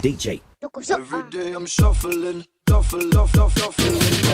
DJ. Every day I'm shuffling, shuffle, shuffle, shuffling.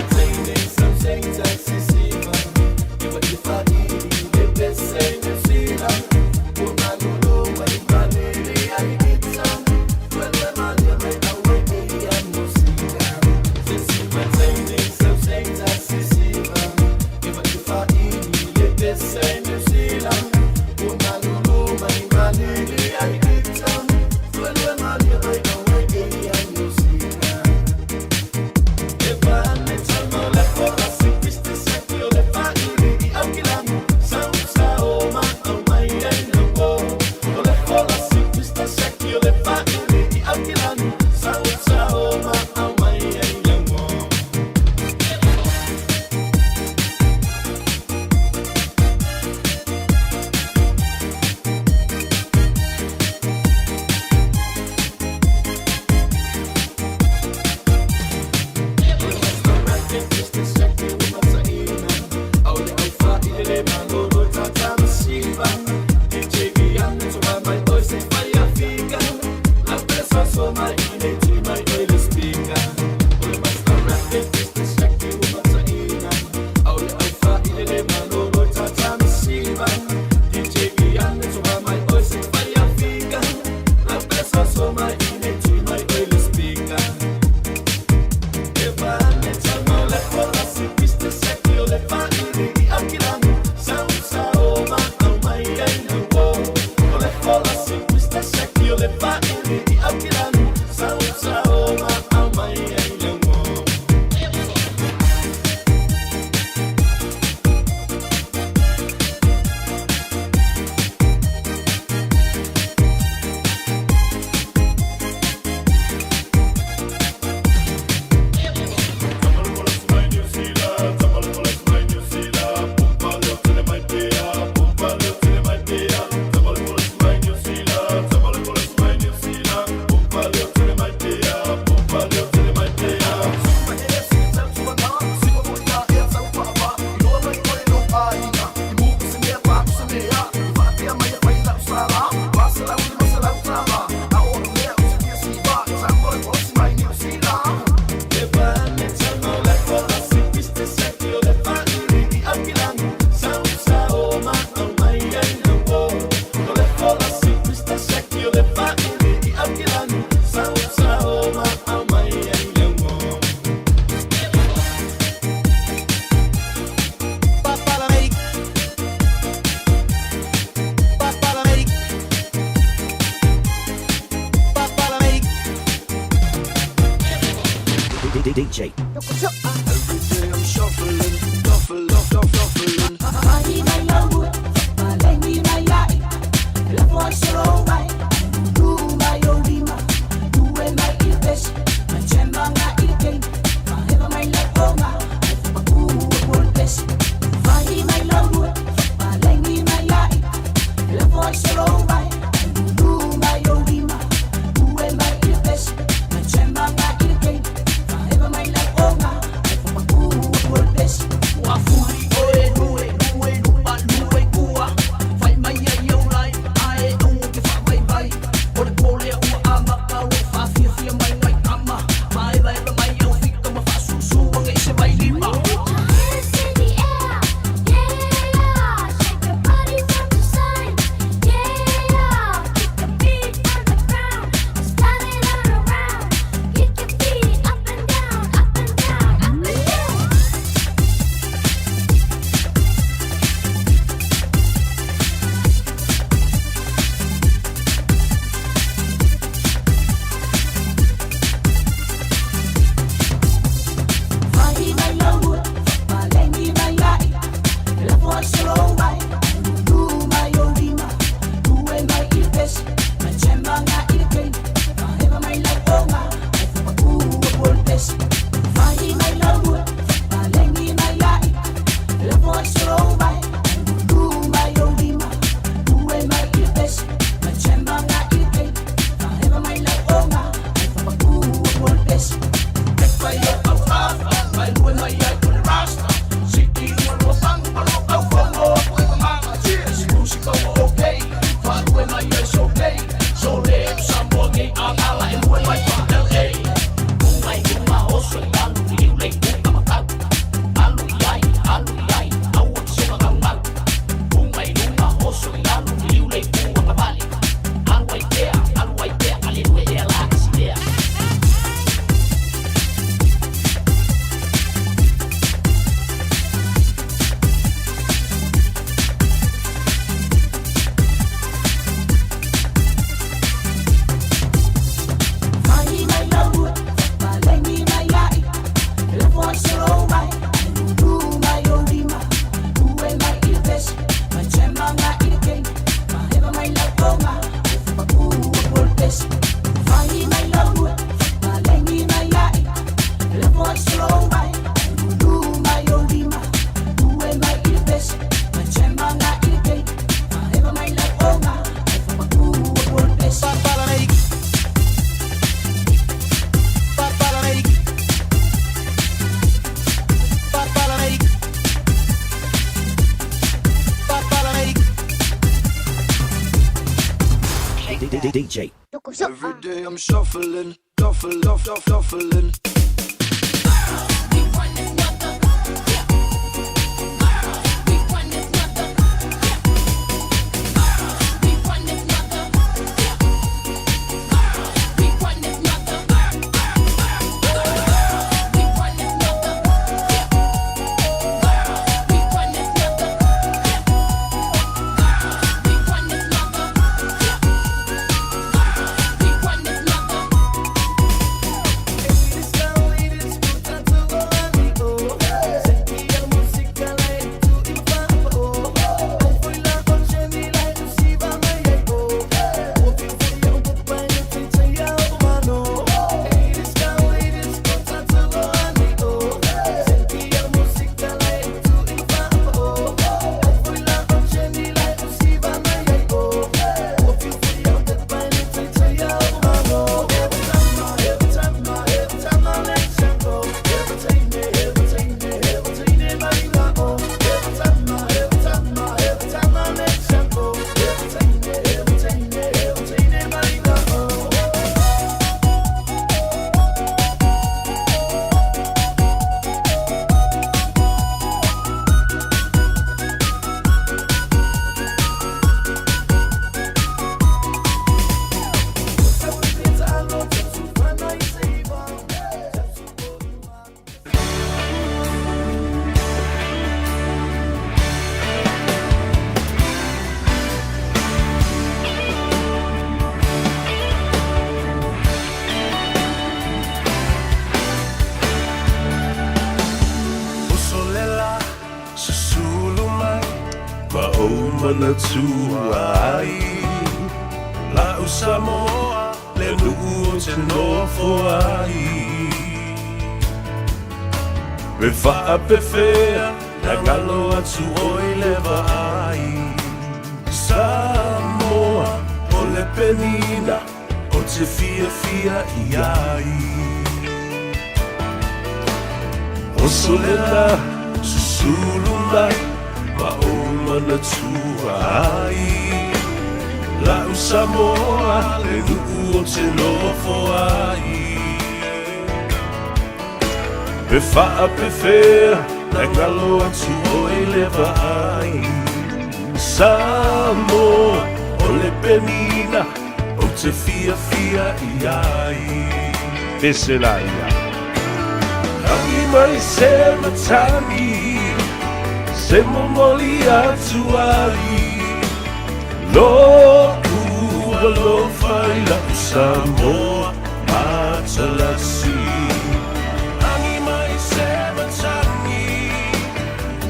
DJ. Every day I'm shuffling, shuffle, shuffle, shuffling. DJ. Every day I'm shuffling, shuffle, shuffle, shuffling. Uso lela, susulu mai, ma ou manatua ai. La'u Samoa, le nuu ou te nofo ai. Pe faapefea, na galo atu oe le vaai. Samoa, o le penina, ou te fiafia i ai. Oso lela, susulu mai, ma ou manatua ai. La'u Samoa, le nuu ou te nofo ai. Pe faapefea, na galo atu oe le vaai. Samoa, o le penina, ou te fiafia i ai. Pese laia. Agi mai se matagi, se momoli atu ai. Lo'u alofa i la'u Samoa matalasi. Agi mai se matagi,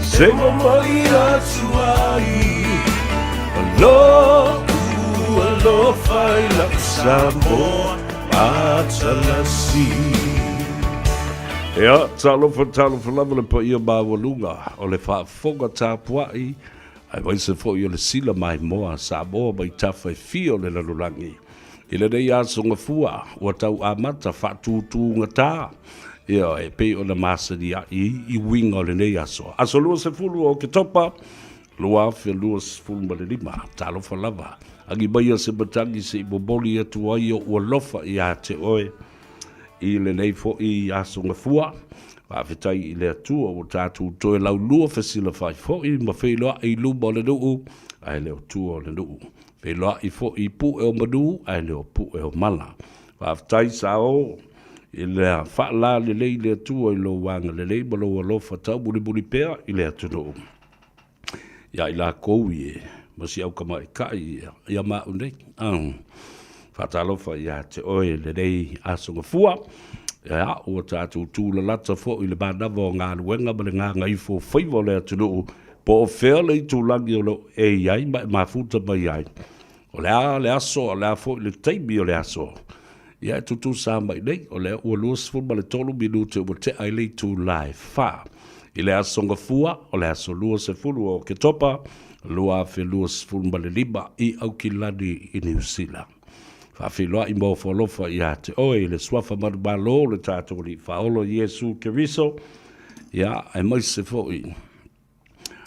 se momoli atu ai. Lo'u alofa i la'u Samoa matalasi. Ia, talofa, talofa lava le paia maualuga o le faafofoga tapuai, aemaise foi o le sila maimoa a Samoa mai tafa e fia o le lalolagi. I lenei aso gafua, ua tau amata faatutugata, ia, e pei ona masani ai i uiga o lenei aso. Aso 20 o Oketopa, 2025. Talofa lava, agi maia se matagi se i momoli atu ai oʻu alofa ia te oe i lenei foi aso gafua. Faafetai i le Atua ua tatou toe laulua fesilafai foi ma feiloai i luma o le nuu ae le o tua o le nuu. Feiloai foi i pue o manu ae le o pue o mala. Faafetai sao i le faalalelei le Atua i lou agalelei ma lou alofa taumulimuli pea i le atunuu. Ia i lakou ie ma si au tamaitai ia, ia maau nei. Faatalofa ia te oe lenei aso gafua. Ia, ua tatou tūlalata foi i le manava o galuega ma le gagaifo faiva o le atunuu, po o fea le itulagi o lo o e i ai ma e mafuta mai ai. O le a le aso, o le a foi le taimi o le aso. Ia e tutusa mai nei, o lea ua 23 minute ua tea i le itula e 4. I le aso Gafua, o le aso 20 o Oketopa, 2025 i Aukilani i Niu Sila. Faafeiloai ma ofo alofa ia te oe i le suafa manumalo o le tatou Alii Faaola Iesu Keriso, ia, aemaise foi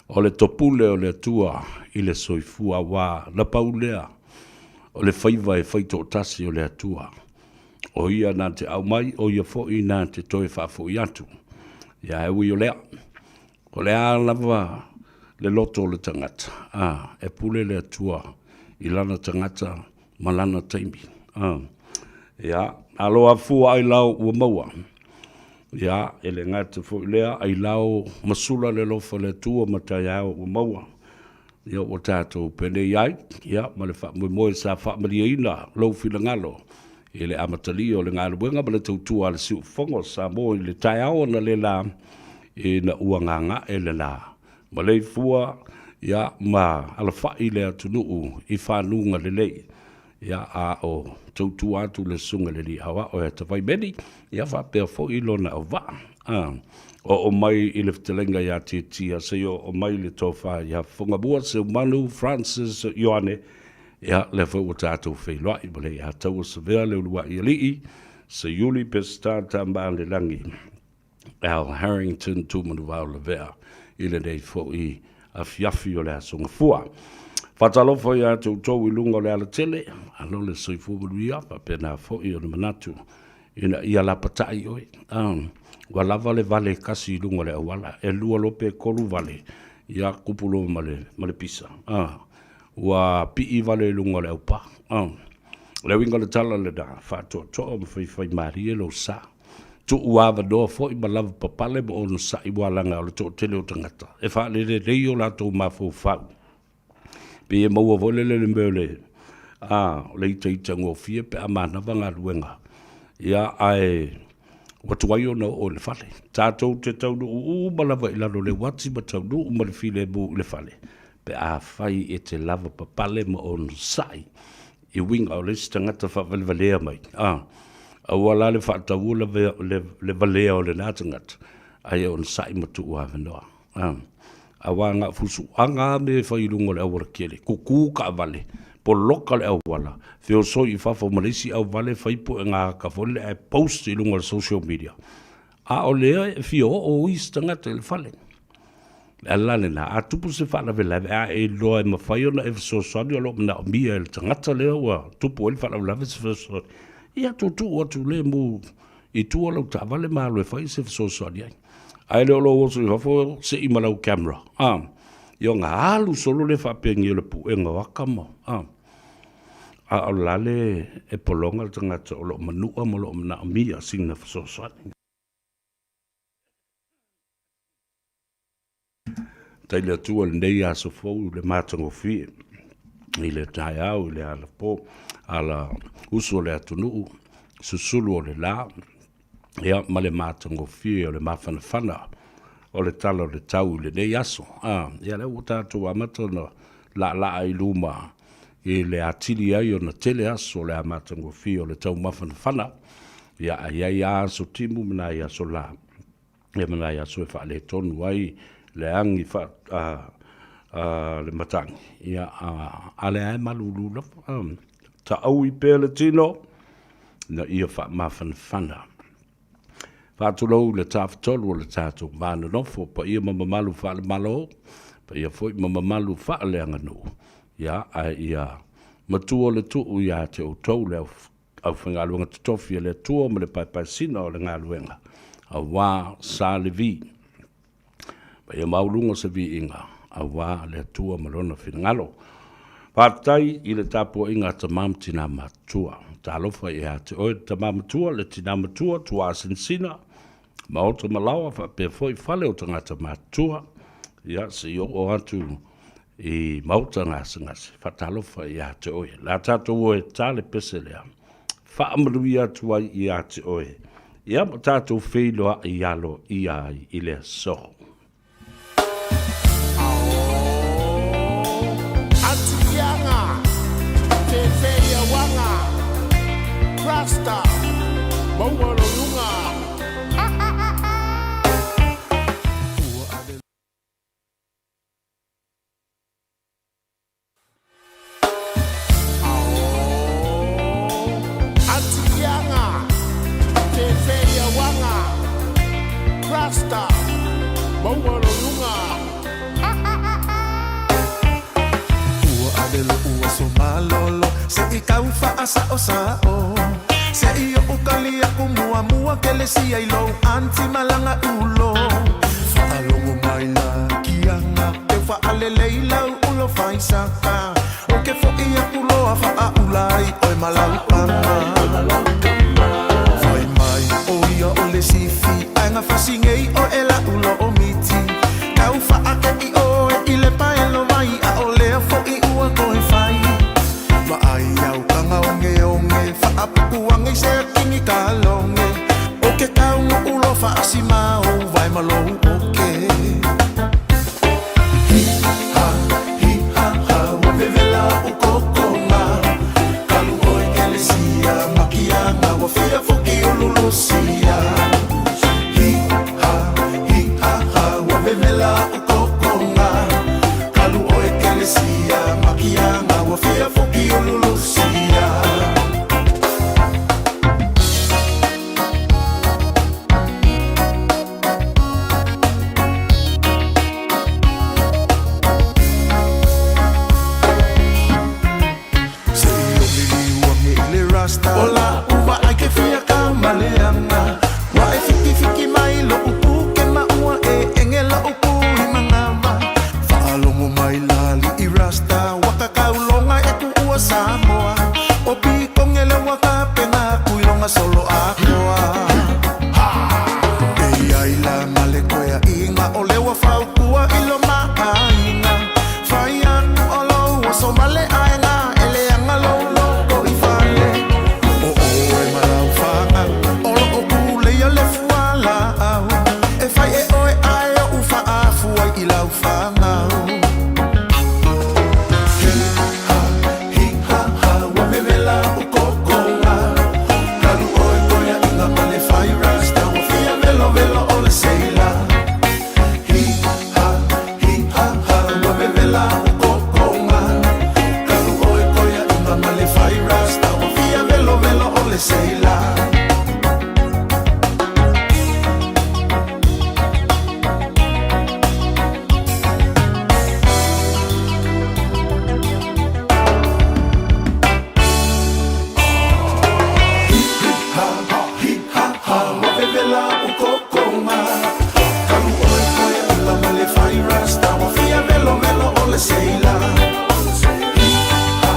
o le topule o le Atua i le soifua, aua na pau lea. O le faiva e faitoatasi o le Atua. O ia na te aumai, o ia foi na te toe faafoi atu. Ia e ui o lea, o le a lava le loto o le tagata, a, e pule le Atua i lana tagata ma lana taimi. A, ia, alo afua ailao ua maua. Ia, e le gata foi lea, ailao masula le alofa o le Atua ma taeao ua maua. Ia ua tatou penei ai, ia, ma le faamoemoe sa faamalieina lou finagalo i le amatalia o le galuega ma le tautua a le Siufofoga o Samoa i le taeao analeila ina ua gaga'e le la maleifua, ia, ma alafai le atunuu i fanuga lelei, ia, a o tautua atu le Susuga i le Alii Aoao ia Tavaimeli, ia faapea foi lona auvaa. A oo mai i le fetalaiga ia Tiatia seia oo mai le tofa ia Fofogamua Seumanu Francis Ioane, ia, lea foi ua tatou feiloai ma le ia taua savea le uluai alii, Seiuli Peseta Tamaalelagi Al Harrington Tumanuvao Lavea i lenei foi afiafi o le Aso Gafua. Faatalofa ia te outou i luga o le alatele, alo le soifua manuia, faapena foi ona manatu ina ia lapatai oe. Ua lava le vale e kasi i luga o le auala, e lua loa pe tolu vale, ia tupu loa ma le, ma le pisa. Ua pii vale i luga o le aupa. O le uiga o le tala lena, faatoatoa ma faifaimalie lou sa. Tuu avanoa foi ma lavapapale ma onosai ua laga o le toatele o tagata e faalelelei o latou mafaufau. Pei e maua foi lele le mea o le, a, o le itaitagofie pe a manava galuega, ia, ae ua tuai ona oo i le fale. Tatou te taunuu uma lava i lalo o le uati ma taunuu ma le filemu i le fale, pe afai e te lavapapale ma onosai i uiga o le isi tagata faavalevalea mai, a, aua la le faataua le, le, le valea o lena tagata, ae onosai ma tuu avanoa. A, aua na o fusuaga lava mea e fai i luga o le aualatele, tutu taavale, poloka le auala, feosoi i fafo ma le isi auvale, fai puega ata foi lele ae post i luga o le social media, a o lea e fia oo isi tagata i le fale. Le ala lena, a tupu se faalavelave, a e iloa e mafai ona e fesoasoani o lo o manaomia e le tagata lea ua tupu ai le faalavelave se fesoasoani, ia tuutuu atu lemu i tua lau taavale ma alu e fai se fesoasoani ai. Ae le o lou oso i fafo sei ma lau camera, a, ia ona alu solo lea faapea o le puega o aka ma, a. A o la le e pologa le tagata o lo o manua ma o lo o manaomia sina fesoasoani. Faafetai le Atua i lenei aso fou i le matagofie i le taeao i le alapo ala usu o le atunuu, susulu o le la, ia ma le matagofie o le mafanafana o le tala o le tau i lenei aso. A, ia lea ua tatou amata ona laalaa i luma i le atili ai ona tele aso o le matagofie o le tau mafanafana, ia ae i ai lava aso timu ma nai aso la. Ia ma nai aso e faaletonu ai le agi faa, a, a, le matagi, ia, a, a lea e malulu lava. Taui pea le tino, na ia faamafanafana. Faatulou le tafatolu o le tatou va nonofo, paia ma mamalu faale-Malo, paia foi ma mamalu faaleaganuu, ia, ae ia matua le tuu ia te outou le aufaigaluega totofi a le Atua ma le paepaesina o le galuega, auā Sa Levi. Paia maualuga se viiga, auā le Atua ma Lona finagalo. Faafetai i le tapuaiga a tama ma tinā matutua. Talofa ia te oe le tama matua, le tinā matua, tuaasinasina, maota ma laoa, faapea foi fale o tagata matutua, ia se i oo atu i maota gasegase, faatalofa ia te oe. La tatou o e ta le pese lea, faamanuia atu ai ia te oe, ia ma tatou feiloai aloaia ai i le aso. Atikiaga, Fefe-ia-uaga, Rasta, maua lo luga. Atikiaga, Fefe-ia-uaga, Rasta, maua lo luga. Ua ave lo'u aso malolo Se i kau faasaosao Se i oʻu kali aku muamua Kelesia i lou anti malaga ulo Faalogo mai la kiaga Teu faalelei lau ulo faisaka O ke foʻi aku loa faaʻula ai oe ma lau kama Fai mai o ia o le sifi Ae gafasi nei oe e lau loo miti Tau faakeʻi oe i le paelo vai ʻAʻolea foʻi ua toe fai Vaai au kaga ogeoge Faapuku age i se akini kaloge O ke kaunuʻu loa faasimau Vae ma lou oke Hi ha, hi ha ha Ua vevela oʻu kokoga Kalu ʻoe Kelesia Makiaga Ua fia foki ululusia Hi ha, hi ha ha Ua vevela oʻu kokoga Kalu ʻoe Kelesia Makiaga Ua fia foki ululusia. Se i o liliu age i le Rasta O la uva ai ke fia ka maleanga Ua e fikifiki mai loʻu puke ma ua e enge loʻu kui mangawa Faalogo mai la liʻi Rasta Ua kakauloga e kuʻua Samoa O pikonge le ua kapena kuiloga solo akoa E iai la ma le koeaʻiga O le ua faukua i lo maʻaiga Fai aku o lou oso ma le aega E leaga lou loko i fale O ʻoe ma lau fanau O loo kuleia le fualaau E fai e ʻoe ae oʻu faafu ai i lau fanau Hi ha, hi ha ha Ua vevela oʻu kokoga Kalu ʻoe koeaʻiga ma le fai rasta Ua fia velovelo o le seila Hi ha, hi ha ha Ua vevela oʻu kokoga Kalu ʻoe koeaʻiga ma le fai rasta Ua fia velovelo o le seila. Ua vevela oʻu kokoga Kalu ʻoe koeaʻiga ma le fai rasta Ua fia velovelo o le seila Hi ha,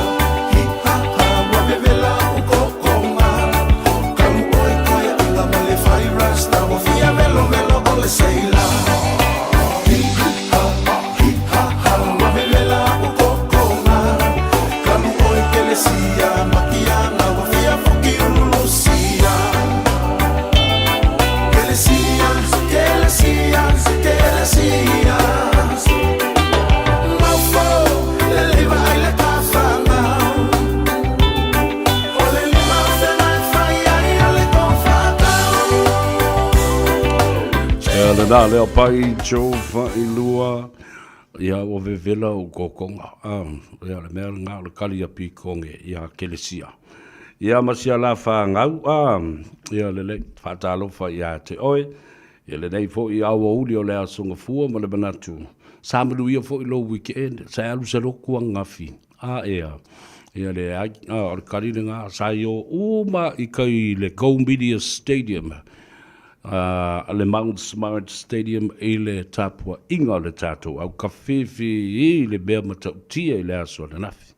hi ha ha Ua vevela oʻu kokoga Kalu ʻoe koeaʻiga ma le fai rasta Ua fia velovelo o le seila Hi ha, hi ha ha Ua vevela oʻu kokoga Kalu ʻoe Kelesia Makiaga Ua fia foki ululusia Kelesia, Kelesia, Kelesia Maufo, lelei vaai le tafagau O le lima feagai fai ai o le tofatau. Ia lena lea pai Joe Failua ia ua vevela oʻu kokoga ia le mea lena o le kali a pikoge iā Kelesia. Ia ma sia la fanau a ia lelei faatalofa iā te oe ia lenei foʻi aoauli o le aso gafua ma le manatu sa manuia foʻi lou weekend sa e alu se loku angafi a ea ia leai a o le kali lena sa i o uma i kai le Go Media Stadium a le Mount Smart Stadium i le tapuaiga o le tatou au kafefe i le mea matautia i le aso ananafi.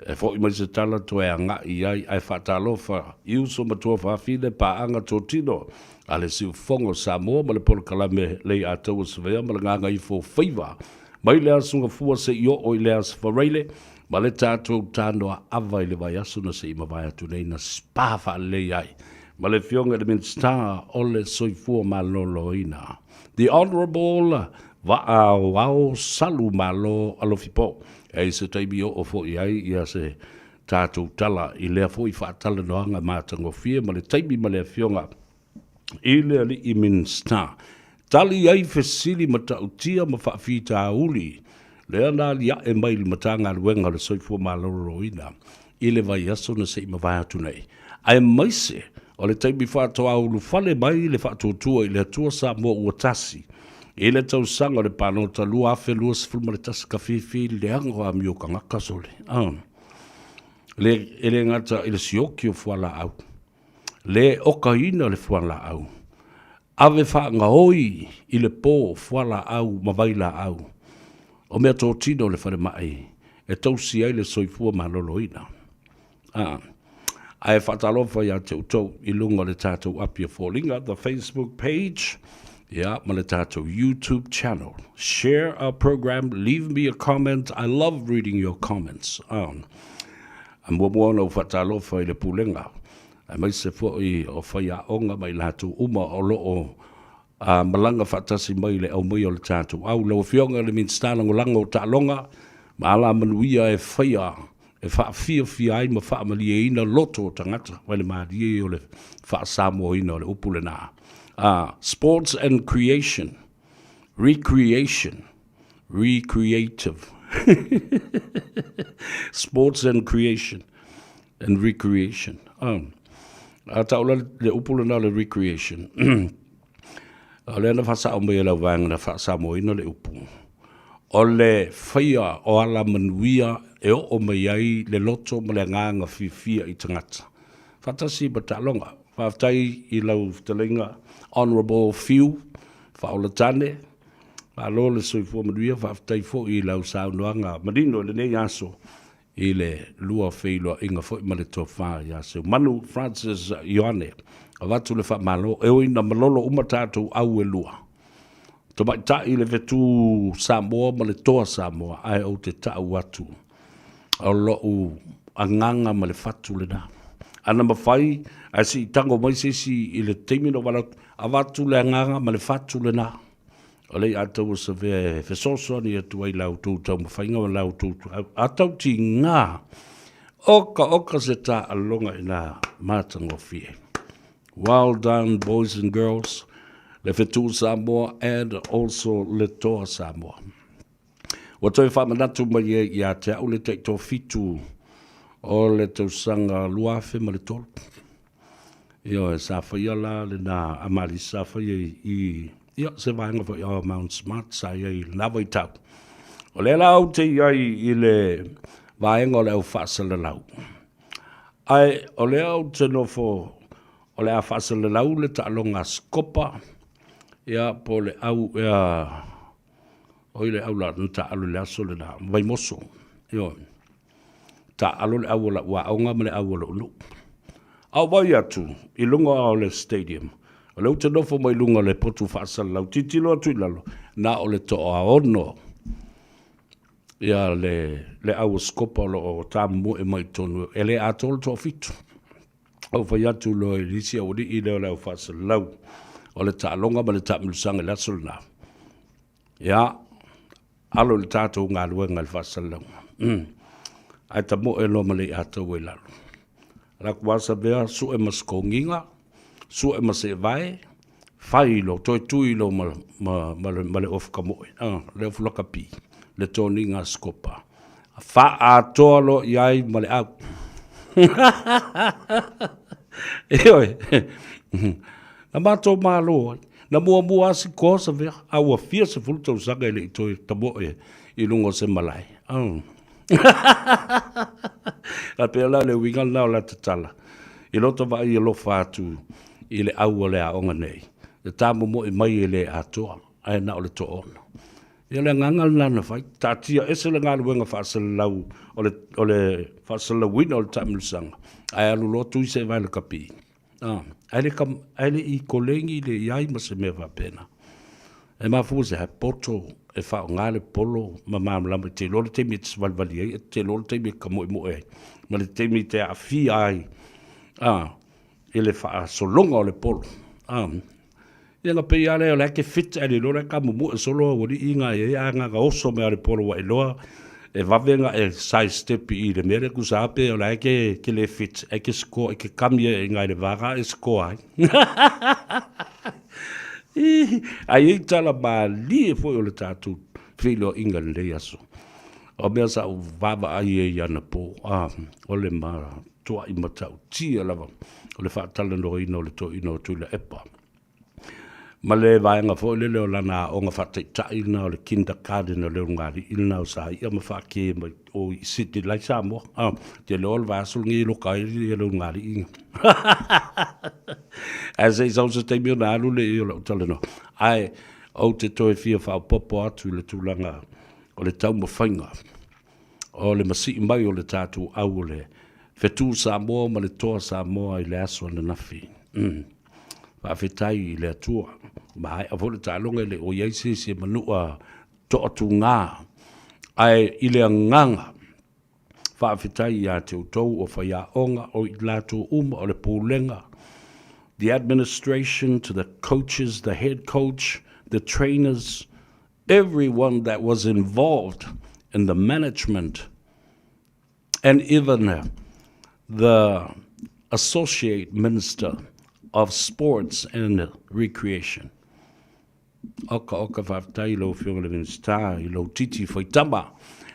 E foʻi mai se tala toe agaʻi i ai ae faatalofa i uso ma tuafafine paaga totino a le Siufogo o Samoa ma le polokalame Lei Ataua Savea ma le Gagaifo Faiva mai le Aso Gafua seʻi oo i le Aso Faraile ma le tatou tanoa ava i le vaiaso na seʻi mavae atu nei na spa faalelei ai ma le Afioga i le Minisita o le Soifua Maloloina The Honourable Vaaoao Salu Malo Alofipo. E i se taimi oo foʻi ai ia se tatou tala i lea foʻi faatalanoaga matagofie ma le taimi ma le Afioga i le Alii Minisita. Tali ai fesili matautia ma faafitauli lea na aliae mai i le Matagaluega o le Soifua Maloloina i le vaiaso na se i mavae atu nei. Aemaise o le taimi faatoa ulufale mai le faatuatua i le Atua Samoa ua tasi. I le tausaga o le palota 2021 ka fifi leaga o amio tagata sole. Ah. Le, e le gata i le sioki o fualaau, le okaina le fualaau, ave faagaoi i le po fualaau ma vailaau, o mea totino o le falemai e tausi ai le soifua maloloina. A, ae faatalofa ia te outou i luga o le tatou api o foliga, the Facebook page, ia, ma le tatou YouTube channel. Share our program, leave me a comment, I love reading your comments. A muamua ona ou faatalofa i le Pulega, aemaise foi o faiaoga ma i latou uma o lo o a malaga faatasi mai i le aumaia o le tatou au. Lau Afioga i le Minisita Lagolago o Taaloga ma Alamanuia e faia e faafiafia ai ma faamalieina loto o tagata mai le malie o le faa-Samoaina o le upu lena. A, sports and creation, recreation, recreative. Sports and creation and recreation. Um, a tau la le upu lena le recreation. O lea na faasao mai e lau vaega na faasamoaina le upu, o le faia o alamanuia e oo mai ai le loto ma le agaga fiafia i tagata. Faatasi ma taaloga. Faafetai i lau fetalaiga Honourable Fiu Faaolatane. Malo le soifua manuia, faafetai foi i lau saunoaga manino i lenei aso i le lua feiloaiga foi ma le Tofa ia Seumanu Francis Ioane. Avatu le faamalo, e ui ina malolo uma tatou au e lua, tamaitai le fetu Samoa ma le toa Samoa, ae ou te ta'u atu o lo'u agaga ma le fatu lena. Ana mafai ae se i tago mai se isi i le taimi na ou valaau atu, avatu le agaga ma le fatu lena. O lea ia taua savea e fesoasoani atu ai la outou taumafaiga ma la outou a tautiga oka oka se taaloga ina matagofie. Well done boys and girls, le fetu Samoa and also le toa Samoa. Ua toe faamanatu mai ai ia te au le taitoafitu o le tausaga 2003. Ioe, sa faia la lena a Malisi, sa faia i, ia, se vaega foi o Mount Smart sa i ai i lena vaitau. O lea la ou te i ai i le vaega o le au faasalalau. Ae o lea ou te nofo o le a faasalalau le taaloga a Sikopa, ia, po o le au, ia, oi le au la na taaalo i le aso lena, Vaimoso, ioe. Taaalo le au o lau aoga ma le au o lou nuu. A ou vaai atu i luga o le stadium, o lea ou te nofo mai luga o le potu faasalalau, tilotilo atu i lalo, na o le toaono ia le, le au o Sikopa o lo o tamomoe mai totonu, e le atoa le toafitu. Ou fai atu loa i le isi aualii lea o le au faasalalau o le taaloga ma le taamilosaga i le aso lena. Ia, alo i le tatou galuega i le faasalalauga. Mm. Ae tamoe loa ma le iataua i lalo. Ala ku asa mea, sue ma se kogiga, sue ma se vae, fai lo, toe tui lo ma, ma, ma, le, ma le ofu kamoe, ah, le ofu lakapi, le toniga skopa. Faaatoa loa i ai ma le au. Ioe. Na matou malo ai. Na muamua lava si koa savea, a ua fia sefulu tausaga e le i toe tamoe i luga o se malae. Oh. A pea la le uiga lena o la tatala. I lota vaai alofa atu i le au o le aoga nei, e tamomoe mai e le atoa, ae na o le toaono. Ia o le agaga lena na fai, taatia ese le galuega faasalalau o le, o le faasalalauina o le taamilosaga, ae alu loa tui se vae lakapi. Ah, ae le, ae le i kolegi le i ai ma se mea faapena. E mafua se hae poto e faaaoga le polo ma malamalama i te iloa le taimi e te savalivali ai, e te iloa le taimi e kamoemoe ai, ma le taimi e te aafia ai, ah, i le faasologa o le polo. Ah, ia na pei lava lea o la e ke fit ae le iloa la e kamumu'e solo aualii nga i ai ae na ona oso mai lava o le polo ua e iloa e vave ona e side step i le mea lea tusa lava pe o la e ke, ke le fit ae ke score e ke kami ai i ina i le va e score ai. Ae i ai tala malie foi o le tatou feiloaiga i lenei aso. O mea sa ou vaavaai ai anapo, ah, o le matuai matautia lava o le faatalanoaina o le toeaina o Tuilaepa. Ma le vaega foi lele o lana aoga faataitai lena o le kindergarten o le ulugalii lena o Saia ma faakē mai o i Sydney la i Samoa. Ah, te iloa o le vaiaso lenei e loka ai le ulugalii. Ae se i sau se taimi ona alu lea o lau talanoa. Ae ou te toe fia faaopoopo atu i le tulaga o le taumafaiga o le masii mai o le tatou au o le fetu Samoa ma le toa Samoa i le aso ananafi. Faafetai i le Atua. Maea foi le taaloga e le o i ai se isi e manua toatuga, ae i le agaga faafetai ia te outou o faiaoga, o i latou uma o le Pulega, the administration, to the coaches, the head coach, the trainers, everyone that was involved in the management and even the Associate Minister of Sports and Recreation. Oka oka faafetai i lau Afioga i le Minisita i lou titi faitama,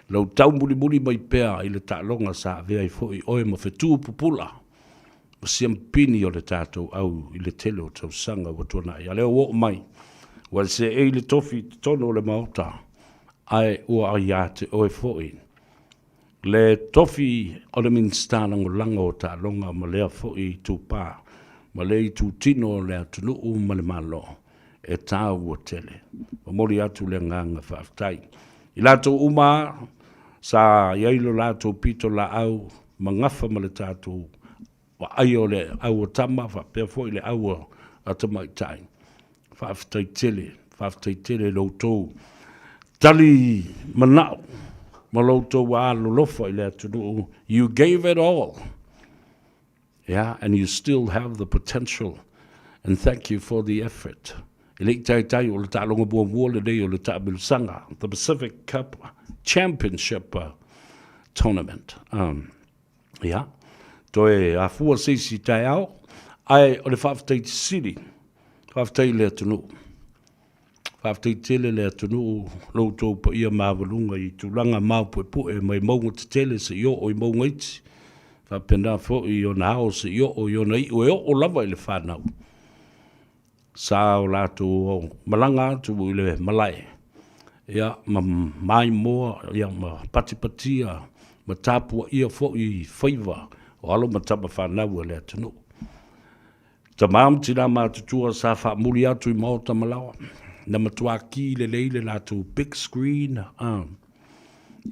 lou taumulimuli mai pea i le taaloga sa avea ai foi oe ma fetu pupula ma siampini o le tatou au i le tele o tausaga ua tuanai. A lea ua oo mai, ua e seei le tofi i totonu o le Maota, ae ua ia te oe foi le tofi o le Minisita Lagolago o Taaloga ma lea foi itupa ma le itutino o le atunuu ma le Malo e taua tele. Momoli atu le agaga faafetai i latou uma sa i ai lo latou pitolaau ma gafa ma le tatou vaaia o le au a tama faapea foi le au a tamaitai. Faafetai tele, faafetai tele i lo outou tali manao ma lo outou alolofa i le atunuu. You gave it all. Yeah, and you still have the potential. And thank you for the effort. E le i taitai o le taaloga muamua lenei o le taamilosaga, the Pacific Cup Championship Tournament. Ia, toe afua se isi taeao, ae o le faafetai sili, faafetai i le atunuu. Faafetai tele le atunuu, lo outou paia maualuga i tulaga maopuepue mai mauga tetele seia oo i mauga iti, faapena foi i ona ao seia oo i ona iu e oo lava i le fanau. Sa o latou malaga atu i le malae, ia, ma maimoa, ia, ma patipatia, ma tapuaia foi faiva o alo ma tama fanau a le atunuu. Tama ma tina matutua sa faamuli atu i maota ma laoa, na matua ki lelei le latou big screen,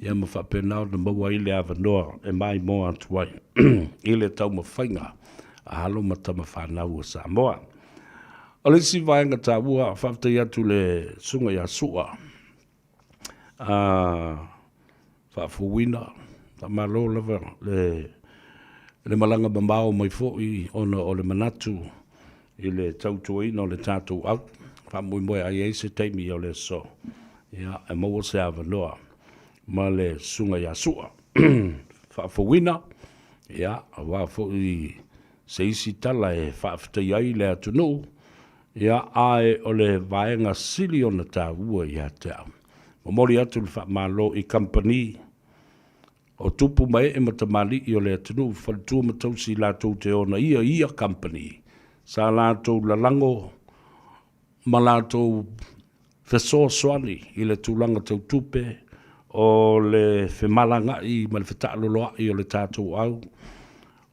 ia ma faapena ona maua ai le avanoa e maimoa atu ai i le taumafaiga a alo ma tama fanau a Samoa. O le isi vaega taua, faafetai atu i le Susuga ia Sua a Faafouina, faamalo lava le le malaga mamao mai foi ona o le manatu i le tautuaina o le tatou au. Faamoemoe a i ai se taimi o le aso, ia, e maua se avanoa ma le Susuga ia Sua Faafouina, ia, aua foi se isi tala e faafetaia ai le atunuu, ia, ae o le vaega sili ona taua ia te au. Momoli atu le faamalo i kamupani o tupu ma ee ma tamalii o le atunuu, faletua ma tausi latou te ona ia ia kamupani sa latou lalago ma latou fesoasoani i le tulaga tau tupe o le femalaga'i ma le fetaaloloa'i o le tatou au,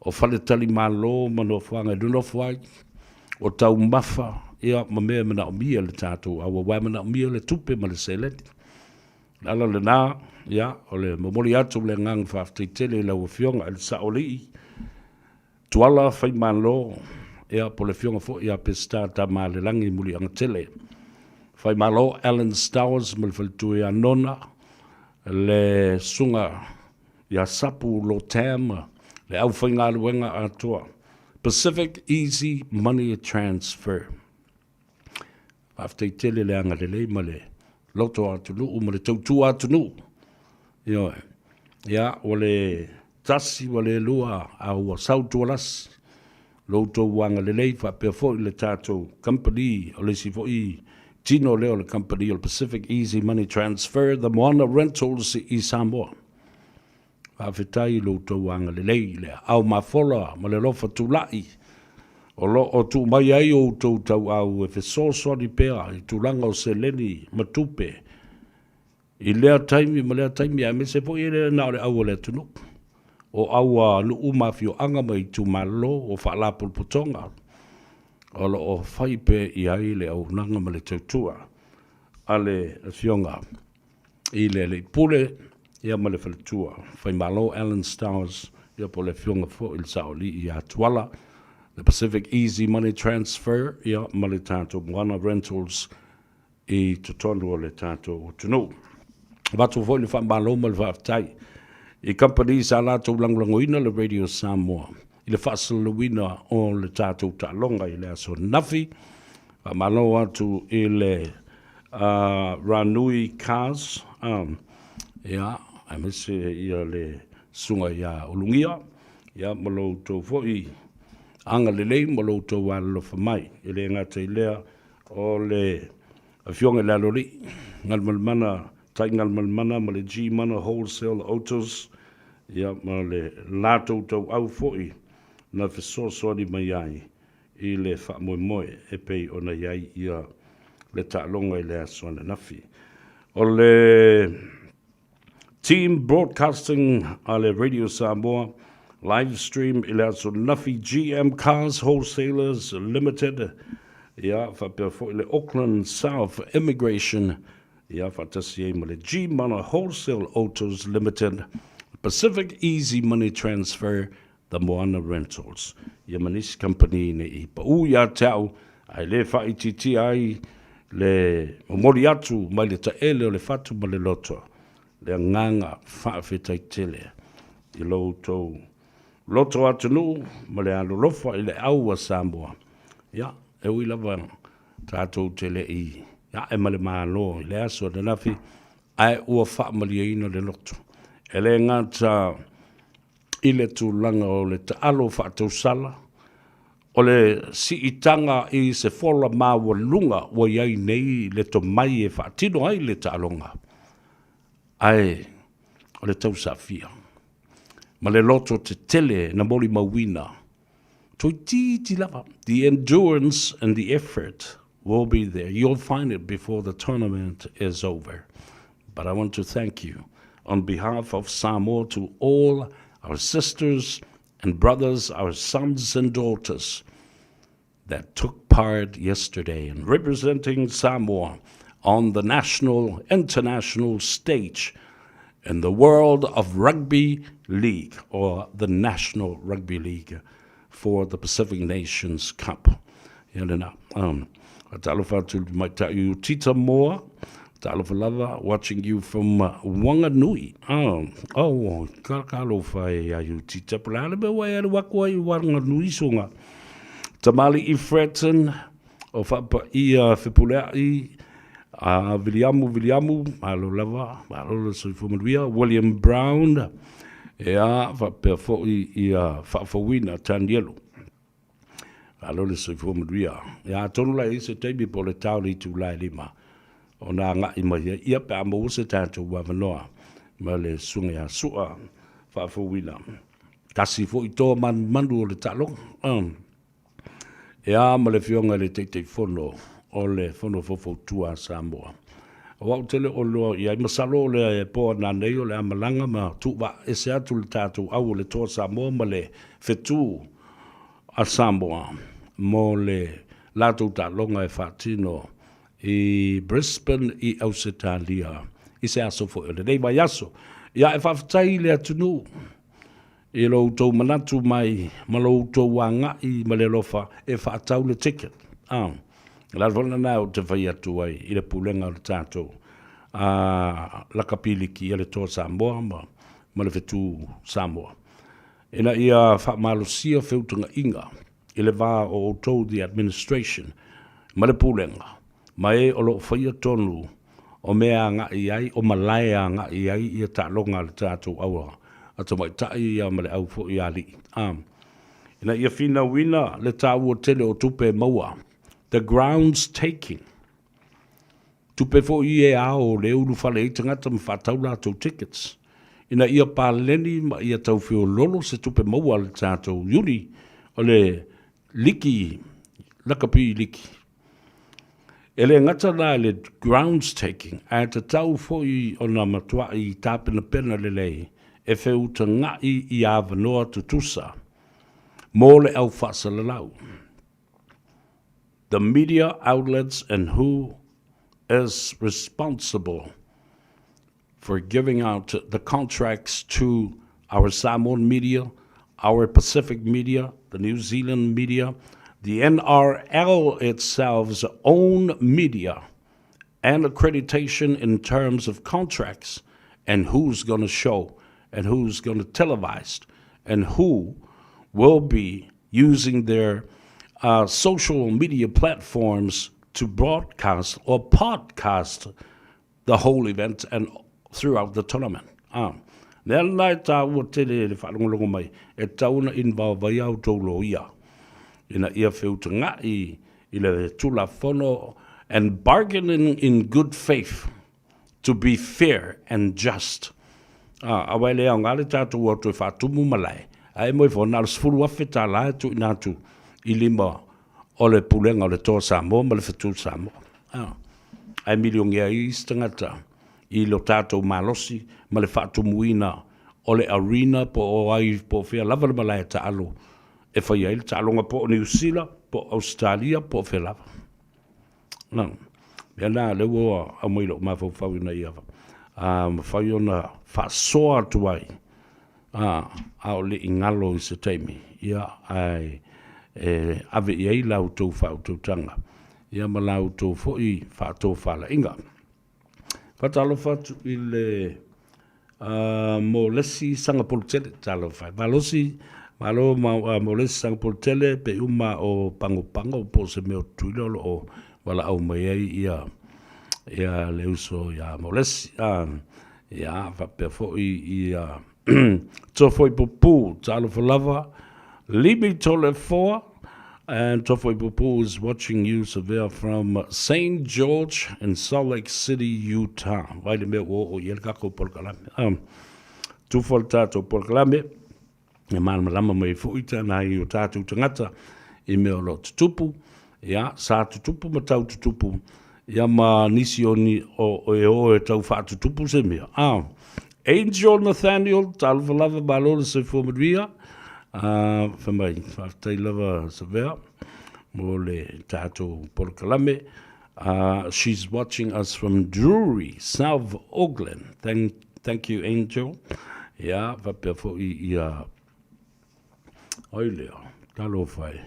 o faletalimalo ma nofoaga e nonofo ai, o taumafa, ia, ma mea e manaomia e le tatou au, aua e manaomia le tupe ma le seleni. O le ala lena, ia, o le momoli atu o le agaga faafetai tele i lau Afioga i le Saoalii, Tuala Faimalo, ia, po o le Afioga foi ia Peseta Tamaalelagi Muliagatele, Faimalo Alan Stowers ma le faletua ia Nona, le Susuga ia Sapu Lotam, le aufaigaluega atoa, Pacific Easy Money Transfer. Faafetai tele le agalelei ma le loto atunuu ma le tautua atunuu. Ioe. Ia, ua le tasi ua le lua, a ua sau tualasi lo outou agalelei faapea foi le tatou company, o le isi foi tino lea o le company o le Pacific Easy Money Transfer, The Moana Rentals i Samoa. Faafetai i lo outou agalelei i le aao mafola ma le alofa tulai. O lo o tuu mai ai outou tauau e fesoasoani pea i tulaga o seleni ma tupe i lea taimi ma lea taimi, aemaise foi e le na o le au a le atunuu, o au a nuu ma afioaga ma itumalo o faalapotopotoga o lo o fai pea i ai le auaunaga ma le tautua a le Afioga i le Alii Pule ia ma le faletua Faimalo Alan Stowers ia po o le Afioga foi i le Saoalii ia Tuala, le Pacific Easy Money Transfer ia ma le tatou Moana Rentals i totonu o le tatou atunuu. Avatu foi le faamalo ma le faafetai i kamupani sa latou lagolagoina le Radio Samoa i le faasalalauina o le tatou taaloga i le aso ananafi. Faamalo atu i le Ranui Cars, ia, aemaise ia le susuga ia Ulugia, ia, ma lo outou foi agalelei ma lo outou alolofa mai. E le gata i lea, o le Afioga i le Aloalii, Galumalemana, Tai Galumalemana ma le G-Mana Wholesale Autos, ia, ma le latou tauau foi na fesoasoani mai ai i le faamoemoe e pei ona i ai ia le taaloga i le aso ananafi. O le Team Broadcasting a le Radio Samoa live stream i le aso ananafi GM Cars Wholesalers Limited ia faapea foi le Auckland South Immigration ia faatasi ai ma le G Mana Wholesale Autos Limited Pacific Easy Money Transfer The Moana Rentals, ia ma nisi kamupani ne i paʻū iā te au, ae le faaitiitia ai le momoli atu mai le taele o le fatu ma le loto, le agaga faafetai tele i lo outou loto atunuu ma le alolofa i le au a Samoa. Ia, e ui lava tatou te le i ae ma le Malo i le aso ananafi, ae ua faamalieina le loto. E le gata i le tulaga o le taalo faatausala, o le siitaga i se fola maualuga ua i ai nei le tomai e faatino ai le taaloga, ae o le tausafia ma le loto tetele na molimauina toeitiiti lava. The endurance and the effort will be there. You'll find it before the tournament is over. But I want to thank you on behalf of Samoa to all our sisters and brothers, our sons and daughters that took part yesterday in representing Samoa on the national, international stage in the world of rugby league or the National Rugby League for the Pacific Nations Cup. Ia lena. Um, talofa atu mai ta i Tita Moa. Talofa lava, watching you from Wanganui. Oh, oh, ka ka alofa e a iu Tita. Pula le mea wai alu aku ai Wanganui songa. Tamali i Fretton, o whaapa ia Fepuleai, a Viliamu Viliamu, malo lava, malo le soifua manuia, William Brown, ea faapea foi ia Faafouina Tanielu. Malo le soifua manuia. Ia atonu la i se taimi po o le tao le itula e lima ona agai mai ai, ia pe a maua se tatou avanoa ma le susuga ia Sua Faafouina. Tasi foi toa manumanu o le taaloga. E a ma le Afioga i le Taitaifono o le Fono Faufautua a Samoa. O au tele o loa i ai, masalo o le po a nanei o le a malaga ma tuuvaa ese atu le tatou au o le Toa Samoa ma le Fetu a Samoa mo le latou taaloga e faatino i Brisbane i Ausetalia i se aso foi o lenei vaiaso. Ia e faafetai i le atunuu I lo outou manatu mai ma lo outou agai ma le alofa e faatau le ticket. A, o le ala foi lena ou te fai atu ai i le pulega o le tatou a, lakapi liki a le Toa Samoa ma, ma le Fetu Samoa. Ina ia faamalosia feutagaiga i le va o outou the administration ma le pulega ma e o lo o faia tonu o mea e agai i ai, o malae e agai i ai ia taaloga a le tatou au a tamaitai ia ma le au foi a alii. A, ina ia finauina le taua tele o tupe e maua, the grounds taking, tupe foi ia e ao le ulufale ai tagata ma faatau latou tickets, ina ia paleni ma ia tau feololo se tupe maua a le tatou uni o le. Liki, lakapi liki. E le gata la i le grounds taking, ae tatau foi ona matuai tapenapena lelei e feutaga'i i avanoa tutusa mo le au faasalalau. The media outlets and who is responsible for giving out the contracts to our Samoan media, our Pacific media, the New Zealand media, the NRL itself's own media, and accreditation in terms of contracts and who's going to show and who's going to televise and who will be using their social media platforms to broadcast or podcast the whole event and throughout the tournament. Ah. Mea lena e tāua tele le faalogologo mai, e tatau ona involve ai a outou loia ina ia feutaga'i i le Tulafono and bargaining in good faith to be fair and just. Ah, aua e le aoga le tātou o atu e faatumu malae, ae moe fo, na o le $10,000 tālā e tuuina atu i lima o le Pulega o le Toa Samoa ma le Fetu Samoa. Ah, ae milionea ai isi tagata i lo tātou malosi ma le faatumuina o le arena po o ai po o fea lava le malae taalo e fai ai le taaloga po o Niu Sila, po o Ausetalia, po o fea lava. Na, mea na lea ua aumai lou mafaufau ina ia mafai ona faasoa atu ai, a, a o le i galo i se taimi, ia, ae e ave i ai la outou faautautaga, ia ma la outou foi faatofalaiga. Faatalofa atu i le Molesi Sagapolutele, talofa e. Malosi, malo Molesi Sagapolutele, pe uma o Pagopago po o se mea o Tutuila o lo o valaau mai ai ia ia le uso ia Molesi. Ia, faapea foi ia Tofoipupu, talofa lava, Libi Tolefoa, and Tofoipupu is watching you Savea from St. George in Salt Lake City, Utah. Vai le mea ua oo i ai le tatou polokalame. Tufa le tatou polokalame, e malamalama mai foi tana i o tatou tagata i mea o lo o tutupu, ia, sa tutupu ma tau tutupu, ia ma nisi o, ni, o, o e o e tau faatutupu se mea. Ah, Angel Nathaniel, talofa lava, malo le soifua manuia. Ah, fai mai, faafetai lava Savea mo le tatou polokalame. She's watching us from Drury, South Auckland. Thank, thank you, Angel. Ia, faapea foi ia... Oi lea, talofa e.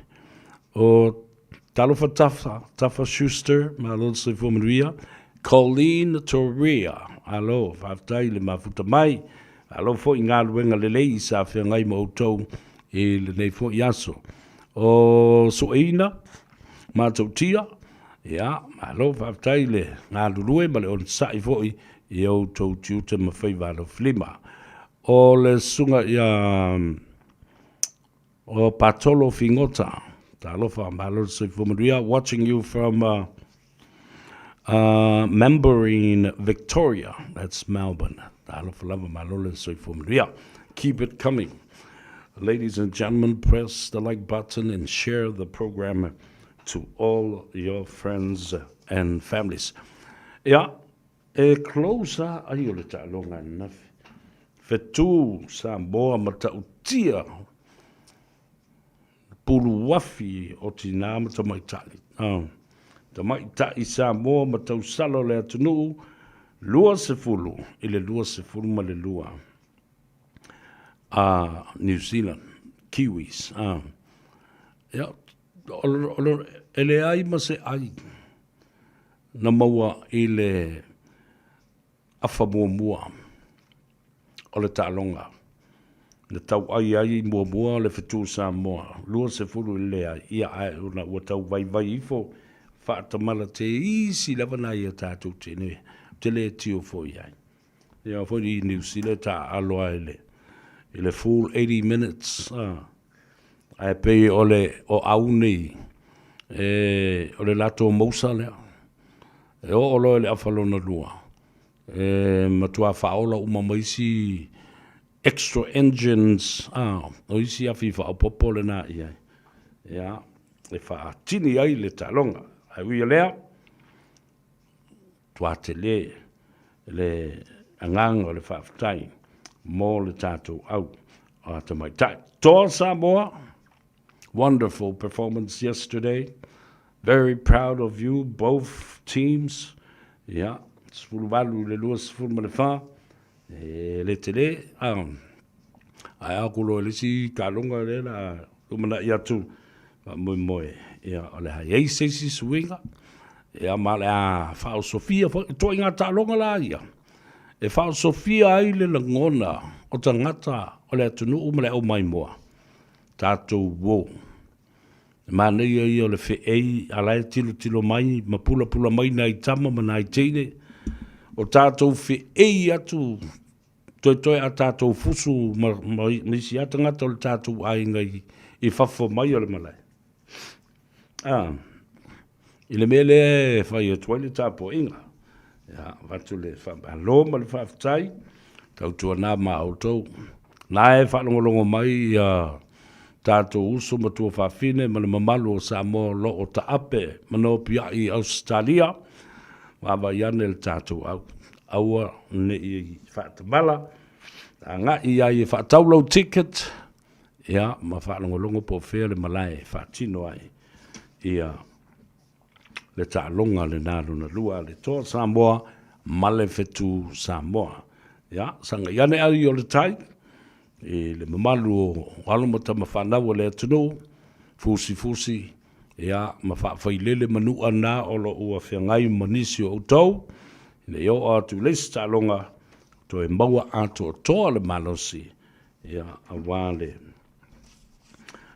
O talofa Tafa, Tafa Schuster, malo le soifua manuia. Colleen Toria, alo, faafetai le mafuta mai. Alo foi galuega lelei sa feagai ma outou i lenei foi aso. O Sueina, Matautia, ia, malo faafetai le galulue ma le onosai foi i outou tiute ma faiva alofilima. O le susuga ia o Patolo Figota, talofa, malo le soifua manuia, watching you from Mambourin, Victoria, that's Melbourne. Talofa lava, malo le soifua manuia. Keep it coming. Ladies and gentlemen, press the like button and share the program to all your friends and families. Ia, e close a ai o le taaloga ananafi. Fetu Samoa matautia puluafi o tinā ma tamaitai. Tamaitai Samoa ma tausala o le atunuu 20 i le 22 a New Zealand, Kiwis. Ia, e leai ma se ai na maua i le afa muamua o le taaloga na tauai ai muamua le fetu Samoa, 20 i le leai, ia ae ona ua tau vaivai ifo faatamala te isi lava nai a tatou tene, te le tio foi ai. Ia foi i New Zealand taaalo ai le i le full 80 minutes, ae pei o le o au nei e o le latou mousa lea. E oo loa i le afa lona lua, e matua faaola uma ma isi extra engines, o isi afi faaopoopo lena i ai. Ia. e faatini ai le taaloga. Ae ui o lea, matua tele le agaga o le faafetai mo le tatou au a tamaitai. Toa Samoa, wonderful performance yesterday. Very proud of you, both teams. Ia, 18 i le 24, e le tele. Ae a ku loa i le isi taaloga lea la lumanai atu faamoemoe, ia, o le a i ai se isi suiga, ia, ma o le a faaosofia foi. O ituaiga taaloga la ia, e faaosofia ai le lagona o tagata o le atunuu ma le aumaimoa, tatou uo. E manaia ia o le feei a la e tilotilo mai ma pulapula mai nai tama ma nai teine, o tatou feei atu toetoe a tatou fusu ma, ma, ma isi a tagata o le tatou aiga i, i fafo mai o le malae. Ah, i le mea lea e fai atu ai le tapuaiga. Ia, avatu le faamalo ma le faafetai, tautuana ma outou. Na e faalogologo mai ia tatou uso ma tuafafine ma le mamalu o Samoa o lo o taape ma nopiai i Ausetalia, vaavaai ane le tatou au. Aua ne i faatamala, agai ai e faatau lou ticket, ia, ma faalogologo po o fea le malae e faatino ai ia le taaloga lena lona lua a le Toa Samoa ma le Fetu Samoa. Ia, sagai ane ai o le tai i le mamalu o alo ma tama fanau a le atunuu, fusifusi, ia, ma faafailele manua na o lo o ua feagai ma nisi o outou, ina ia oo atu i le isi taaloga, toe maua atoatoa le malosi, ia, aua le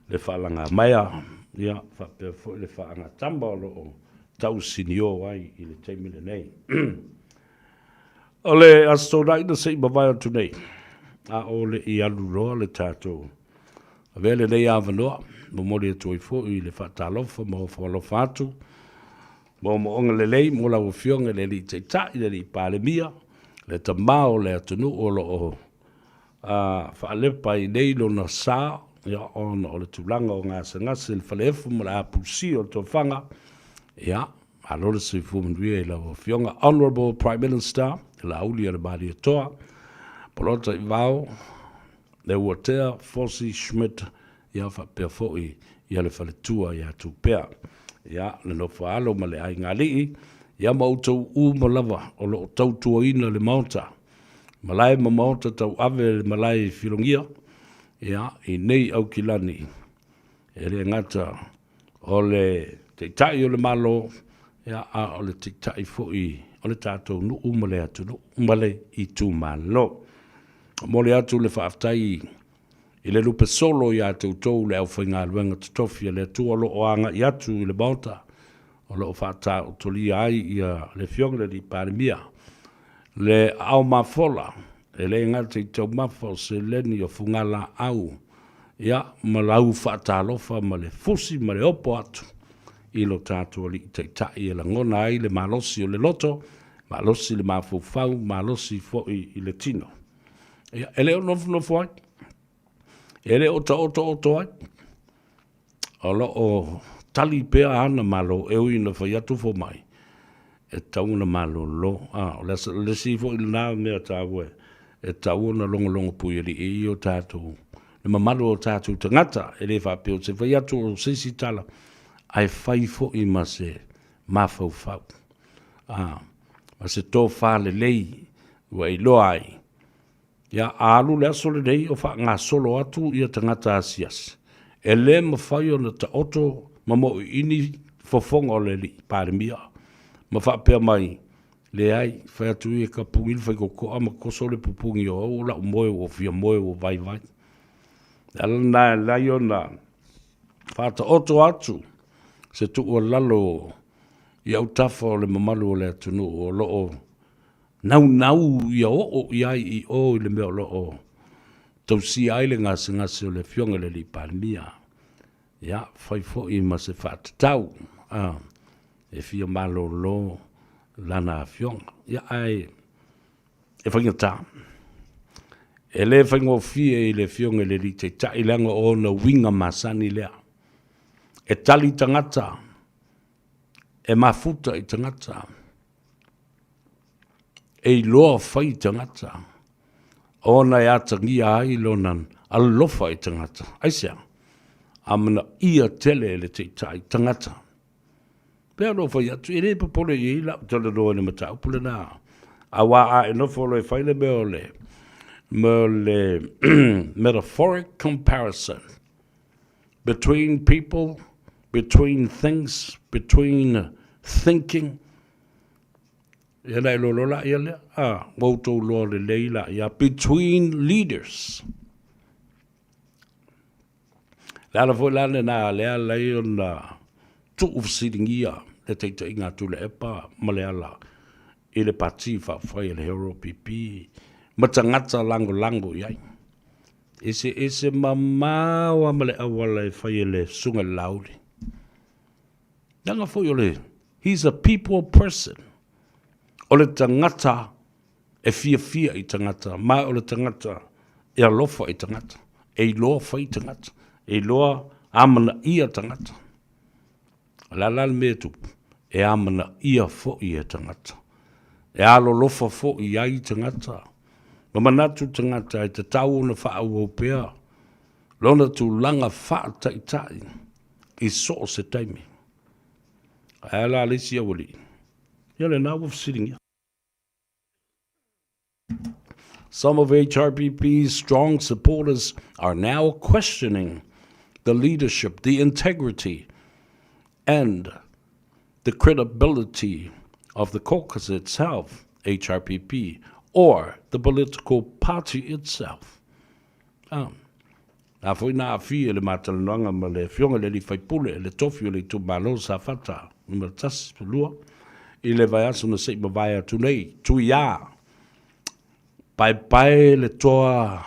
le faalagamaea, ia, faapea foi le faagatama o lo o tausinio ai i le taimi lenei. O le Aso Toonai na se i mavae atu nei, a o le i alu loa le tatou avea lenei avanoa, momoli atu ai foi le faatalofa ma ofo alofa atu, moomooga lelei mo lau Afioga i le Alii Taitai, le Alii Palemia, le Tama o le atunuu o lo o faalepa ai nei lona sa, ia, ona o le tulaga o gasegase i le faleefu ma le apulusia o le tofaga, ia, malo le soifua manuia i lau Afioga. Honourable Prime Minister, Laauli o le Malietoa, Polota Ivao, Leuatea Fosi Schmidt, ia faapea foi ia le faletua ia Tupea, ia le nofo alo ma le aigaalii, ia ma outou uma lava o lo o tautuaina le Maota, malae ma maota tauave le malae i Filogia, ia, i nei Aukilani, e le gata o le Taitai o le Malo, ia, a o le Taitai foi o le tatou nuu ma le atunuu ma le itumalo. Momoli atu le faafetai i le lupe solo ia te outou le aufaigaluega totofi a le Atua o lo o agai atu i le Maota o lo o faataotolia ai ia le Afioga i le Alii Palemia, le aao mafola, e le gata i taumafa o seleni o fugalaau, ia, ma lau faatalofa ma le fusi ma le opo atu i lo tatou Alii Taitai e lagona ai le malosi o le loto, malosi le mafaufau, malosi foi i le tino. Ia, e le o nofonofo ai, e le o taotooto ai, o lo o tali pea ana malo e ui ina fai atu fomai e tatau ona malolo. A, o le isi foi lena mea taua e tatau ona logologo puialii ai o tatou, le mamalu o tatou tagata, e le faapea o se fai atu o se isi tala, ae fai foi ma se mafaufau, a, ma se tofa lelei ua iloa ai. Ia, a alu le aso lenei o faagasolo atu ia tagata asiasi, e le mafai ona taoto ma moiini fofoga o le Alii Palemia ma faapea mai, Leai, fai atu ia ka pugi le faikokoa ma koso le pupugi o au o la'u moe ua fia moe ua vaivai. Le ala lena e ala ai ona faataoto atu se tuualalo i autafa o le mamalu o le atunuu o lo o naunau ia oo i ai i o i le mea o lo o tausia ai le gasegase o le Afioga i le Alii Palemia. Ia, fai foi ma se faatatau, a, e fia malolo lana afioga. Ia, ae e faigata. E le faigofie i le Afioga i le Alii Taitai leaga o ona uiga masani lea. E tali tagata, e mafuta i tagata, e iloa fai i tagata, ona e atagia ai lona alofa i tagata. Aisea? Amanaia tele e le taitai tagata. Pei ona ou fai atu, e le popole i ai lau talanoa i le mataupu lena, aua a e nofo loa e fai le mea o le, mea o le metaphoric comparison between people, between things, between thinking, ia ona e iloa loa lea lea, a, ua outou iloa lelei laia, between leaders. Le ala foi la lena lea ala ai ona tuufesiligia le taitaiga a Tuilaepa ma Leala i le Pati Faaupufai a le HRPP ma tagata lagolago i ai. Eseese mamao lava ma le auala e fai e le Susuga i le Laauli. Leaga foi o le, he's a people person. O le tagata e fiafia i tagata, ma o le tagata e alofa i tagata, e iloa fai tagata, e iloa amanaia tagata. O le a la le mea e tupu? E amanaia foi e tagata. E alolofa foi i ai tagata. Ma manatu tagata e tatau ona faaauau pea lona tulaga faataitai i so o se taimi. Ae a la le isi aualii? Ia lena ua fesiligia. Some of HRPP's strong supporters are now questioning the leadership, the integrity, and the credibility of the caucus itself, HRPP, or the political party itself. Um, Nā foi na aafia i le mātalanoaga ma le Afioga i le Alii Faipule i le tofi o le itumalo Safata numera 1, 2 i le vaiaso na se i mavae atu nei, Tuiā, paepae le toa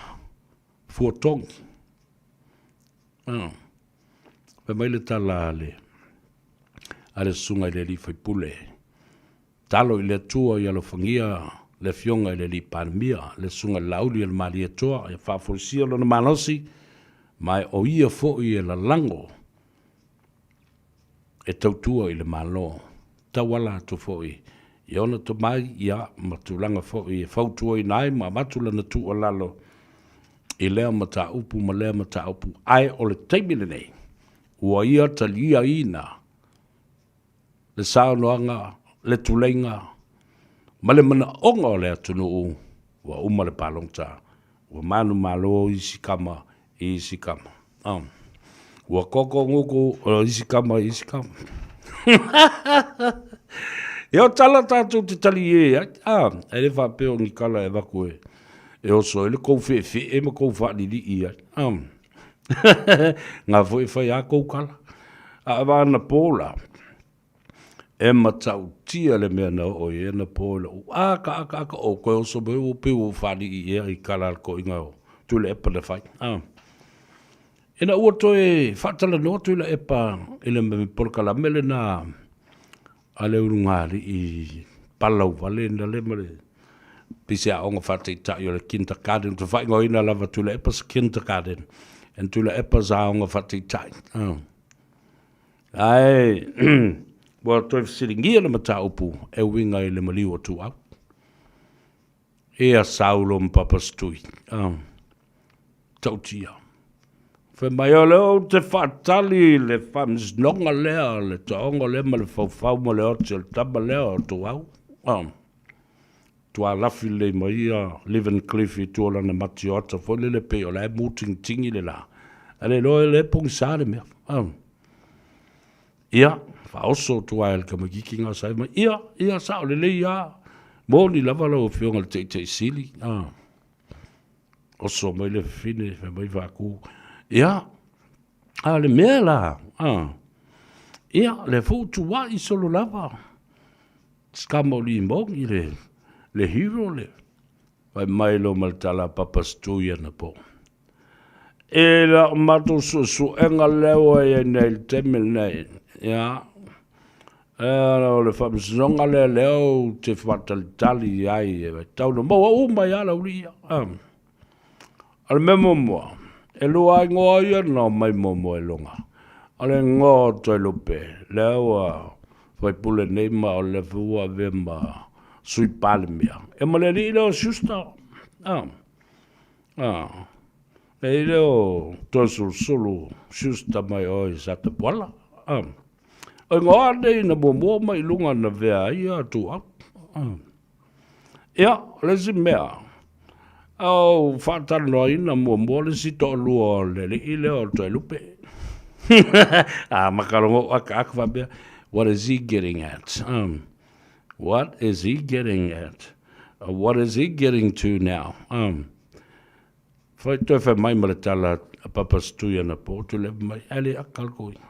fuatogi. Fai mai le tala a le a le susuga i le Alii Faipule, Talo i le Atua ia alofagia le Afioga i le Alii Palemia, le Susuga i le Laauli o le Malietoa, ia faafoisia lona malosi, ma o ia foi e lalago e tautua i le Malo, tauala atu foi i ona tomai, ia, ma tulaga foi e fautuaina ai ma avatu lana tuualalo i lea mataupu ma lea mataupu. Ae o le taimi lenei, ua ia taliaina le saunoaga, le tuleiga ma le manaoga o le atunuu, ua uma le palota, ua manumalo isi kama i isi kama. Oh. Ua koko nguku o isi kama i isi kama. Ia o tala tātou te tali e ai. Ah, e le whapea o ni kala e waku e, e oso e le kou whewhe e ma kou whaalili i ai. Ah. Ngā foi e whai a kou kala. A wa ana pō la, e matautia le mea na oo i ana pō i lou aka aka aka o koe oso mai ua pei ua ou faalii ea i kala a le koiga o Tuilaepa na fai. A. Ina ua toe faatalanoa Tuilaepa i le polokalame lena a le ulugalii palauvale na le ma le pei se aoga faataitai o le kindergarten. Ou te faaigoaina lava Tuilaepa's Kindergarten and Tuilaepa's Aoga Faataitai. Ae ua toe fesiligia le mataupu e uiga i le maliu o Tuau. Ia Saulo ma Papastui. Tautia. Fai mai, o lea ou te faatali i le faamasinoga lea, le taoga lea ma le faufau ma le oti o le tama lea o Tuau. Tualafi lelei mai ia Livin Cliff i tua o lana matioata foi lele pei o la e mutingitingi le la. Ae le iloa e le pogisa le mea. Ia, faaoso atu lava e le tamaitiiti na sa mai, ia, ia, sao lelei lava, moni lava lau Afioga i le Taitai Sili. Oso mai le fafine, fai mai Faatu, ia, a o le mea la, ia, lea foi ua tuuai solo lava, Scum o Limogi le, le hero le. Fai mai loa ma le tala a Papa Stui anapo. I lau matou suesuega lea ua i ai nei i le taimi lenei, ia, o le faamasinoga lea lea ou te faatalitali i ai e tau ona maua uma ai lava le aualii ia. O le mea muamua, e lua igoa ia na omai muamua i luga. O le igoa o Toelupe, lea ua faipule nei ma o lea foi ua avea ma Sui Palemia. Ia ma le alii lea o Schuster. Ah. Ah. Le alii lea o Toesulusulu Schuster mai o i Satapuala. Ah. O igoa nei na muamua mai i luga na avea ai ia Tuuau. Ah. Ia, o le isi mea, a ou faatalanoaina muamua le isi toalua o le alii lea o Toelupe. A maka logo ou akaaka faapea, what is he getting at? What is he getting at? What is he getting to now? Fai toe fai mai ma le tala a Papa Setui anapo, Tuilaepa mai, ae le aka le koina.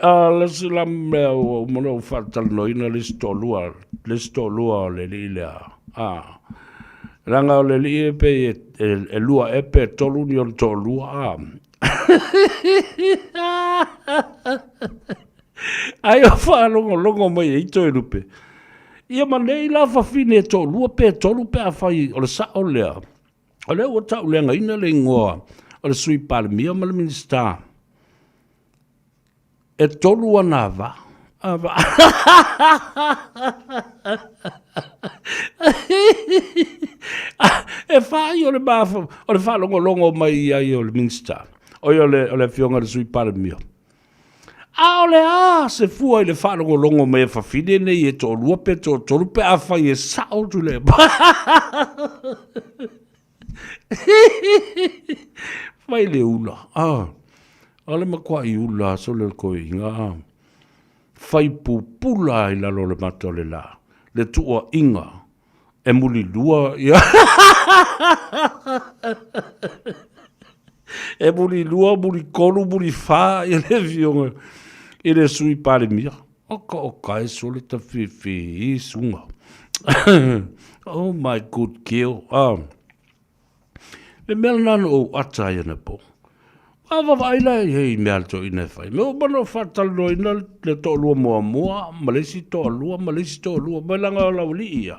A le isi la mea ua uma ona ou faatalanoaina le isi toalua, le isi toalua o le alii lea, a, leaga o le alii e pei e, e, e lua ea pe tolu ni ona toalua, a. Ai o faalogologo mai ai Toelupe, ia ma nei la fafine e toalua pe tolu pe afai o le sao lea, o lea ua tauleagaina le igoa o le Sui Palemia ma le Minisita. E tolu ana ava. Ava. E whai o le mafa, o le whaalongolongo mai ai o le Minista, o le, o le afioga le Sui Palemia. A o le a se fua i le faalogologo mai a fafine nei e toalua pe toatolu pe afai e sao Tuilaepa. Fai le ula. Ah, o le matuai ula sole o le toeaina. Ah. Fai pupula i lalo o le mata o le la. Le tuuaiga e mulilua ia. E mulilua, mulitolu, mulifā ia le afioga i le Sui Palemia. Oka oka e sole ta fifi i sunga. Oh my good kill. Ah. Le mea lena na ou ata ai anapo. A vaavaai la i ai i mea a le toeaina e fai. Me ua uma ona faatalanoaina le toalua muamua ma le isi toalua ma le isi toalua mai leaga o le aualii ia.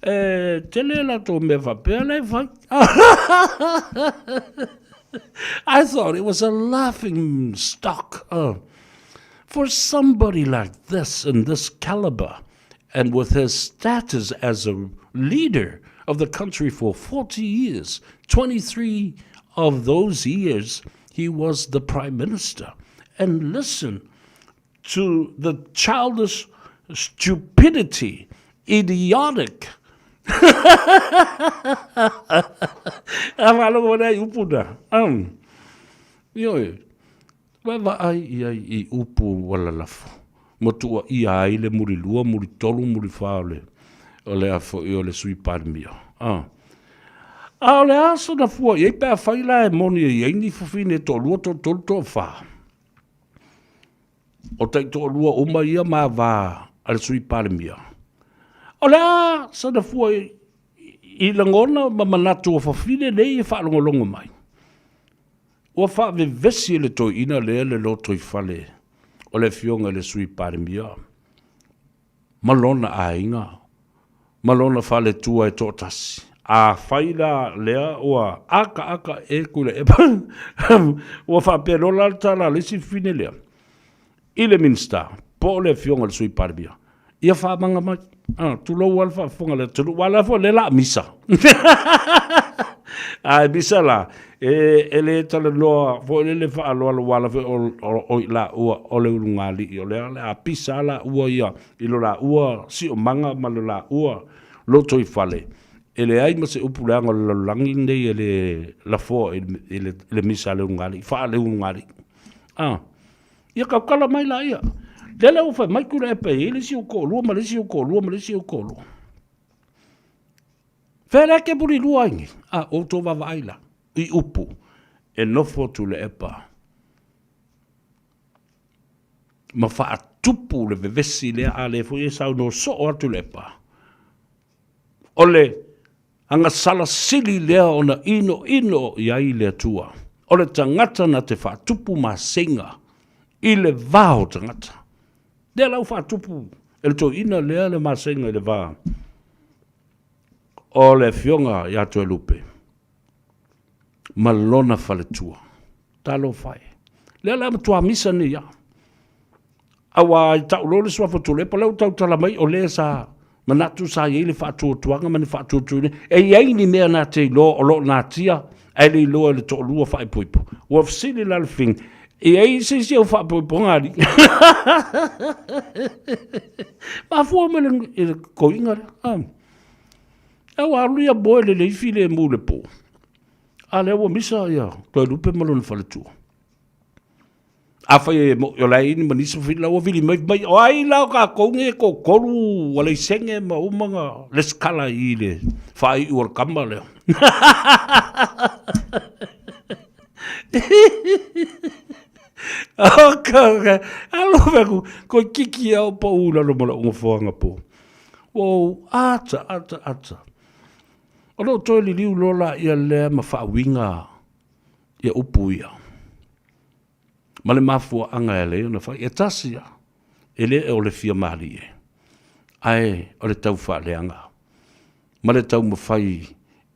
E tele a latou mea faapea la e fai. I thought it was a laughing stock for somebody like this in this caliber and with his status as a leader of the country for 40 years, 23 of those years he was the prime minister. And listen to the childish stupidity, idiotic. A faalogo mai ai upu na. Um, ioe, Vaavaai i ai i upu ua lalafo, ma tuuaia ai le mulilua, mulitolu, mulifā o le, o le a foi o le Sui Palemia. A. A o le a sona fua i ai pe afai la e moni e i ai ni fafine toalua, toatolu, toafā? O taitoalua uma ia ma va a le Sui Palemia. O le a sana fua i, i lagona ma manatu o fafine nei e faalogologo mai? Ua faavevesi e le toeaina lea le lotoifale o le Afioga i le Sui Palemia ma lona aiga ma lona faletua e toatasi. Afai la lea ua akaaka e Tuilaepa, ua faapea loa la le tala a le isi fafine lea i le Minisita po o le Afioga i le Sui Palemia, ia faamaga mai. Ah, tulou lava le faafofoga a le atunuu, aua o la foi o lea o le a misa. A e misa la, e, e le talanoa foi lele faaaloalo aua la foi o, o, o i laua o le ulugalii, o lea o le a pisa lava laua ia i lo laua siomaga ma lo laua lotoifale. E leai ma se upu leaga o le lalolagi lenei e le lafoa i le, i le, i le misa a le ulugalii, faale-ulugalii. Ah. Ia tautala mai laia. Lea la ua fai mai Tuilaepa e i ai le isi ou toalua ma le isi ou toalua ma le isi ou toalua. Fea la e te mulilua ai nei? A, ua outou vaavaai la i upu e nofo Tuilaepa ma faatupu le vevesi lea, a lea foi e saunoa soo lava Tuilaepa. O le agasala sili lea ona inoino i ai le Atua, o le tagata na te faatupu maseiga i le va o tagata. Lea la ua faatupu e le toeaina lea le maseiga i le va o le afioga ia Toelupe ma lona faletua. Talofa e. Lea la matua misa nei ia. Aua i tau loa le suafa o Tuilaepa, lea ua tautala mai o lea sa manatu sa i ai le faatuatuaga ma ni faatuatuaina. E i ai ni mea na te iloa o lo o natia ae le iloa e le toalua faaipoipo. Ua fesili la le Fing, e i ai se isi au faaipoipoga alii? Mafua mai i le koiga lea. Ah. A ua alu ia moe lelei filemu i le po. A lea ua misa ia Toelupe ma lona faletua. Afai e moʻi o la e i ai ma nisi ma la ua vili mai mai o ai la o kākou nei e toatolu ua laisene ma uma ona resitala i le faaiu o le tama lea. Alofa aku, toeitiiti lava ou pau i lalo ma lou nofoaga po. Ua ou ata, ata, ata. Ona ou toe liliu loa laia lea ma faauiga ia upu ia. Ma le mafuaaga e ala ai ona fai. E tasi lava, e le o le fia malie, ae o le tau faaleaga ma le taumafai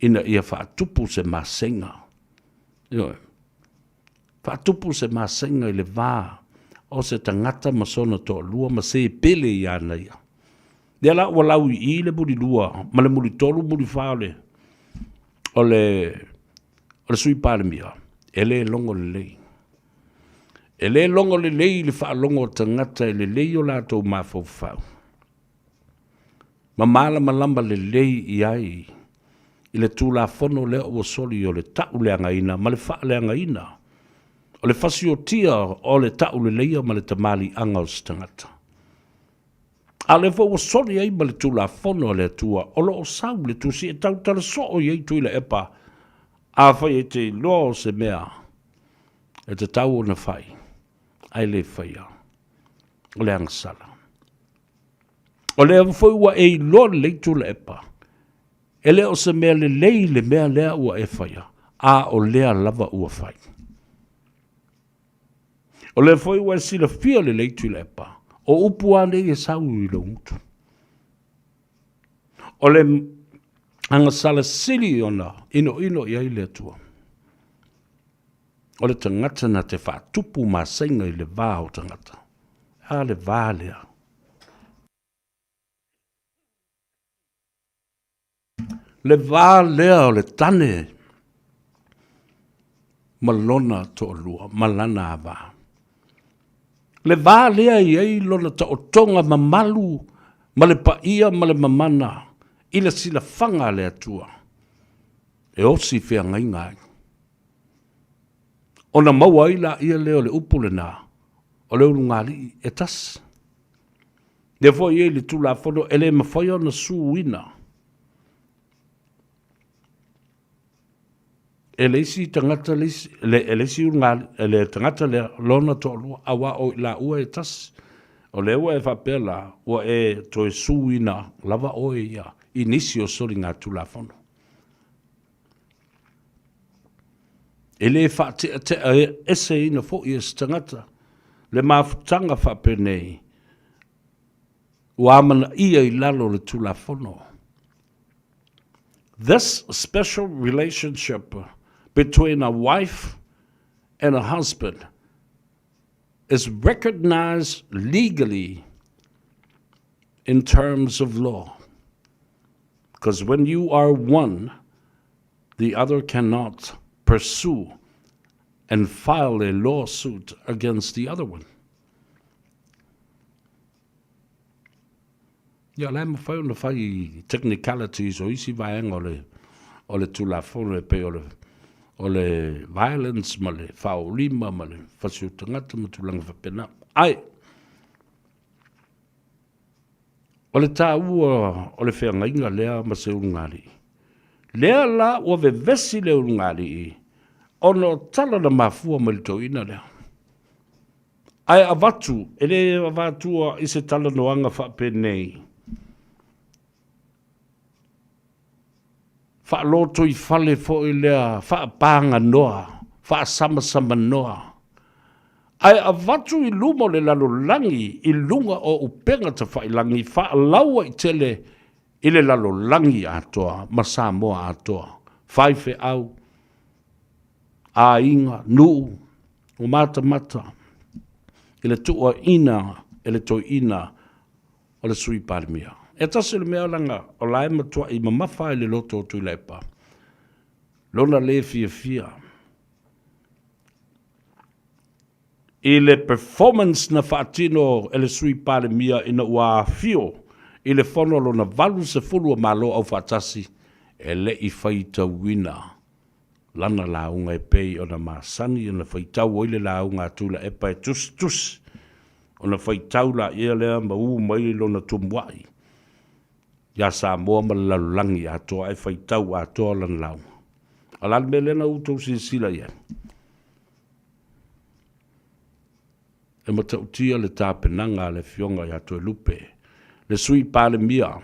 ina ia faatupu se masega. Ioe. Faatupu se masega i le va o se tagata ma sona toalua ma se pele ia ia. Lea la ua lau i i le mulilua ma le mulitolu mulifa o le o le o le Sui Palemia, e le logo lelei. E le logo lelei i le faalogo o tagata e lelei o latou mafaufau ma malamalama lelei i ai i le Tulafono lea ua soli o le tauleagaina ma le faaleagaina o le fasiotia o le tauleleia ma le tamaliiaga o se tagata. A o lea foi ua soli ai ma le Tulafono a le Atua o lo o sau le tusi e tautala soo i ai Tuilaepa, afai e te iloa o se mea e tatau ona fai, ae le faia, o le agasala. O lea foi ua e iloa lelei Tuilaepa, e le o se mea lelei le mea lea ua e faia, a o lea lava ua fai. O lea foi ua e silafia lelei Tuilaepa, o upu lava nei e sau i lou gutu. O le agasala sili ona inoino i ai le Atua, o le tagata na te faatupu masaiga i le va o tagata. A le va lea. Le va lea o le tane ma lona toalua, ma lana ava. Le va lea e i ai lona taotoga mamalu ma le paia ma le mamana i le silafaga a le Atua e osi feagaiga ai. Ona maua ai laia lea o le upu lena, o le ulugalii e tasi. Lea foi e i ai le Tulafono e le mafai ona suina e le isi tagata le isi, le, e le isi ulugalii, e le tagata lea lona toalua, aua o i laua e tasi. O lea ua e faapea la, ua e toe suina lava oe ia i nisi o soligatulafono. E le faateatea eseina foi e se tagata le mafutaga faapenei ua amanaia i lalo o le Tulafono. This special relationship between a wife and a husband is recognized legally in terms of law. Because when you are one, the other cannot pursue and file a lawsuit against the other one. Ia, la e mafai ona fai i technicalities o isi vaega o le, o le Tulafono e pei o le, o le violence ma le faaolima ma le fasi o tagata ma tulaga faapena. Ae, O le taua o le feagaiga lea ma se ulugalii. Lea la ua vevesi le ulugalii ona o tala na mafua mai le toeaina lea. Ae avatu, e le avatua i se talanoaga faapenei, faalotoifale foi lea faapaganoa, faasamasamanoa, ae avatu i luma o le lalolagi i luga o upega tafailagi faalauaitele i le lalolagi atoa ma Samoa atoa, faifeau, aiga, nuu. Ua matamata i le tuuaiina e le toeaina o le Sui Palemia. E tasi le mea leaga o la e matuai mamafa i le loto o Tuilaepa lona le fiafia i le performance na faatino e le Sui Palemia ina ua afio i le Fono lona 80 o Malo Aufaatasi e le i faitauina lana lauga e pei ona masani ona faitau ai le lauga a Tuilaepa e tusitusi ona faitau laia lea ma u mai lona tumuai ia Samoa ma le lalolagi atoa ae faitau atoa lana lauga. A o le a le mea lea na outou silasila i ai? E matautia le tapenaga a le Afioga ia Toelupe, le Sui Palemia,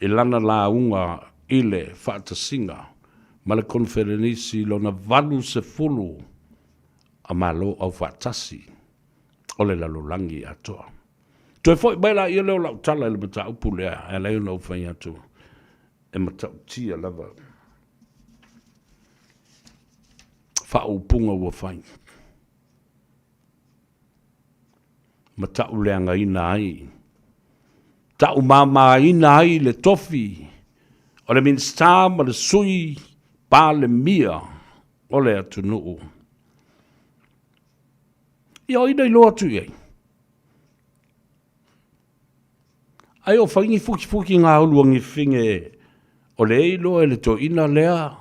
i lana lauga i le faatasiga ma le Koneferenisi lona 80 a Malo Aufaatasi o le lalolagi atoa. Toe foi mai laia lea o lau tala i le mataupu lea e ala ai ona ou fai atu e matautia lava faaupuga ua fai ma tauleagaina ai, taumamaina ai le tofi o le Minisita ma le Sui Palemia o le atunuu. Ia o ai na iloa atu i ai? Ai o fai ni fukifuki gaulu a Gifige o le e iloa e le toeaina lea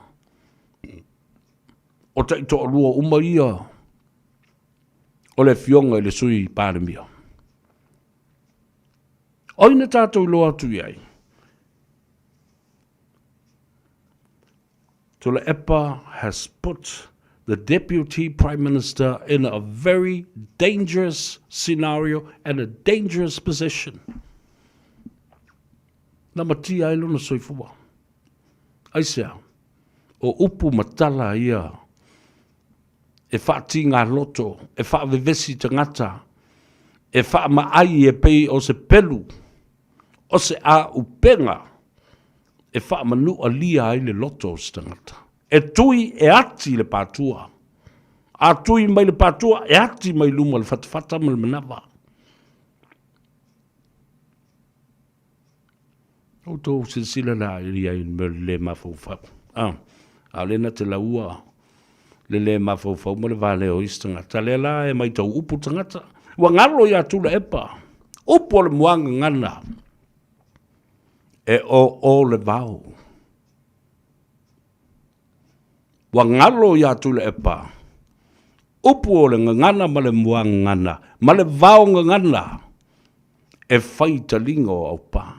o taitoalua uma ia o le Afioga i le Sui Palemia. O ai na tatou iloa atu i ai? Tuilaepa has put the Deputy Prime Minister in a very dangerous scenario and a dangerous position. Na matia ai lona soifua. Aisea? O upu ma tala ia e faatigaloto, e faavevesi tagata, e faamaai e pei o se pelu, o se aupega e faamanualia ai le loto o se tagata. E tui e ati le patua. A tui mai le patua, e ati mai luma le fatafata ma le manava. Outou silasila la i ai le mea le mafaufau. Ah, a o lea na te laua le le mafaufau ma le valea o isi tagata. Lea la e maitau upu tagata. Ua galo ia Tuilaepa, upu o le muagagana e o o le vao. Ua galo ia Tuilaepa, upu o le gagana ma le muagagana ma le vao gagana e fai taliga o aupa.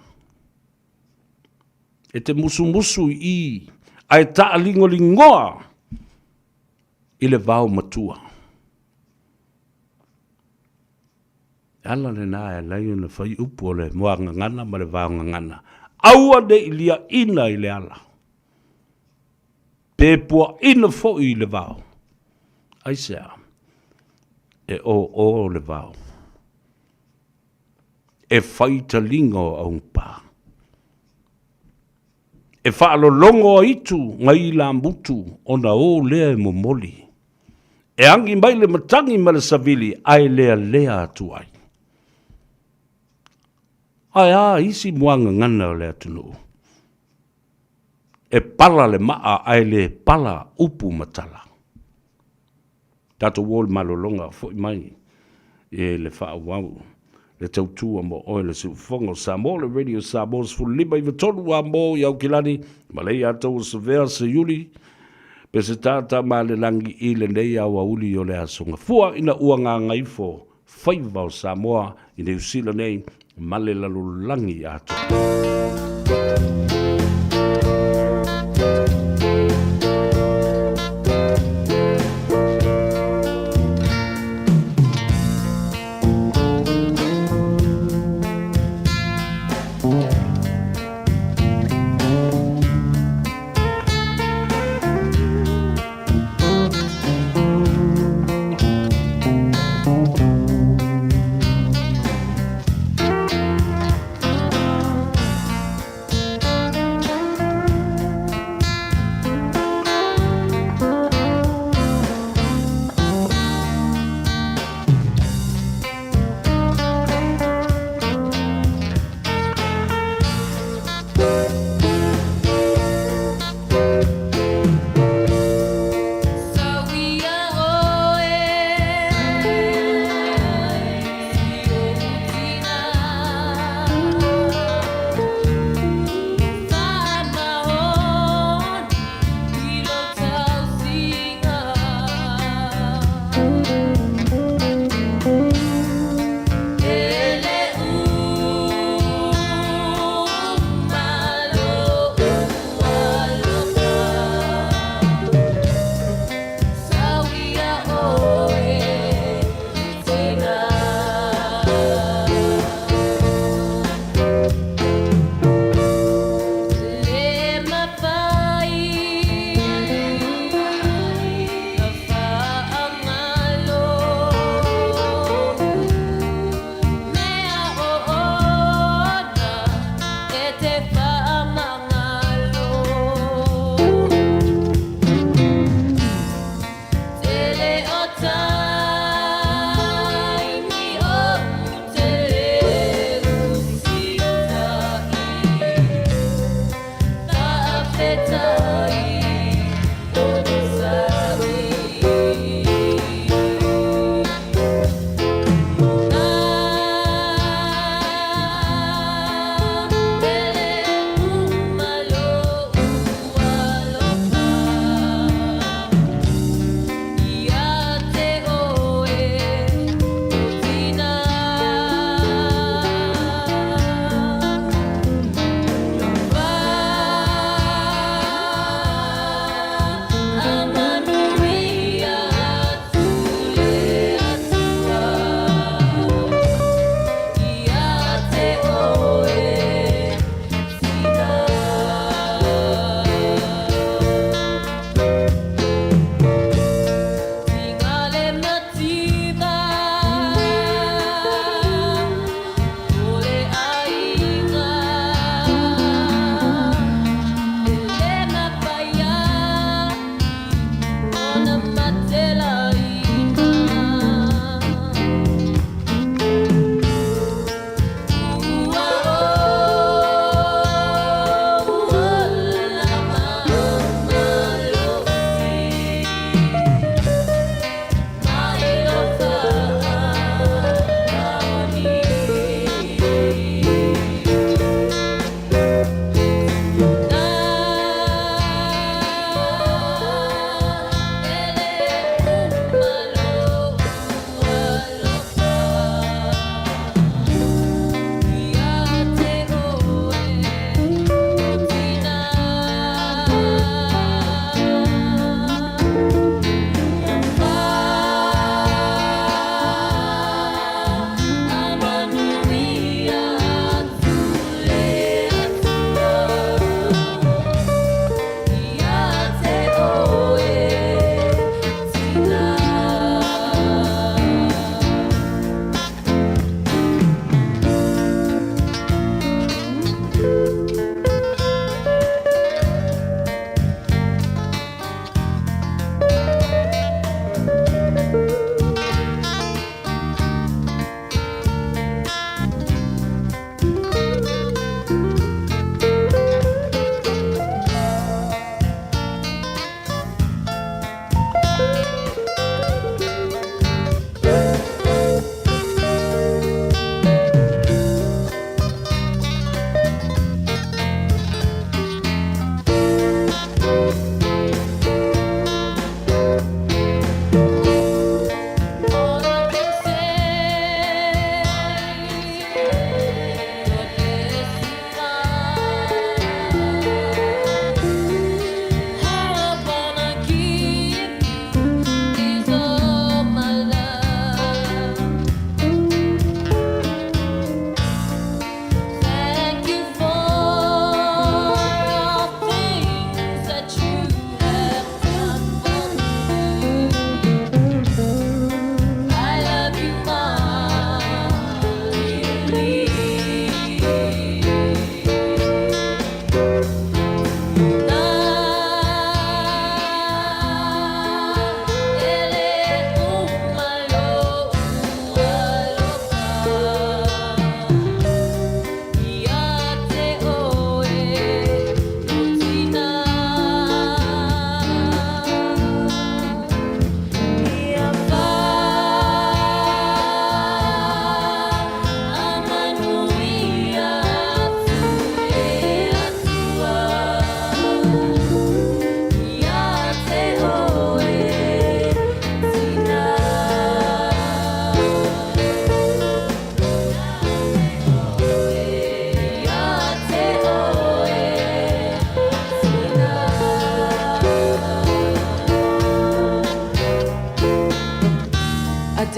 E te musumusu i i, ae taaligoligoa i le vao matua. E ala lena e ala ai ona fai upu o le muagagana ma le vaogagana. Aua ne i liaina i le ala, pe puaina foi i le vao. Aisea? E o o le vao. E fai taliga o augapa. E faalologo aitu ngai ilamutu ona o lea e momoli. E agi mai le matagi ma le savili ae lealea atu ai. Ae a isi muagagana o le atunuu? E pala le maa ae le pala upu ma tala. Tatou o i le malologa, foi mai e le faaauau le tautua mo oe le siufofoga o Samoa, le Radio Samoa 15 i 3 a mo i Aukilani, ma le ia tou o Savea Seiuli, Peseta Tamaalelangi i lenei aoauli o le Aso Gafua ina ua gagaifo faiva o Samoa i Niu Sila nei ma le lalolagi atoa.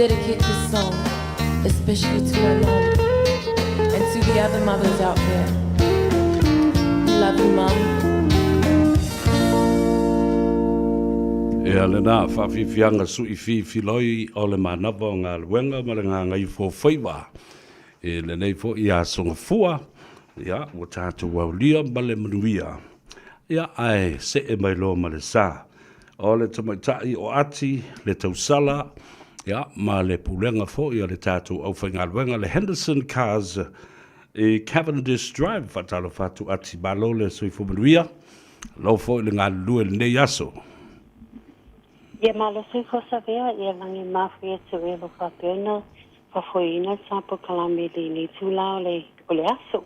dedicate this song especially to my mom and to the other mothers out there. Love you, Mom. Ia lena faafiafiaga suʻifiifiloi o le manava o galuega ma le gagaifo faiva i lenei foʻi aso gafua, ia ua tatou aulia ma le manuia. Ia ae see mai loa ma le sa o le tamaitai o Ati le tausala, ia ma le pulega foi a le tatou aufaigaluega le Henderson Cars i Cavendish Drive. Faatalofa atu Ati, malo le soifua manuia, alo foi le galulue i lenei aso. Ia malo soifua savea, ia lagi mafuia te oe lo faapea ona faafoeina le sa polokalame i lenei itulā o le o le aso.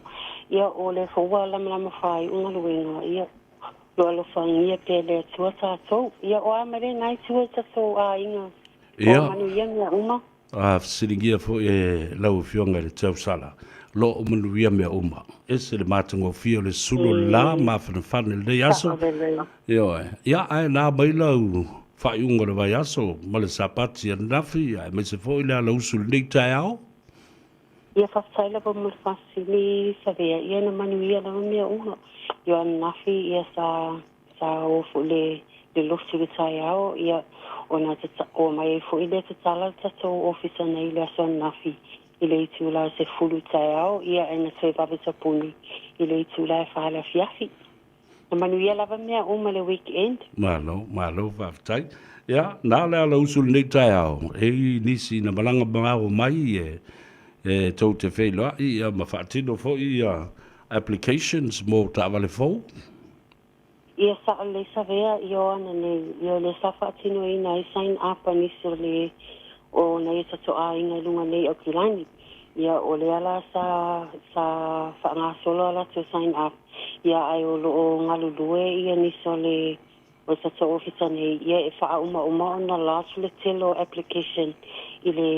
Ia o lea foi ua lamalama faaiu galuega, ia lo alofagia pea e le Atua tatou. Ia o a mai lenā itu e tatou aiga, o a manuia mea uma. A fesiligia foi e lau Afioga i le Tausala, o lo o manuia mea uma. Ese le matagofie o le sulu o le la mafanafana i lenei aso. Ioe. Ia, ae na mai lau faaiuga o le vaiaso ma le Sapati ananafi, aemaise foi le alausu i lenei taeao. Ia faafetai lava mo le faafesili Savea, ia na manuia lava mea uma. Io ananafi ia sa sa o foi le le lotu i le taeao, ia ona o mai ai foi lea tatala le tatou ofisa nei i le aso ananafi i le itula e 10 taeao, ia ae na toe vave tapuni i le itula e 4 le afiafi. Na manuia lava mea uma le weekend. Malo, malo faafetai. Ia, na le alausu i lenei taeao, e i nisi na malaga mamao mai e e tou te feiloai ia ma faatino foi ia applications mo taavale fou. Ia sao lelei Savea i o ana nei, ia o lea sa faatinoina ai sign up a nisi o le o nai o tatou aiga i luga nei Aukilani. Ia o lea la sa sa faagasolo a latou sign up, ia ae o lo o galulue ia nisi o le o le tatou ofisa nei, ia e faaaumauma ona lodge le tele o application i le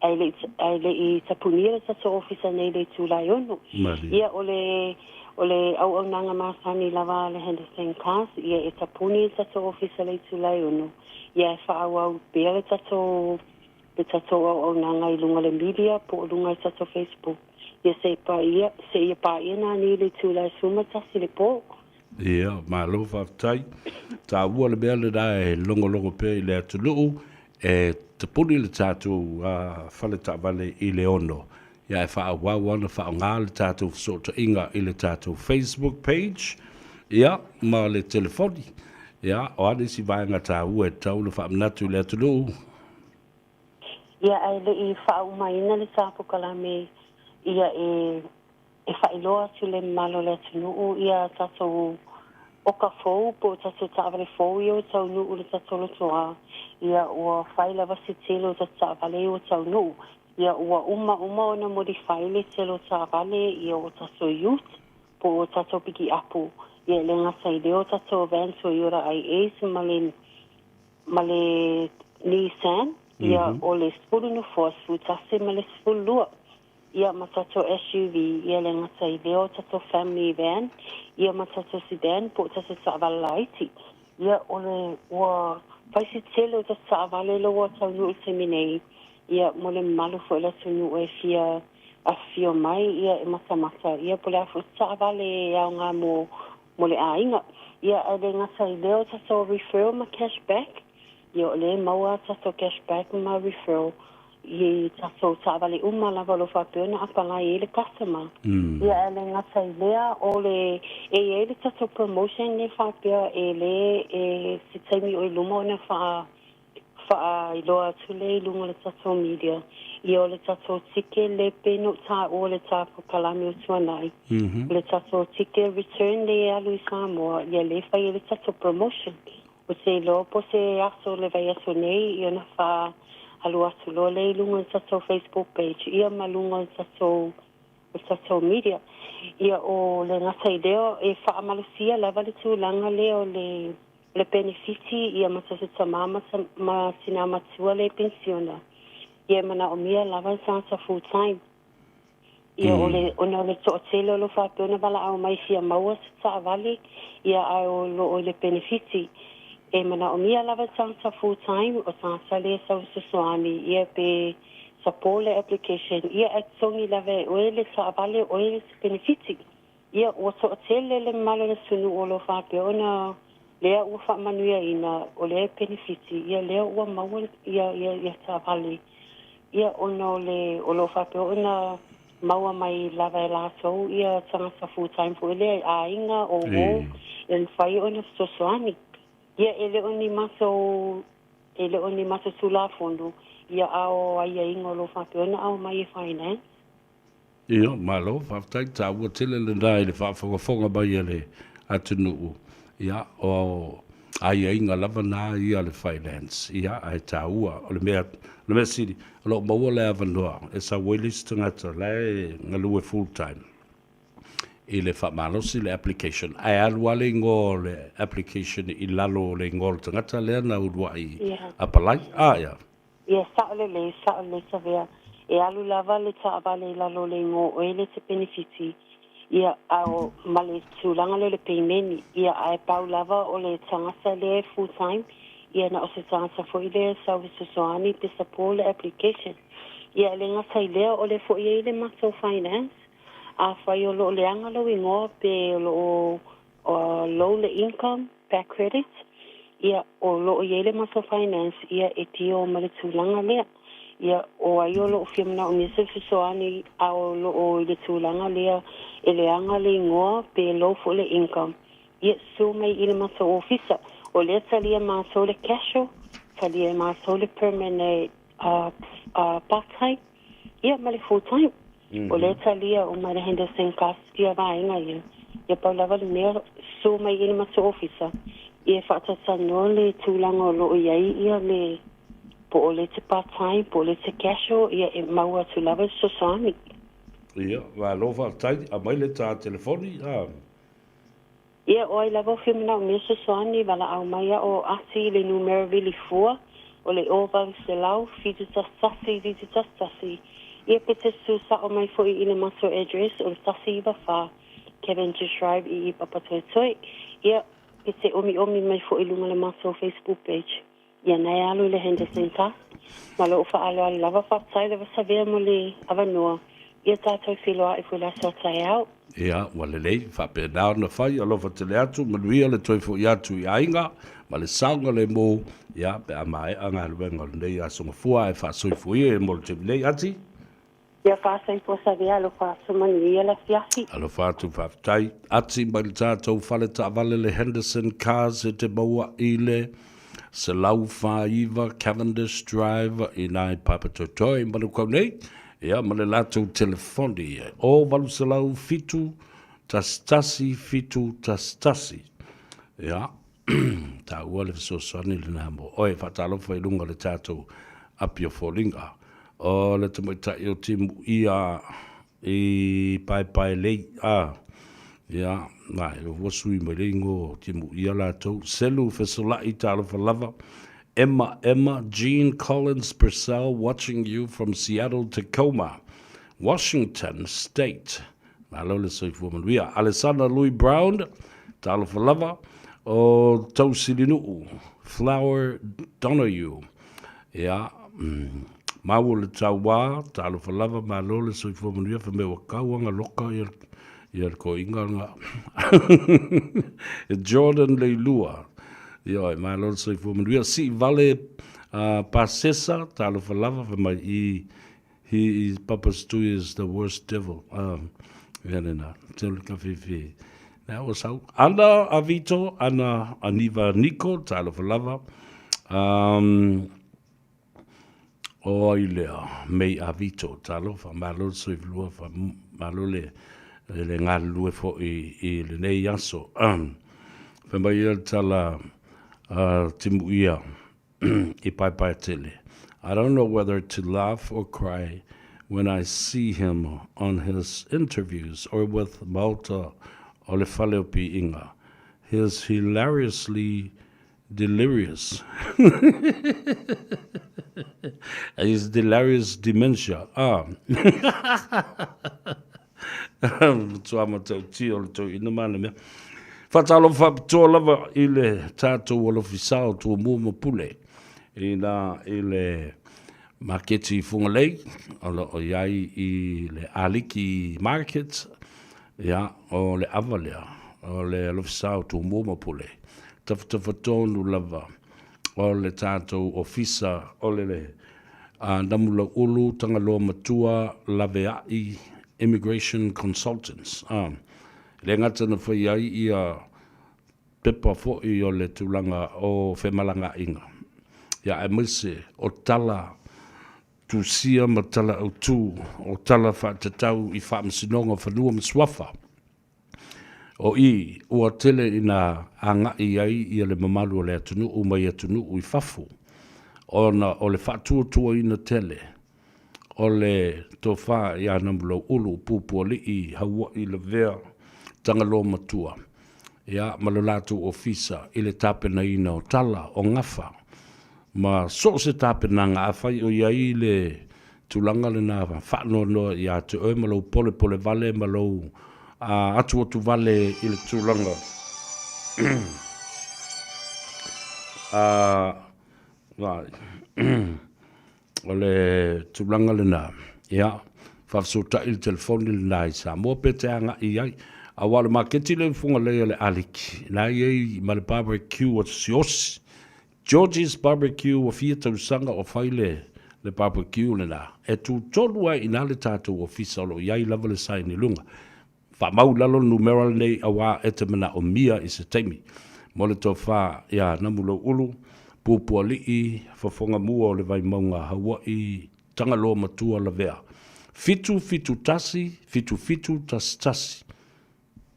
ae le i ae le i tapunia le tatou ofisa nei i le itula e 6. Ia o le o le auaunaga masani lava a le Henderson Cars, ia e tapuni le tatou ofisa i le itula e 6, ia e faaauau pea le tatou le tatou auaunaga i luga o le media po o luga i le tatou Facebook, ia se i paia seia paia nani i le itula e 11 le po. Ia, malo faafetai. Taua le mea lena e logologo pea i le atunuu, e tapuni le tatou fale taavale i le 6. Ia ae faaauau ona faaaoga le tatou fesootaiga i le tatou Facebook page, ia, ma le telefoni. Ia, o a nisi vaega taua e tatau ona faamanatu i le atunuu? Ia, ae le i faaaumaina le ta polokalame, ia e e faailoa atu i le mamalu o le atunuu ia tatou oka fou po o tatou taavale fou ia ua taunuu i le tatou lotoa, ia ua fai lava se tele o tatou taavale ia ua taunuu. Ia ua uma uma ona modify le tele o taavale ia o tatou ute po o tatou pikiapu, ia e le gata i lea o tatou van Toyota IAs ma le ma le Nissan, ia o le 10 nofoa, 11 ma le 12. Ia ma tatou SUV, ia le gata i lea o tatou family van, ia ma tatou sedan po o tatou taavale laiti. Ia o le ua fai se tele o tatou taavale lea ua taunuu i le taimi nei, ia mo le mamalu foi o le atunuu e fia afifio mai ia e matamata, ia po o le a foi se taavale e aoga mo mo le aiga. Ia ae le gata i lea o tatou referral ma cash back, ia o lea e maua tatou cash back ma referral i tatou taavale uma lava o lo o faapea ona apalai ai le customer. Ia ae le gata i lea, o le e i ai le tatou promotion lea faapea e le e se taimi o i luma ona faa faailoa atu lea i luga o le tatou media, ia o le tatou tike le pei ona ou taua i le ta polokalame o tuanai, o le tatou tike return lea e alu i Samoa, ia lea e fai ai le tatou promotion. Ou te iloa po o se aso o le vaiaso nei ia ona faa alu atu loa lea i luga o le tatou Facebook page ia ma luga o le tatou o le tatou media. Ia o le gata i lea e faamalosia lava le tulaga lea o le o le penefiti ia ma tatou tamā ma ma tinā matua lea e penisiona ia e manaomia lava le tagata full time. Ia o le ona o le toatele o lo o faapea ona valaau mai e fia maua se taavale, ia ae o lo o i le penefiti. E manaʻomia lava e tagata full time o tagata lea sau fesoasoani ia pe support le application ia ae totogi lava e oe le taavale oe le penefiti. Ia ua toatele le mamalu o le atunuu o lo o faapea ona lea ua faamanuiaina o lea penefiti ia lea ua maua ia ia ia taavale ia ona o le o lo o faapea ona maua mai lava e latou ia tagata full time foi lea i aiga o uo e mafai ona fesoasoani. Ia e le o ni matou e le o ni matou Tulafono ia a o aiaiga o lo o faapea ona aumai e Finance. Ia, malo, faafetai, taua tele lena i le faafogafoga mai a le atunuu, ia, o aiaiga lava na ia a le Finance, ia, ae taua. O le mea, o le mea sili, o lo o maua le avanoa e sau ai le isi tagata la e galue full time i le faamalosi le application, ae alu lava le igoa o le application i lalo o le igoa o le tagata lea na uluai apalai. A, ia. Ia, sao lelei, sao lelei Savea. E alu lava le taavale i lalo o le igoa o oe le te penefiti, ia, a o, ma le tulaga lea o le peimeni, ia, ae pau lava o le tagata lea e full time, ia, na o se tagata foi lea e sau e fesoasoani pe support le application. Ia, e le gata i lea, o lea foi e i ai le matou finance, afai o lo o leaga lou igoa pe o lo o low le income, bad credit, ia o lo o i ai le matou finance ia e deal ma le tulaga lea. Ia o ai o lo o fia manaomia se fesoani a o lo o i le tulaga lea e leaga le igoa pe low foi le income, ia susu mai i le matou ofisa. O lea talia matou le casual, talia e matou le permanent part time, Ia, ma le full time. O lea e talia uma e le Henderson Cast ia vaega ia. Ia pau lava le mea, susu mai i le matou ofisa, ia e faatautanoa le tulaga o lo o i ai ia le, po o le te part time, po o le te casual, ia e maua atu lava le fesoasoani. Ia, malo faafetai, aumai le ta telefoni, a. Ia, o ai lava o fia manaomia fesoasoani, valaau mai a o Ati i le numera vili fua, o le 0800 711 711. Ia, pe te susu sao mai foi i le matou address o le 194 Cavendish Drive i i Papatoetoe. Ia, pe te omiomi mai foi i luga o le matou Facebook page. Ia na e alu i le Henderson Park. Ma lou faaaloalo lava, faafetai lava Savea mo le avanoa. Ia tatou feiloai foi i le aso a taeao. Ia, ua lelei, faapena ona fai, alofa tele atu, manuia le toe foi atu i aiga, ma le saogalemu, ia, pe a maea galuega o lenei aso Gafua, ae faasoifua ia mo le taimi nei, Ati. Ia faasoifua Savea, alofa atu, manuia le afiafi. Alofa atu, faafetai. Ati mai le tatou fale taavale le Henderson Cars e te maua i le 149 Cavendish Drive i nai Papatoetoe i Manukau nei, ia ma le latou telefoni e 0807 11 711. Ia, taua le fesoasoani lena mo oe. Faatalofa i luga o le tatou api o foliga. O le tamaitai o Timuia i Paepaelei, a, ia, na, e ua sui mai le igoa o Timuia latou. Selu Fesolai, talofa lava. Emma, Emma, Jean Collins Purcell watching you from Seattle, Tacoma, Washington State. Malo le soifua manuia. Alesana Louis Brown, talofa lava. O Tausilinuu, Flower Donohue. Ia, maua le tauā, talofa lava, malo le soifua manuia, fai mai ua kau aga loka ia, ia le koiga nga. Jordan Leilua, ia, malo le soifua manuia. Sii vale Pasesa, talofa lava, fai mai i, he is, Papa Stewie is the worst devil. Ia lena, telu ka whiwhi. Nā, ua sau. Ana a Vito, ana a Niva Niko, talofa lava. Um, o ai lea, mei a Vito, talofa, malo le soifua, fa, malo le, le galulue foi i lenei aso. Um, fai mai ia le tala a Timuia i Paepaetele. I don't know whether to laugh or cry when I see him on his interviews or with Maota o le Fale o Piiga. He is hilariously delirious. He's delirious dementia. Ah. Matua matautia o le tauina ma le mea. Faatalofa faapitoa lava i le tatou alofisa o Tumua ma Pule ina i le maketi i Fugalei o lo o i ai i le Aliki Market, ia, o le ava lea o le alofisa o Tumua ma Pule, tafatafatonu lava o le tatou ofisa o le Namulauulu Tagaloa Matua Laveai Immigration Consultants. E le gata na fai ai ia pepa foi o le tulaga o femalagaaiga, ia aemaise o tala tusia ma tala autu o tala faatatau i Faamasinoga o Fanua ma Suafa. O i, ua tele ina agai ai ia le mamalu o le atunuu mai atunuu i fafo, ona o le faatuatuaina tele o le tofa ia Namulauulu, Pupualii, Haua'i Lavea, Tagaloa Matua, ia, ma le latou ofisa i le tapenaina o tala o gafa ma so o se tapenaga. Afai o i ai le tulaga lena faanoanoa ia te oe ma lou polepole vale ma lou atuatu vale i le tulaga o le tulaga lena, ia, faafesootai le telefoni lena i Samoa pe te agai i ai. Aua o le maketi lea i Fugalei o le Aliki, la e i ai ma le barbecue a Siaosi. George's Barbecue ua fia tausaga o fai le le barbecue lena. E tutolu lava i ina le tatou ofisa o lo o i ai lava le sign i luga. Faamau i lalo le numera lenei aua e te manaomia i se taimi. Mo le tofa ia Namulouulu, Pupualii, Fofogamua o le Vaimauga Haua'i, Tagaloa Matua Lavea. 771 7711.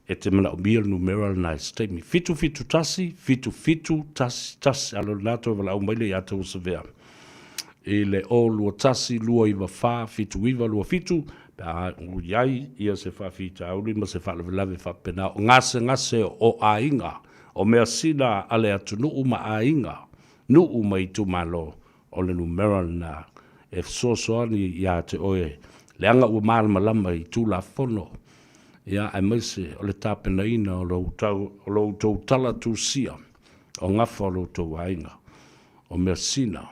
E te manaomia le numera lena i se taimi. 771 7711. Alo lena toe valaau mai lea ia te Savea i le 021 294 7927 pe a i ai ia se faafitauli ma se faalavelave faapena o gasegase o aiga, o measina a le atunuu ma aiga, nuu ma itumalo. O le numera lena e fesoasoani ia te oe leaga ua malamalama i Tulafono, ia, aemaise o le tapenaina o lo outou tala tusia o gafa o lo outou aiga, o measina,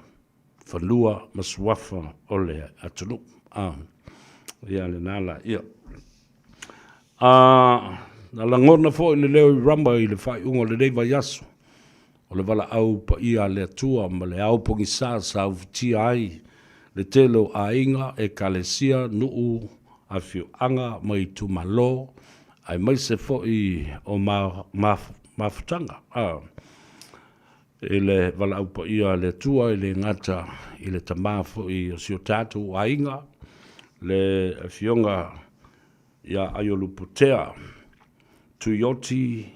fanua ma suafa o le atunuu. A, ia lena la ia. A, na lagona foi le leo i Rama i le faaiuga o lenei vaiaso, o le valaau paia a le Atua ma le ao pogisa sa ufitia ai le tele o aiga, ekalesia, nuu, afioaga ma itumalo, aemaise foi o mafutaga. A, i le valaau paia a le Atua, e le gata i le tama foi o si o tatou aiga, le Afioga ia Aiolupotea Tuioti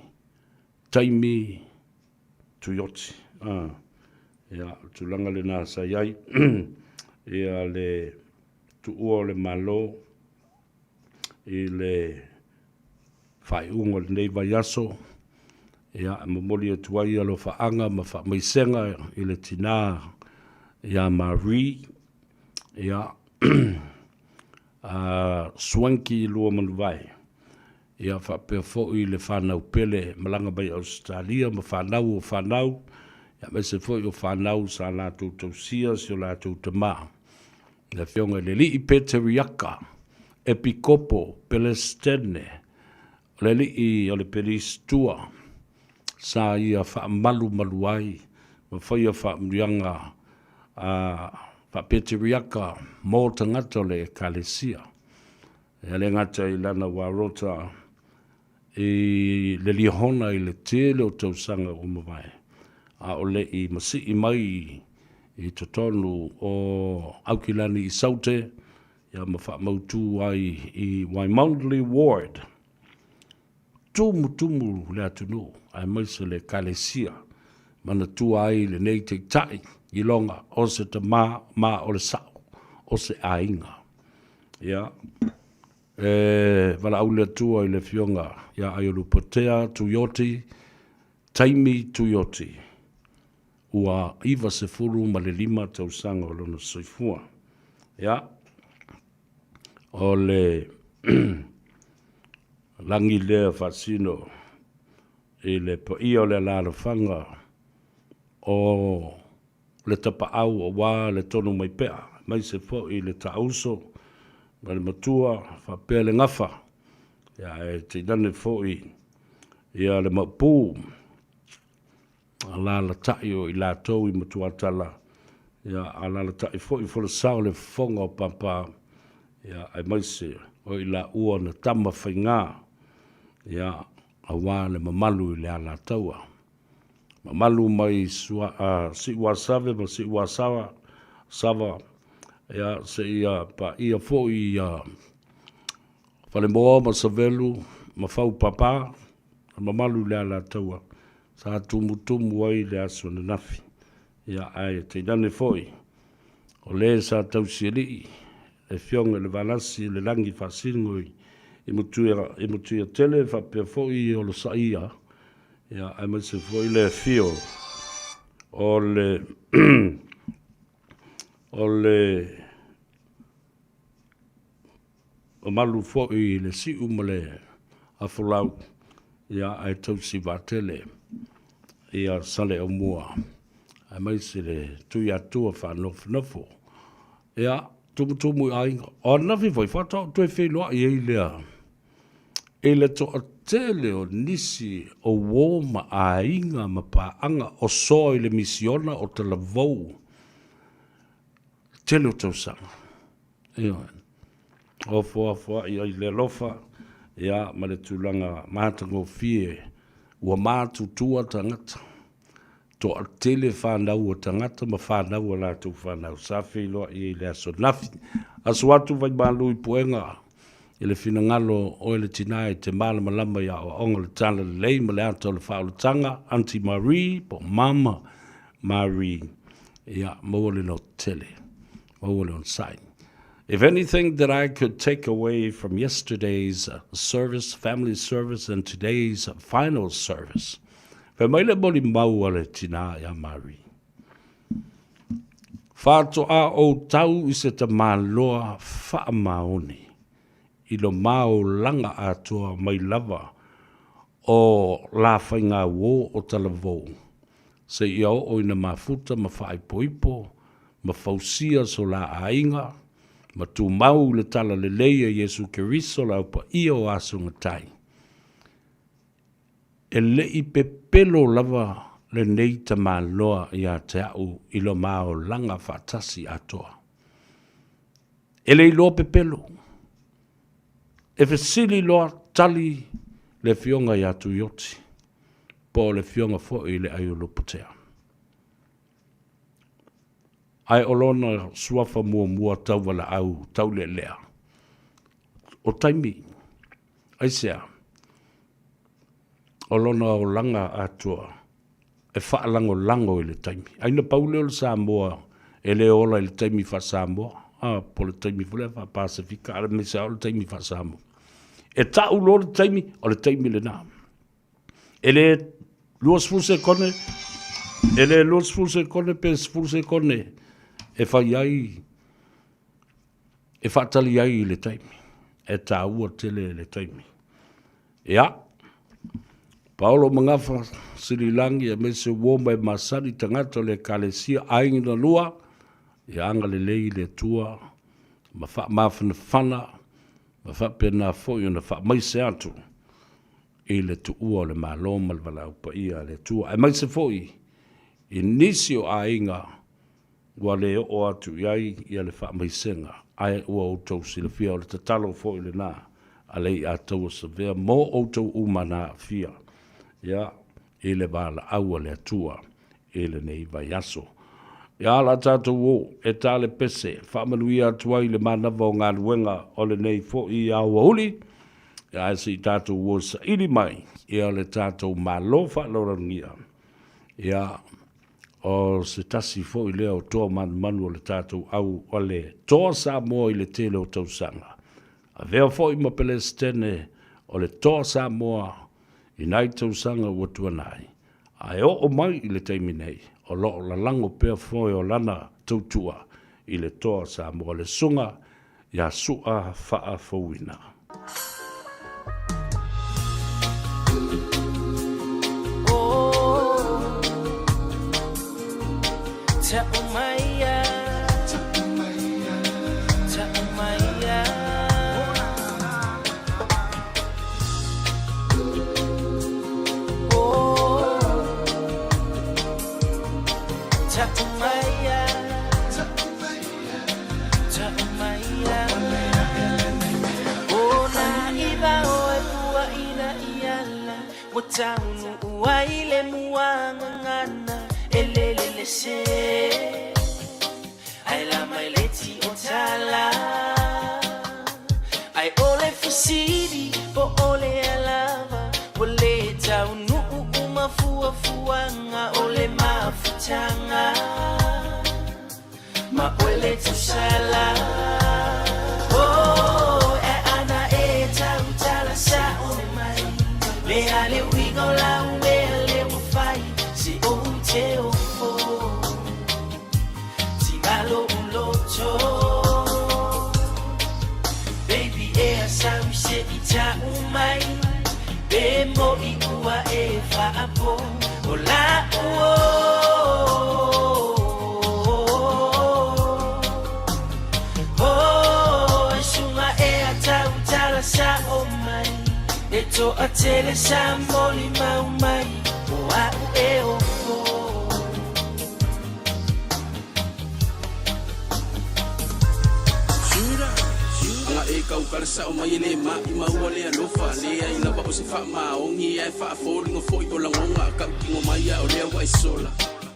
Taimi Tuioti. Ia, o le tulaga lena sa i ai ia le tuua o le Malo i le faaiuga o lenei vaiaso, ia, e momoli atu ai alofaaga ma faamaisega i le tina ia Marie, ia, a Swanky Luamanuvae, ia faapea foi le fanau pele malaga mai Ausetalia ma fanau o fanau, ia aemaise foi o fanau sa latou tausia si o latou tama, le Afioga i le Alii Peteriaka, Epikopo Pelestene, o le alii o le Pelistua, sa ia faamalumalu ai ma faia faamanuiaga a faapeteriaka mo tagata o le Ekalesia. E le gata i lana warota i le Liahona i le tele o tausaga ua mavae, a o le i masii mai i totonu o Aukilani i Saute, ia ma faamautu ai i Wymondley Ward. Tumutumu le atunuu aemaise le Ekalesia, manatua ai lenei taitai iloga o se tama ma o le sa'o o se aiga. Ia, e valaau le Atua i le Afioga ia Aiolupotea Tuioti, Taimi Tuioti, ua 95 tausaga o lona soifua. Ia, o le lagi lea faasino. i le paia o le alaalafaga o le tapaau aua le tonu mai pea, aemaise foi le taauso ma le matua faapea le gafa, ia ae tainane foi ia le maopu Alaalatai o i latou i Matuatala, ia, alaalatai foi Folasa o le Fofoga o Papa, ia, aemaise o i laua na tama faiga, ia, aua le mamalu i le Alataua. Mamalu mai sua, uh, Siuasave ma Siuasawa, Sava, ia, seia paia foi ia Falemoa ma Savelu ma Fau Papa, le mamalu i le Alataua, sa tumutumu ai le aso ananafi. Ia, ae tainane foi, o le sa tausialii, le Afioga i le Valasi le Lagi Faasino i Mutuia, i Mutuiatele faapea foi Olosaia, ia, aemaise foi le afio o le o le mamalu foi i le siu ma le afolau, ia, ae tausi vaatele ia Saleaaumua, aemaise le Tuiatua faanofonofo. Ia, tumutumu i aiga. O ananafi foi, faatoa ou toe feiloai ai lea i le toatele o nisi o uo ma aiga ma paaga o soa i le misiona o Talavou tele o tausaga. Ioe. Ofoafoa'i ai le alofa, ia, ma le tulaga matagofie ua matutua tagata. Toatele fanau a tagata ma fanau a latou fanau sa feiloai ai i le aso nafi. Aso atu Vaimalu i Puega i le finagalo o oe le tina e te malamalama i aoaoga o le Talalelei ma le ata o le faaolataga, Aunty Marie po o Mama Marie, ia maua le lototele, maua le onosai. If anything that I could take away from yesterday's service, family service and today's final service, fai mai le molimau a le tina ia Marie. Faatoa ou tau i se tamaloa faamaoni i lo maolaga atoa mai lava o la faigauō o Talavou, seia oo ina mafuta ma faaipoipo ma fausia so la aiga, ma tumau i le talalelei a Iesu Keriso le Au Paia o Aso Gatai. E le i pepelo lava lenei tamaloa ia te a'u i lo ma olaga faatasi atoa. E le iloa pepelo. E fesili loa tali le afioga ia Tuioti, po o le afioga foi i le Aiolupotea. Ae o lona suafa muamua tauvalaau taulealea, o taimi, aisea? O lona olaga atoa e faalagolago i le taimi. Ai na pau lea o le Samoa e le ola i le taimi faa-Samoa, a, po o le taimi foi lea faa-Pasefika, aemaise lava o le taimi faa-Samoa. E tau loa le taimi, o le taimi lena. E le 20 sekone, e le 20 sekone pe 10 sekone e fai ai, e faatali ai i le taimi. E taua tele le taimi. Ia, Paolo Magafa, Sililangi, aemaise uo ma e masani tagata o le Ekalesia Aiga na Lua, ia agalelei le Atua ma faamafanafana ma faapena foi ona faamaise atu i le tuua o le Malo ma le valaau paia a le Atua, aemaise foi i nisi o aiga ua le oo atu i ai ia le faamaisega, ae ua outou silafia o le tatalo foi lena a le Iataua Savea mo outou uma na aafia ia i le valaau a le Atua i lenei vaiaso. Ia o le a tatou o e ta le pese, faamanuia atu ai le manava o galuega o lenei foi aoauli, ia ae se i tatou o e saili mai ia le tatou Malo faaaloalogia. Ia O se tasi foi lea o toa manumanu o le tatou au o le Toa Samoa i le tele o tausaga. Avea foi ma Pelesitene o le Toa Samoa i nai tausaga ua tuanai, ae oo mai i le taimi nei, o lo o lalago pea foe o lana tautua i le Toa Samoa, le Susuga ia Su'a Faafouina. Ta'umaia Ta'umaia Oh Ta'umaia Ta'umaia O na iwa o e pua ina iala Mo taunu ua ile muangangana E lele le se Ai la mai le ti o tala Ai ole fusidi po ole alava O le taunu uma fuafuaga o le mafutaga ma oe le tusala Oh, e ana e tautala sa'o mai le a le uiga o lau mea le ua fai se ou te ofo tigalo uloto Baby e a sau se i ta'u mai Pe mo i ua e faapo O la o Oh, e sunga e a tau tala sa o mai E toa tele sa moli mau mai O au e ofo Aga e kau kala sa'o mai e lē maʻimau le alofa leai lava o se faamaogi ae faafoliga foʻi o lagoga kaʻutino mai a o lea ua e sola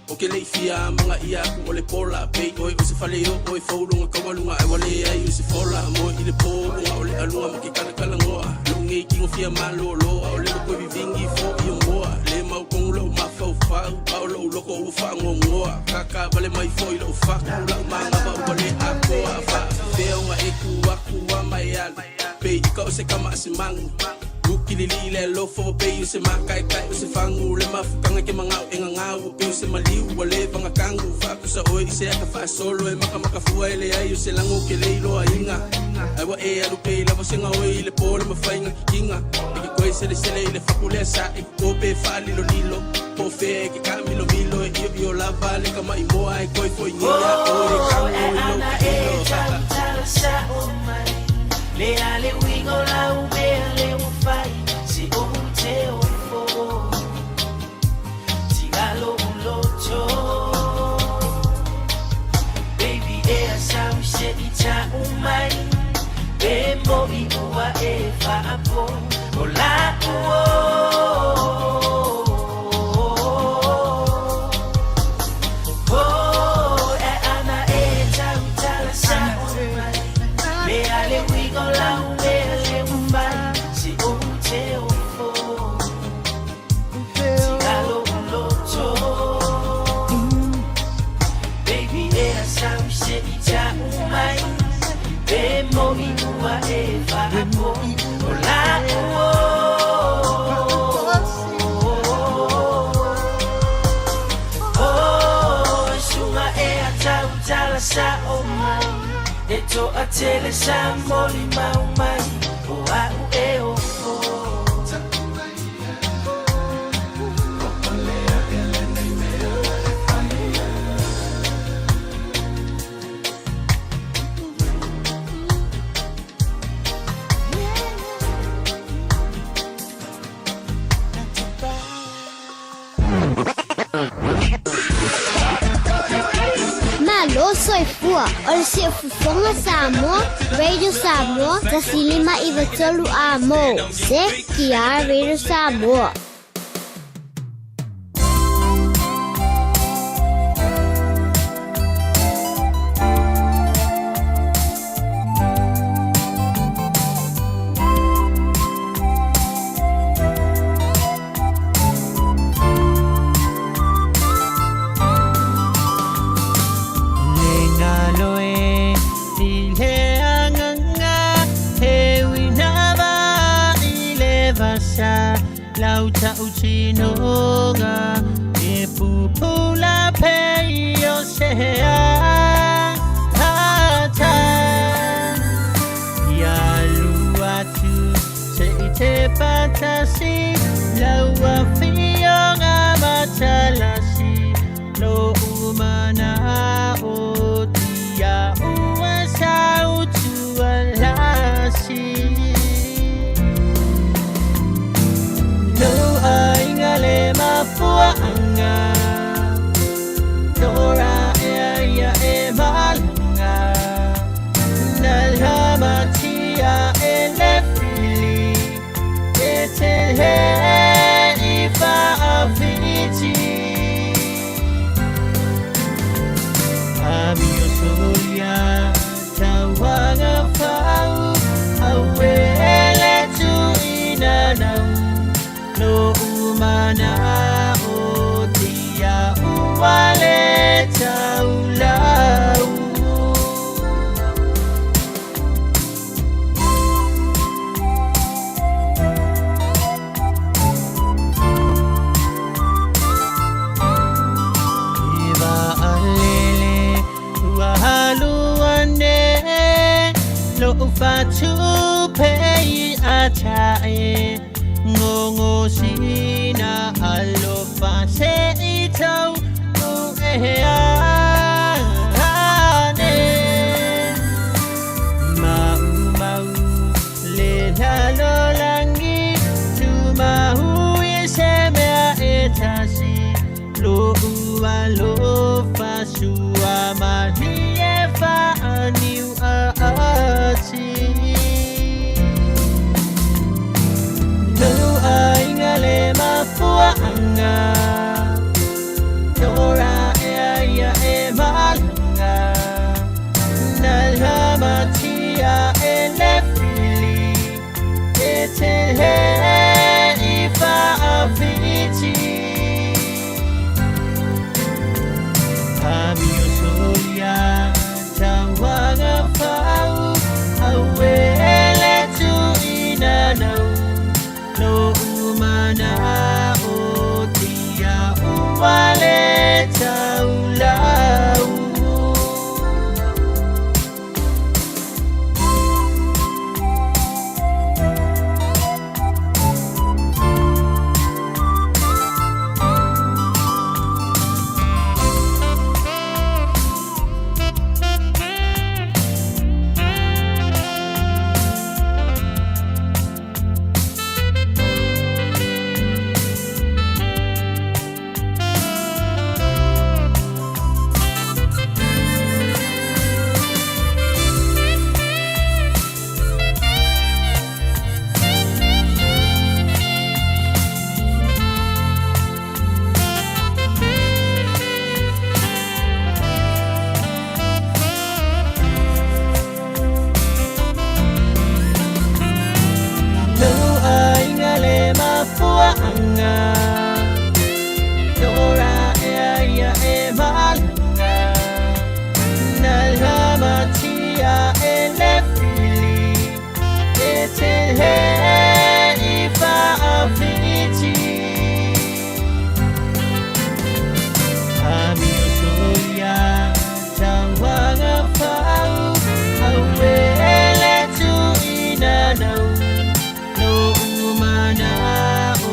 o ke leʻi fia magaʻia aku o le pola pei oe o se fale oo e fouloga kaualuga ae ua leai o se fola moe i le pō luga o le aluga ma ke kalakalagoa loʻu tino fia malōlō a o le koe vivigi foʻi o moa lē mautonu loʻu mafaufau a o loʻu loko ua faagogoa kakavale mai foʻi loʻu faku laʻu magava ua lē atoa faafefea oga e tu aku a mai alu pei ika o se kama a se magu ukililiʻi le alofa ua pei o se makaekae o se fagu le mafukaga ke magao e gagau ua pei o se maliu ua lē vagakagu faakusa oe i se aka faasolo e makamakafua e leai o se lago ke lē iloaiga ae ua e alu pei lava sega oe i le pō le mafaiga kikiga e ke koe selesele i le faku lea sa e kokō pe faalilolilo po o fea e ke kaamilomilo e ioio lava le kamaʻimoa ae koe foʻigia oe Oh, kago e i lou ana e kiilo tautala sa'o mai Le a le uiga o lau mea le ua fai Se ou te ofo Tigalo uloto Baby e a sau se i ta'u mai Pe mo i ua e faapo O la'u o Oh, e ana e tautala sa'o mai Le a le uiga o lau mea le ua fai Se ou te ofo Tigalo uloto Baby e a sau se i ta'u mai Pe mo i ua e faapo O la'u o Oh, e suga e a tautala sa'o mai E toa tele sa moli mau mai O a'u e ofo Malo soifua o le siufofoga Samoa, Radio Samoa, 105 3 Amo. Se ki Radio Samoa. Le i le agaga e uinava i le vasa lau ta'utinoga e pupula pei o sea ata ia lua atu se i te patasi lau afioga matalasi lo umana mana o tia ua sau tualasi. Lo aiga le mafuaanga, Dora e ia e malanga, Na lama tia e le fili, E te he i whaawhiti. Amio solia tauanga whau, Auele tuina nau, No umana o tia uale taulau. Iwa alele ua haluane, Lo ufatu pei atae, Ngongo sina alofa se i tau u e ane. Mau mau le lalo langi, Tu mahu i se mea e tasi, Lo ua lofa sua mahi e whaaniu a ati. Lo aiga le mafuaanga, Dora e aia e malanga, Na lama tia e le fili, E te he i whaawhiti. Amio solia tauanga whau, Auele tuina nau, No umana o tia uale taulau. Lo aiga le mafuaanga, Dora e aia e malanga, Na lama tia e le fili, E te he i whaawhiti. Amio solia tauanga whau, Auele tuina nau, No umana o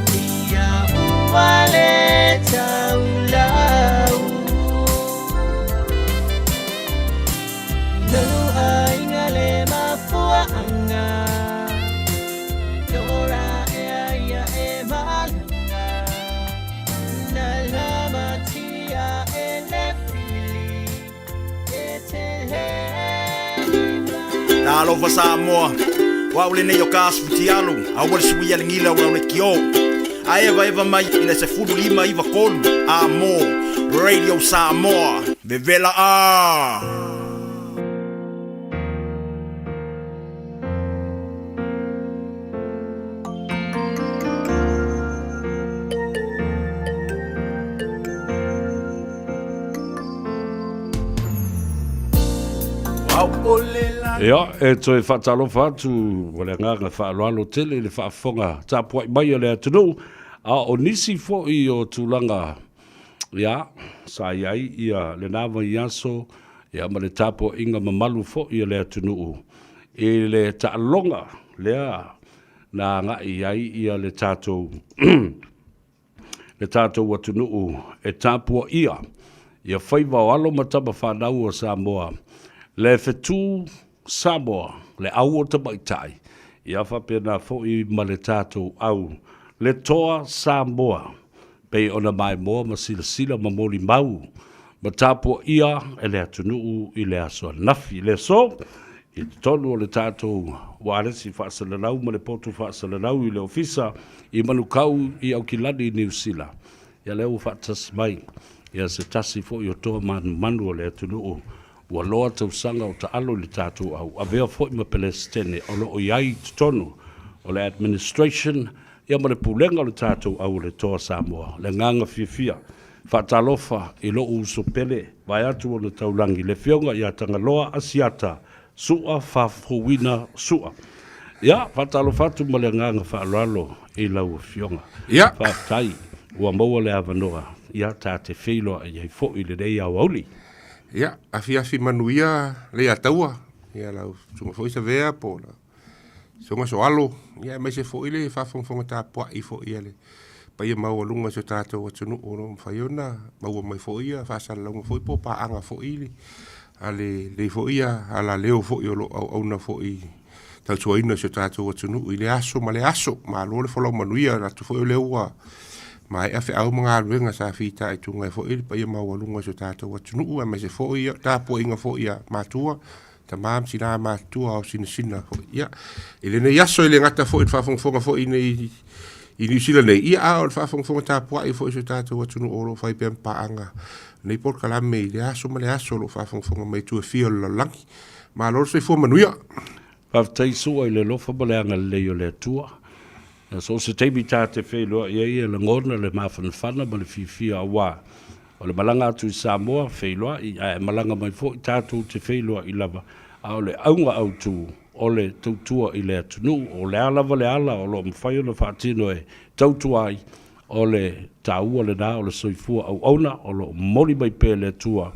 tia uale taulau. Lo aiga le mafuaanga, Dora e aia e malanga, Na lama tia e le fili, E te he i Na alofa Samoa, wa ule nei o ka asu fitialu, a ua le sui a le gila o le kio. A eva eva mai i le 15 93 a mo Radio Samoa. Vevela a. Ia, e toe faatalofa atu ma le agaga faaaloalo tele i le faafofoga tapuai mai a le atunuu, a o nisi fo'i o tulaga ia sa i ai ia lenā vaiaso ia ma le tapua'iga mamalu fo'i a le atunuu i le taaloga lea na aga'i ai ia le tatou atunuu e tapua'ia. Ia faiva o alo ma tama fanau o Samoa, le fetu Samoa, le au o tamaitai, ia faapena foi ma le tatou au, le toa Samoa, pei ona maimoa ma silasila ma molimau ma tapuaia e le atunuu i le aso ananafi. I le aso, i totonu o le tatou ualesi faasalalau ma le potu faasalalau i le ofisa i Manukau i Aukilani i Niu Sila, ia lea ua faatasi mai ia se tasi foi o toa manumanu o le atunuu ua loa tausaga o taalo i le tatou au avea foi ma Pelesitene o lo o i ai i totonu o le administration ia ma le pulega o le tatou au o le Toa Samoa. Le agaga fiafia, faatalofa i lou uso pele vaeatu ona taulagi, le Afioga ia Tagaloa Asiata Su'a Faafouina Su'a. Ia, faatalofa atu ma le agaga faaaloalo i lau Afioga. Ia. Faafetai ua maua le avanoa, ia, ta te feiloai ai foi i lenei aoauli. Ia, afiafi manuia Leiataua, ia lau susuga foi Savea po o lau susuga Soalo, ia aemaise foi le faafogafoga tapuai foi a le paia maualuga o si o tatou atunuu o lo o mafai ona maua mai foi ia faasalalauga foi po o paaga foi a lenei foi alaleo foi o lo o auauna foi i le tautuaina o si o tatou atunuu i lea aso ma lea aso. Malo le folau manuia, manatu foi o lea ua maea feau ma galuega sa fitaituga ai foi le paia maualuga o si o tatou atunuu, aemaise foi o tapuaiga foi a matua, tama ma tina matutua, ao sinasina foi. Ia, i lenei aso e le gata foi i le faafogafoga foi nei i Niu Sila nei, ia a o le faafogafoga tapuai foi o si o tatou atunuu o lo o fai pea ma paaga lenei polokalame i lea aso ma lea aso o lo o faafogafoga mai i itu e fia o le lalolagi. Malo le soifua manuia. Faafetai Sua i le alofa ma le agalelei o le Atua. So o se taimi ta te feiloai ai e lagona le mafanafana ma le fiafia aua o le malaga atu i Samoa, feiloai, ae malaga mai foi tatou te feiloai lava, a o le auga autu o le tautua i le atunuu, o le a lava le ala o lo o mafai ona faatino e tautua ai, o le taua lena o le soifua auauna o lo o momoli mai pea e le Atua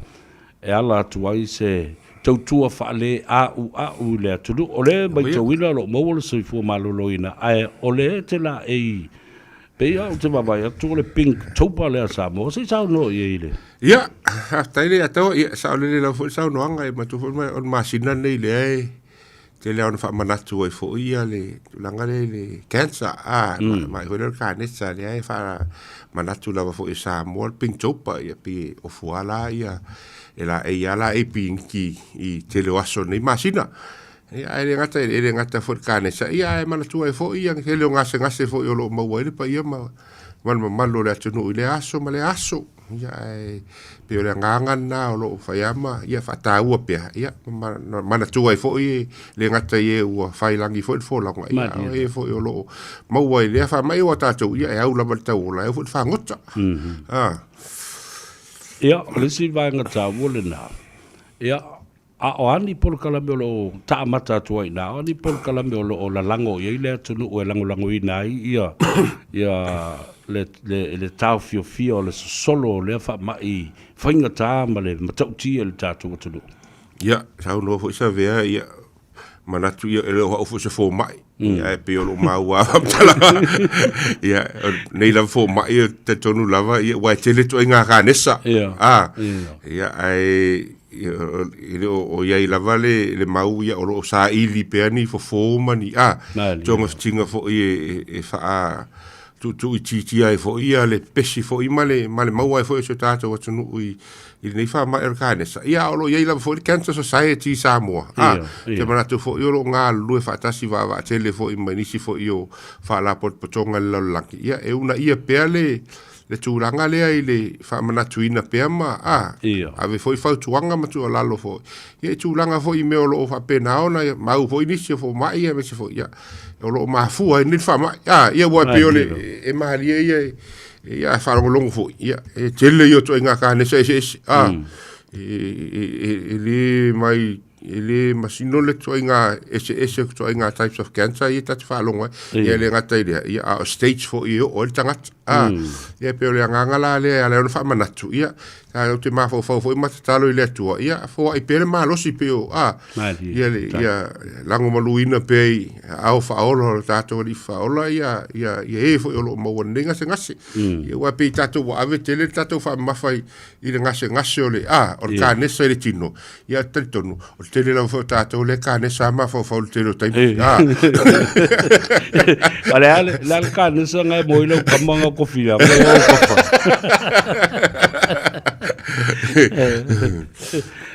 e ala atu ai se tautua faale-a'ua'u i le atunuu. O lea e matauina o lo o maua le soifua maloloina, ae o lea e te laei, pei lava ou te vaavaai atu o le Pinktober lea a Samoa. Se i saunoa i ai i le... Ia, faafetai le Ataua. Ia, saolele lava foi le saunoaga, e manatua foi o le masina lenei lea e tele lava ona faamanatu ai foi ia le tulaga lea i le cancer, a, mai foi lea o le kanesa, lea e faamanatu lava foi e Samoa le Pinktober, ia pei e ofu lava la ia, e laei lava laei piniki i tele o aso o lenei masina. Ia, ae le gata, e le gata foi i le kanesa, ia ae manatua ai foi ia le tele o gasegase foi o lo o maua ai le paia ma le mamalu o le atunuu i lea aso ma lea aso. Ia, ae pei o le agaga lena o lo o fai lava ma ia faataua pea, ia, ma manatua ai foi e le gata i e ua fai lagi foi le folauga, ia, a o e foi o lo o maua i lea faamai aua tatou, ia, e au lava i le tauola, e au foi i le fagota. Ia, o le isi vaega taua lena, ia, A o a ni polokalame o lo o taamata atu ai i ina? O a ni polokalame o lo o lalago i ai le atunuu e lagolagoina ai ia, ia le, le, le taofiofia o le sosolo o lea faamai faigata ma le matautia i le tatou atunuu? Ia, saunoa foi Savea, ia, manatu ia, e le o au foi se fomai, ia, ae pei o lou maua lava faamatalaga. Ia, o nei lava fomai, e talitonu lava, ia, aua e tele ituaiga kanesa. Ia, A, ia. ia, ae E le o i ai lava le, le mau ia o lo o saili pea ni fofo ma ni a togafitiga foi e, e faa tuutuuitiitia ai foi ia le pepesi foi ma le, ma le maua ai foi o si o tatou atunuu i, i lenei faamai o le kanesa. Ia, o lo o i ai lava foi le Cancer Society i Samoa. A, te manatu foi o lo o galulue faatasi vaavaatele foi ma nisi foi o faalapotopotoga i le lalolagi. Ia, e uunaia pea le, le tulaga lea i le faamanatuina pea ma a Ia. ave foi fautuaga ma tuualalo foi ia i tulaga foi i mea o lo o faapena ona mau foi nisi o fomai aemaise foi ia o lo o mafua ai nei le faamai a ia ua pei o le e malie ia ia faalogologo foi ia e tele ia o ituaiga kanesa eseese a e le mai e le masino le ituaiga eseese o ituaiga types of cancer ia ta te faalogo ai ia e le gata i lea ia a o stage foi e oo ai le tagata. A, ia e pei o le agaga la lea e ala ai ona faamanatu, ia, tatou te mafaufau foi ma tatalo i le Atua, ia foai pea le malosi pei o, a, ia, le, ia lagomaluina pea i aao faaola o le tatou Alii Faaola, ia, ia, ia e foi o lo o maua nei gasegase. Ia, aua pei tatou ua ave tele le tatou faamamafa i, i le gasegase o le, a, o le kanesa i le tino. Ia, talitonu, o le tele lava foi o tatou lea e kanesa lava mafaufau i le tele o taimi. A. A le a le, le a le kanesa nga e moi lau kama nga kofi a koe o papa.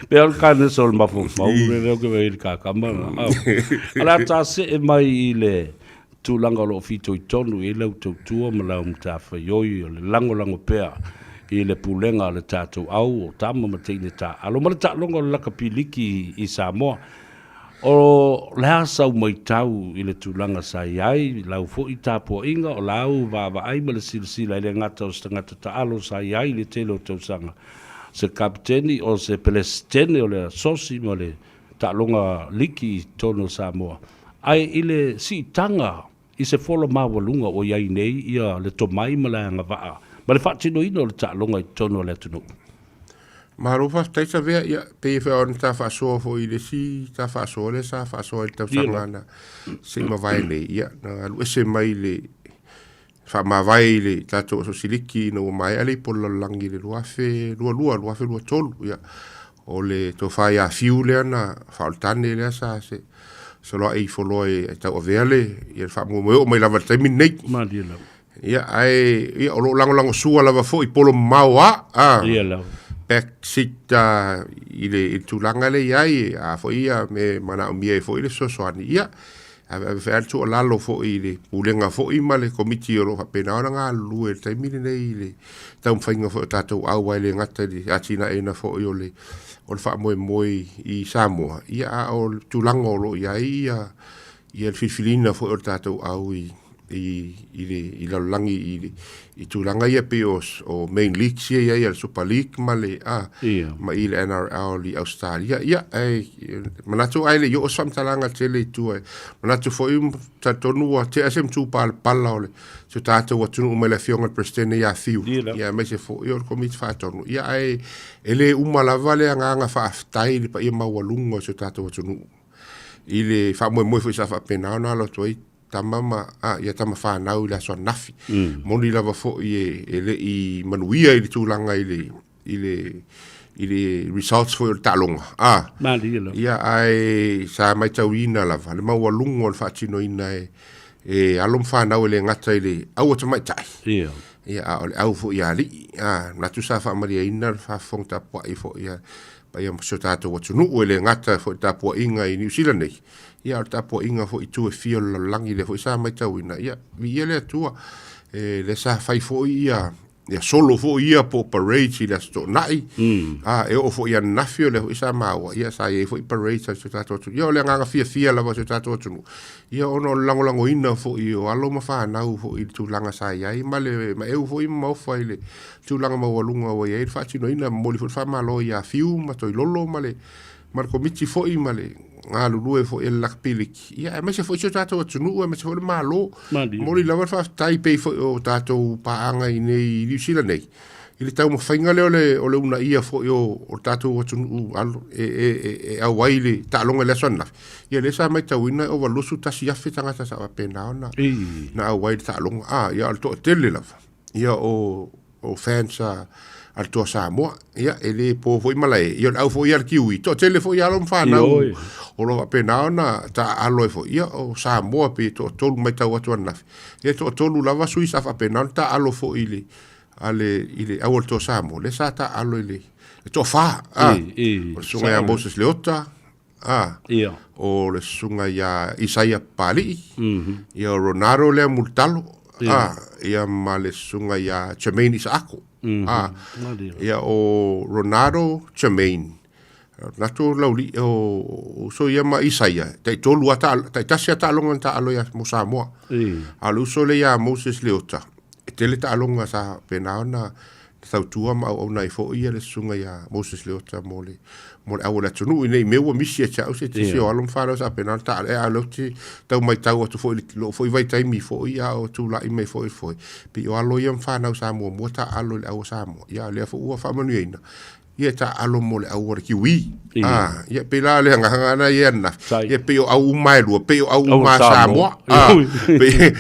Pe o le kanesa o le mafaufau le leo ke wei le kakama. A le a ta se e mai i le tulaga o lo o fitoitonu i ai lau tautua ma lau matafaioi o le lagolago pea i le pulega a le tatou au o tama ma teine taaalo ma le taaloga o le lakapi liki i Samoa. O le a sau maitau i le tulaga sa i ai lau foi tapuaiga o lau vaavaai ma le silasila e le gata o se tagata taalo sa i ai i le tele o tausaga, se kapeteni o se pelesitene o le asosi ma le taaloga liki i totonu o Samoa, ae i le siitaga i se fola maualuga ua i ai nei ia le tomai ma le agavaa ma le faatinoina o le taaloga i totonu o le atunuu. Malo faafetai Savea, ia pei foi ona ta faasoa foi i le isi ta faasoa lea sa faasoa i le tausaga na se i mavae nei, ia na alu ese mai le faamavae i le tatou Asosiliki ina ua maea le ipu o le lalolagi i le 2022, 2023, ia o le tofa ia Fiu lea na faaoletane lea sa se soloai ifo loa e tauavea le ia le faamoemoe oo mai lava i le taimi lenei. Malie lava. Ia ae ia o lo o lagolagosua lava foi i polo mamao a, a. Ia lava. Back seat i le, i le tulaga lea i ai, a foi ia me manaomia ai foi le fesoasoani, ia Aveave foi lava le tuualalo foi i le Pulega foi ma le Komiti o lo o faapena ona galulue i le taimi lenei i le taumafaiga foi o tatou auai e le gata i le atinaeina foi o le o le faamoemoe i Samoa, ia a o le tulaga o lo o i ai ia ia le filifiliina foi o le tatou au i i i le i lalolagi i le i tulaga ia pei o o main leagues ia i ai a le Super League ma le a Ia. ma i le NRL i Australia. Ia, ae manatu ai le i oo se faamatalaga tele i tua. Manatu foi talitonu ua tea se matupalapala o le si o tatou atunuu mai le afioga i le Peresetene ia Fiu. Ia. Ia aemaise foi o le Komiti Faatonu. Ia ae e le uma lava le agaga faafetai i le paia maualuga o si o tatou atunuu i le faamoemoe foi sa faapena ona alo atu ai tama ma, a, ia tama fanau i le aso ananafi. Moni lava foi e, e le i manuia i le tulaga i le, i le, i le results foi o le taaloga. A, Malie lava. ia, ae sa maitauina lava le maualuga o le faatinoina e, e alo ma fanau e le gata i le au a tamaitai. Ia. Ia, a o le au foi a alii. A, manatu sa faamalieina le faafofoga tapuai foi a paia o si o tatou atunuu e le gata foi i le tapuaiga i Niu Sila nei, Ia, o le tapuaiga foi i itu e fia o le lalolagi lea foi sa matauina, ia, viia le Atua, e, lea sa fai foi ia, ia solo foi ia po o parades i le Aso Toonai, a, e oo foi i ananafi o lea foi sa maua, ia, sa i ai foi parades a si o tatou atunuu. Ia, o le agaga fiafia lava o si o tatou atunuu, ia, ona o le lagolagoina foi o alo ma fanau foi i le tulaga sa i ai, ma le maeu foi ma maofa i le tulaga maualuga ua i ai le faatinoina. E momoli foi le faamalo ia Fiu ma Toilolo ma le ma le Komiti foi ma le galulue foi a le Lakapi Liki, ia aemaise foi si o tatou atunuu, aemaise foi le Malo. Momoli lava le faafetai pei foi o tatou paaga i nei i Niu Sila nei, i le taumafaiga lea o le, o le uunaia foi o, o le tatou atunuu alo, e, e, e, e auai i le taaloga i le aso ananafi. Ia lea sa matauina e ova 21,000 tagata sa faapena ona na auai i le taaloga. A, ia o le toatele lava, ia o, o fans a, a le Toa Samoa. Ia, e le po foi malae. Ia, o le au foi ia le Kiwi. Toatele foi alo ma fanau o lo o faapena ona taaalo ai foi. Ia, o Samoa pe toatolu matau atu ananafi. Ia, toatolu lava sui sa faapena ona taaalo foi i le, a le, i le au o le Toa Samoa. Lea sa taaalo i le, le toafa. A, o le susuga ia Moses Leota, a, Ia. o le susuga ia Isaia Papali'i, ia o Ronaldo lea Mulitalo, a, ia ma le susuga ia Jermaine Isaako, a, ia o Ronaldo, Jermaine, manatu o Lauli, o uso ia ma Isaia, taitolu a ta, taitasi a taaloga na taalo ia mo Samoa. A o le uso lea ia Moses Leota, e tele taaloga sa faapena ona. tautua ma auauna ai foi ia le susuga ia Moses Leota mo le mo le au o le atunuu ina i mea ua misi ia te au se tisi o alo ma fanau sa faapena ona taalo a o lea ou te tau matau atu foi i lou foi vaitaimi foi a o tulai mai foi foi pei o alo ia ma fanau sa muamua taaalo i le au a Samoa ia a o lea foi ua faamanuiaina ia e taaalo mo le au a le Kiwi. Ah, ia pei la le agaga na ia ananafi. Ia pei o au uma e lua, pei o au uma a Samoa. Ah, pei,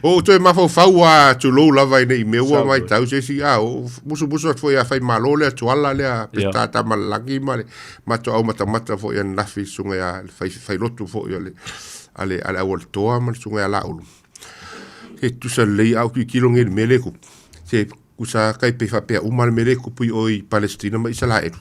o toe mafaufau a tulou lava ina i mea ua matau se isi, ah, o musumusu atu foi a Faimalo lea Tuala lea, Peseta Tamalelagi ma le matou au matamata foi ananafi i le susuga ia le fai, failotu foi o le, a le, a le Aualitoa ma le susuga ia Laulu. Se tusa lelei a ou tilotilo nei i le mea lea e tupu, se Usa kai pei faapea uma le mea lea e tupu i o i Palestina ma Isalaelu.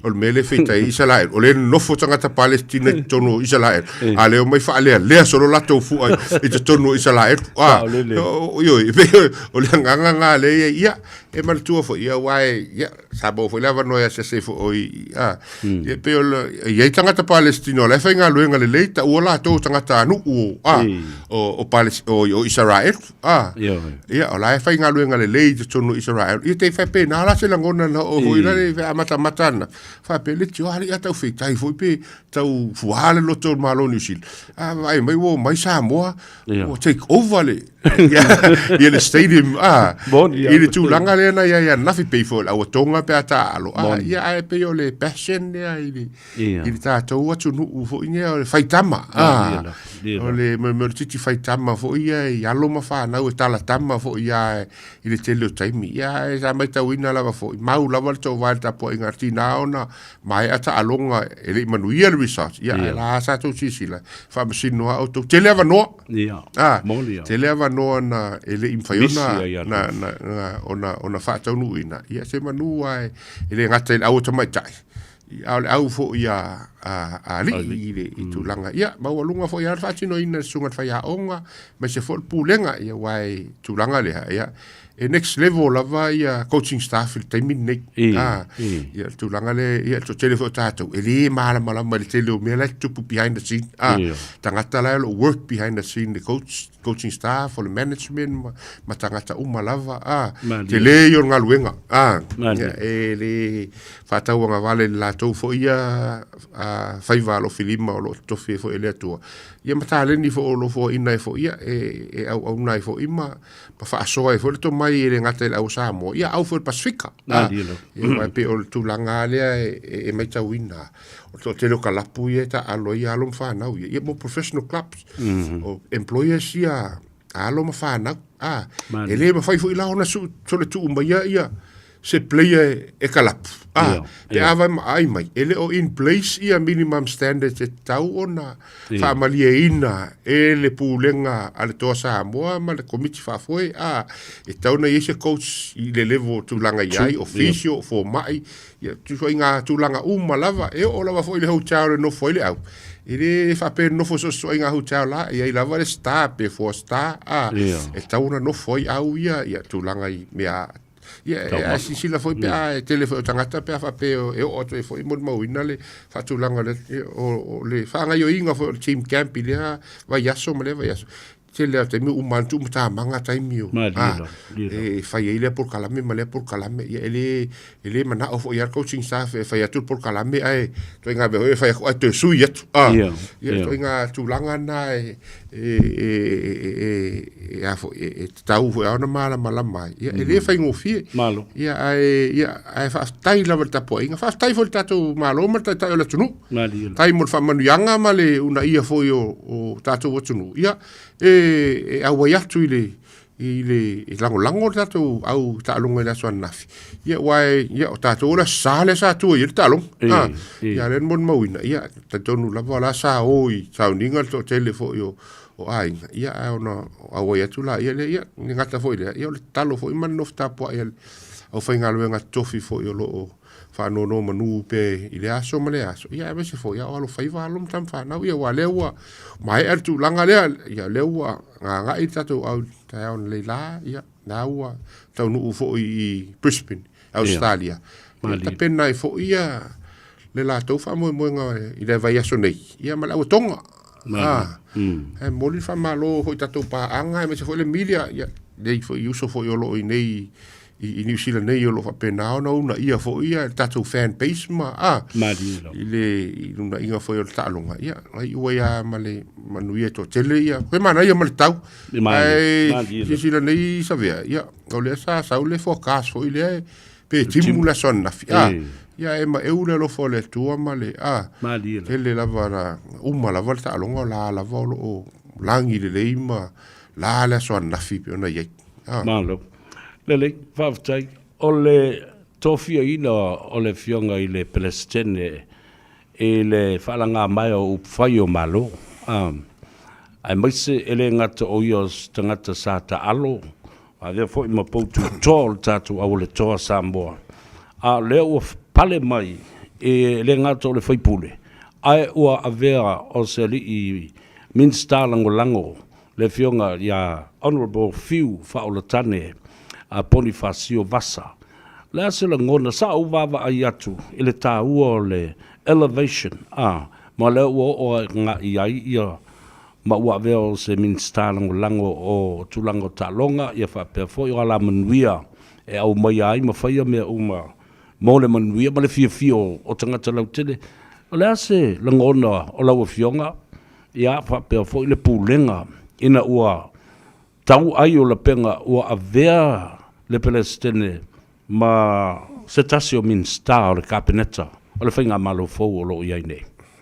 O le mea lea e feita ai Isalaelu, o lea e nonofo tagata Palestina i totonu o Isalaelu, a o lea e omai faalealea solo latou fua i totonu o Isalaelu. A, ioe, pei o le agaga lena lea e i ai. Ia, e manatua foi, ia aua e, ia, sa maua foi le avanoa e asiasi ai foi o i, a, ia pei o le, e i ai tagata Palestina o la e faigaluega lelei, taua latou o tagatanuu o, a, o, o Pales, o, o Isaraelu. A, ia, o la e faigaluega lelei i totonu o Isaraelu. Ia te faapena la se lagona na oo foi la le amatamata ana. Faapea le tio alii a tau feitai foi pe tau fuā le loto o le Malo o Niu Sila. A vaai mai ua omai Samoa, ua take over le, ia le stadium, a, i le tulaga lea na i ai ananafi pei foi o le auatoga pe a taaalo. A, ia ae pei o le passion lea i le, i le tatou atunuu foi ia o le faitama. Ah, o le mea o le titi faitama foi ia i alo ma fanau e talatama foi ia i le tele o taimi. Ia e sa matauina lava foi, mau lava le toavae i le tapuaiga a tinā ona maea taaloga e le i manuia le result. Ia ae la sa tou silasila, faamasino lava outou. Tele avanoa. Ia, Ah, moni ia. tele avanoa na e le i mafai Misi ona, ai atu. na, na, na, ona, ona faataunuuina. Ia se manu lava e, e le gata i le au o tamaitai, A o le au foi a alii i le i tulaga, ia, maualuga foi lava le faatinoina e le susuga i le faiaoga, aemaise foi o le pulega, ia aua e tulaga lea, ia, e next level lava ia coaching staff i le taimi lenei. A, ia le tulaga lea, ia, le toatele foi o tatou, e le malamalama i le tele o mea la e tutupu behind the scene. A, tagata la e o lo o work behind the scene, le coach, coaching staff, o le management ma, ma tagata uma lava, a, tele ia o le galuega, a, ia, e le faatauagavale i le latou foi ia a, faiva alofilima o lo o totofi ai foi e le Atua, ia ma taleni foi o lo o foaina ai foi ia, e, e auauna ai foi ma, ma faasoa ai foi le tomai e le gata i le au Samoa, ia au foi o le Pasifika, a, ia, aua e pei o le tulaga lava lea e, e, e matauina. O le toatele o kalapu ia e taaalo ai alo ma fanau ia, ia mo professional clubs. Mm -hmm. O employers ia alo ma fanau. Ah, e le mafai foi la ona su sole tuu mai ia ia se player e kalapu. Ah, yeah, pe yeah. ava ma ai mai. E le o in place ia minimum standards e tau ona yeah. faamalieina e le pulega a le Toa Samoa ma le komiti faafoe. Ah, e tau na i ai se coach i le level tulaga i ai, o physio, o fomai, Ia, tusa i ngā tulaga uma lava, e oo lava foi i le hotel e nofo ai le au. E le faapea e nofo sosoa i ngā hotel la, e i ai lava le star pe four star, a, e tatau ona nofo ai au ia, ia, tulaga i mea, ia, e, a silasila foi pe a e tele foi o tagata pe a faapea e oo atu ai foi molimauina le faatulaga o le, o, o le faagaoioiga foi o le team camp i lea vaiaso ma lea vaiaso. Tele lava o taimi uma atu ma tamaga taimi o Malie lava. e fai ai lea polokalame ma lea polokalame. Ia e le e le manao foi lava le coaching staff e fai atu le polokalame ae ituaiga mea foi e fai atu ae toe sui atu. Ia, Ia ituaiga tulaga na e e e e e a foi e tatau foi lava ona malamalama ai. Ia e le faigofie. Malo. Ia ae ia ae faafetai lava i le tapuaiga. Faafetai foi i le tatou Malo ma le Taitai o le atunuu. Tai mo le faamanuiaga ma le uunaia foi o, o tatou atunuu, ia, e, e auai atu i le, i le e lagolago le tatou au taaloga i le aso ananafi. Ia, aua e, ia, o tatou o le aso Sa lea sa tua i ai le taaloga. E, ah, e. Ia, lea na molimauina, ia, talitonu lava o la sa o i sauniga le toatele foi o, o aiga, ia, ae ona auai atu laia lea, ia, le gata foi lea, ia, o le tatalo foi ma le nofo tapuai a le aufaigaluega totofi foi o lo o faanonomanu pea i lea aso ma lea aso, ia aemaise foi a o alofaiva alo ma tama fanau, ia aua o lea ua maea le tulaga lea, ia o lea ua gagai le tatou au i le taeao analeila, ia la ua taunuu foi i Brisbane, Australia. Ia tapena ai foi ia le latou faamoemoega i le vaiaso nei, ia ma le auatoga. Ah, e momoli le faamalo foi i tatou paaga aemaise foi le media, ia, nei foi uso foi o lo o i inei. i Niu Sila nei o lo o faapena ona uunaia foi ia le tatou fan base ma a Malie lava. i le i lunaiga foi o le taaloga ia na iu ai lava ma le manuia e toatele ia e manaia ma le tau E malie, ae malie lava. silasila nei Savea ia o lea sa sau le forecast foi lea e pe timu le aso ananafi a E. ia e maeu le alofa o le Atua ma le a Malie lava. tele lava na uma lava le taaloga o la lava o lo o lagi lelei ma la le aso ananafi pei ona i ai a Malo. Lelei, faafetai. O le tofiaina o le Afioga i le Peresetene i le faalagamaea o upufai o Malo, aemaise e le gata o ia o se tagata sa taalo, avea foi ma poututoa o le tatou aualetoa Samoa, a o lea ua pale mai e le gata o le faipule, ae ua avea o se alii Minisita Lagolago le Afioga ia Honourable Fiu Faaolatane Ponifasio Vasa. O le a se lagona, sa ou vaavaai atu i le taua o le elevation, a, ma o lea ua oo agai ai ia ma ua avea o se Minisita Lagolago o tulaga o taaloga, ia faapea foi o alamanuia e aumaia ai ma faia mea uma mo le manuia ma le fiafia o tagata lautele. O le a se lagona o lau Afioga? Ia, faapea foi le pulega ina ua tau ai o lapega ua avea le Peresetene ma se tasi o Minisita o le Kapeneta o le Faigamalo fou o lo o i ai nei.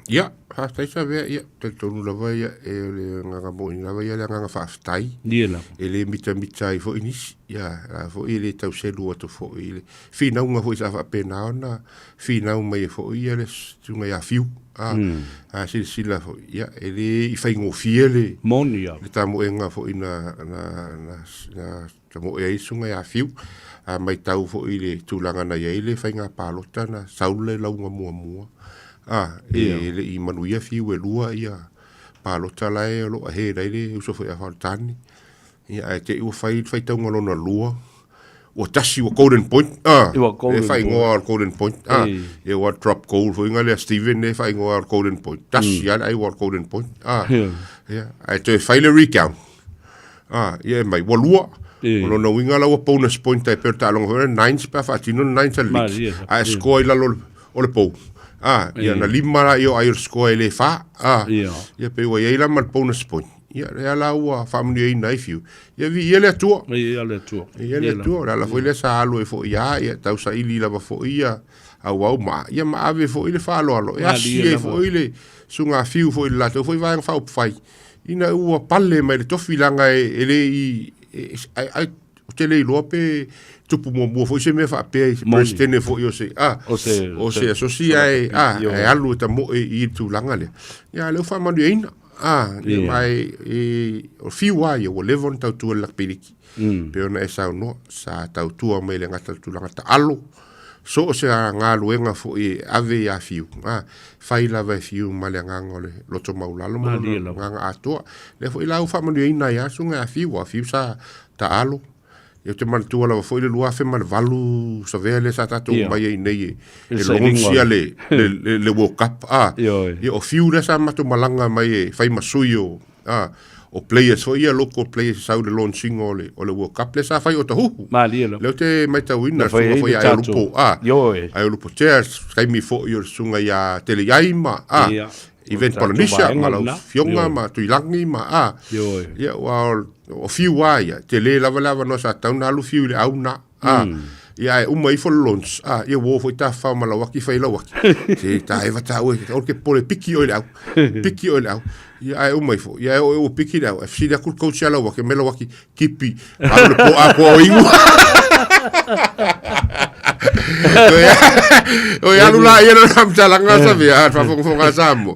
Ia, faafetai Savea, ia, talitonu lava ia, e o le agaga moni lava ia le agaga faafetai. Ia lava. E le mitamita ai foi nisi, ia, la foi e le tau selu atu foi i le finauga foi sa faapena ona finau mai ai foi ia le susuga ia Fiu. A, mm. a silasila foi, ia, e le i faigofie le, Moni lava. le tamoega foi na, na, na, na tamoe ai le susuga ia Fiu. A maitau foi i le tulaga na i ai le faiga palota na sau le lauga muamua. A, e yeah. le i manuia Fiu e lua ia palota la e o lo o ahead ai le uso foi a Faletane. Ia, ae te i ua fai le faitauga lona lua, ua tasi ua golden point, ah, Ua golden e faaigoa point. o le golden point, ah, Ei. ia ua drop goal foi nga lea Steven e faaigoa o le golden point, tasi mm. ale ai ua le golden point, ah, Yeah. ia, ae toe fai le recount, ah, ia e mai, ua lua, Ei. o lona uiga la ua bonus point ai pe o le taaloga foi le nines pe a faatino le nines a le Mali, Leeds, ia. ae Ia. score i lalo o le- o le pou. Ah, ia Ei. na lima la ia o ai o le score e le whā, ah, Ia. ia pe ua i ai la ma le bonus point. Ia, lea la ua faamanuiaina ai Fiu. Ia viia le Atua. Viia le Atua. Viia le Atua. O le ala foi lea sa alu ai foi ia, ia tausaili lava foi ia auau ma, ia ma ave foi le faaaloalo. E asi ai foi le susuga a Fiu foi i le latou foi vaega faaupufai, ina ua pale mai le tofi leaga e le i, ai, ou te le iloa pe tupu muamua foi se mea faapea i se Peresetene foi o se, a, o se asosi ae, a, ae alu e tamoe i le tulaga lea. Ia, a o lea ua faamanuiaina. A, ia ma e, e, o Fiu lava ia, ua leva ona tautua i le Rugby League. Mm. Pei ona e saunoa, sa tautua mai le gata i le tulaga taalo, so o se galuega foi e ave ia Fiu, a, fai lava e Fiu ma le agaga o le loto maulalo ma lona agaga atoa. Lea foi la ua faamanuiaina ai lava susuga ia Fiu, aua o Fiu sa taalo, Ia ou te manatua lava foi le 2008 savea lea sa tatou Ia. omai ai nei e, I le e sailiga launch o ia le- le, le, le, le World Cup. Ah, Ioe. ia o Fiu lea sa matou malaga mai e fai ma sui o, ah, o players foi ia, local players e sau i le launching o le, o le World Cup lea sa fai o Otahuhu. Malie lava. Lea ou te maitauina Na le fai susuga ai foi le ia tatou. Aiolupo, ah, Ioe. Aiolupo Chair, taimi foi o le susuga ia Teleiai ma, ah, Ia. Event O le tatou Polynesia vaega ma lau lena. Fioga Ioe. ma Tuilagi ma, ah, Ioe. ia, ua o, o Fiu lava ia, tele lava le avanoa sa tatau ona alu Fiu i le au lena, ah, ia ae uma ifo le launch, ah, ia ua o foi tafafao ma Lauaki fai Lauaki, se ta eva taua, o ke pole piki oe i le au, piki oe i le au, ia ae uma ifo, ia e oo ua piki i le au, ae fesili atu le coach ia Lauaki, me Lauaki, kipi, alu le po atoa o igu. Oi alu la ia na faamatalaga sa vea a faafogafoga a Samoa.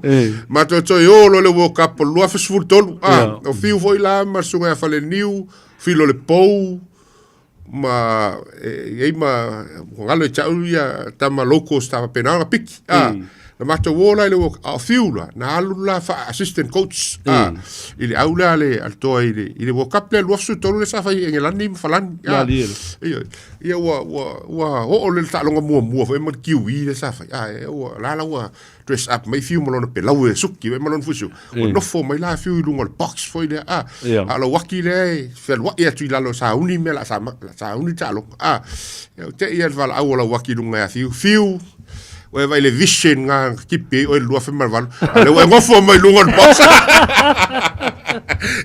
Matou toe o loa i le World Cup o le 2013. Ah, o Fiu foi la ma le susuga ia Faleniu, Filo le Pou, ma e i ai ma ua galo ia te au ia tama locals sa faapena ona piki. Ah, na Na matou o la i le World Cup, a o Fiu la, na alu la faa-assistant coach a, i le au lea a le, a le toa i le, i le World Cup lea 2013 lea sa fai i Engelani ma Falani. A, Malie la. ioe. Ia ua, ua, ua oo le taaloga muamua foi ma le Kiwi lea sa fai. A, e, ua, la la ua dress up mai Fiu ma lona pelau e suki mai ma lona fusu. Ua nofo mai la Fiu i luga o le box foi lea. A, a o Lauaki lea e fealuai atu i lalo e sauni mea o le a sa, sauni le taaloga. A, ia ua te i lava le valaau a Lauaki i luga ia Fiu, Fiu, Ua e vaai i le vision na tipi ai oe i le 2008, a lea ua e nofo mai luga o le box.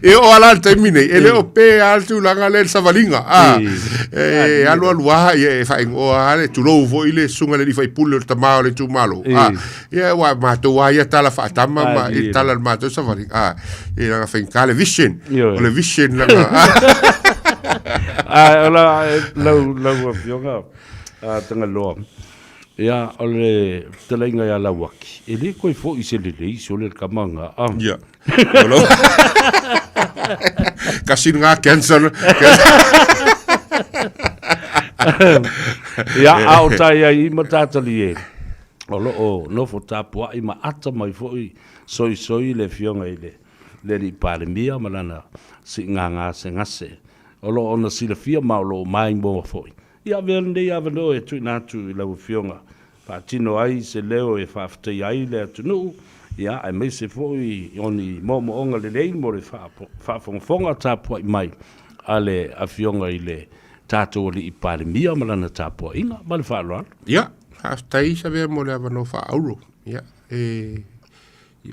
E oo lava la i le taimi nei, e le o pe lava le tulaga lea i le savaliga. A, e alu alu lava, ia e faaigoa lava le, tulou foi le susuga i le alii faipule o le tama o le itumalo. A, ia aua matou lava ia tala faatama ma i le tala o le matou savaliga. A, e leaga faigata le vision, o le vision leaga. A, o la, lau, lau Afioga a Tagaloa, Ia, o le fetalaiga ia Lauaki, e le toe foi se lelei sole le tama lena, a. Ia. Kasi lena cancer. Ia, a o tai ai i Matatali e, o lo o nofo tapuai ma ata mai foi soisoi le Afioga i le le Alii Palemia ma lana siigagasegase. O lo o ona silafia ma o lo o maimoa foi. Ia avea lenei avanoa e tuuina atu i lau Afioga faatino ai se leo e faafetaia ai le atunuu, ia, aemaise foi o ni moomooga lelei mo le faafogafoga tapuai mai a le Afioga i le tatou Alii Palemia ma lana tapuaiga. Ma le faaaloalo. Ia, faafetai Savea mo le avanoa faaauro. Ia, e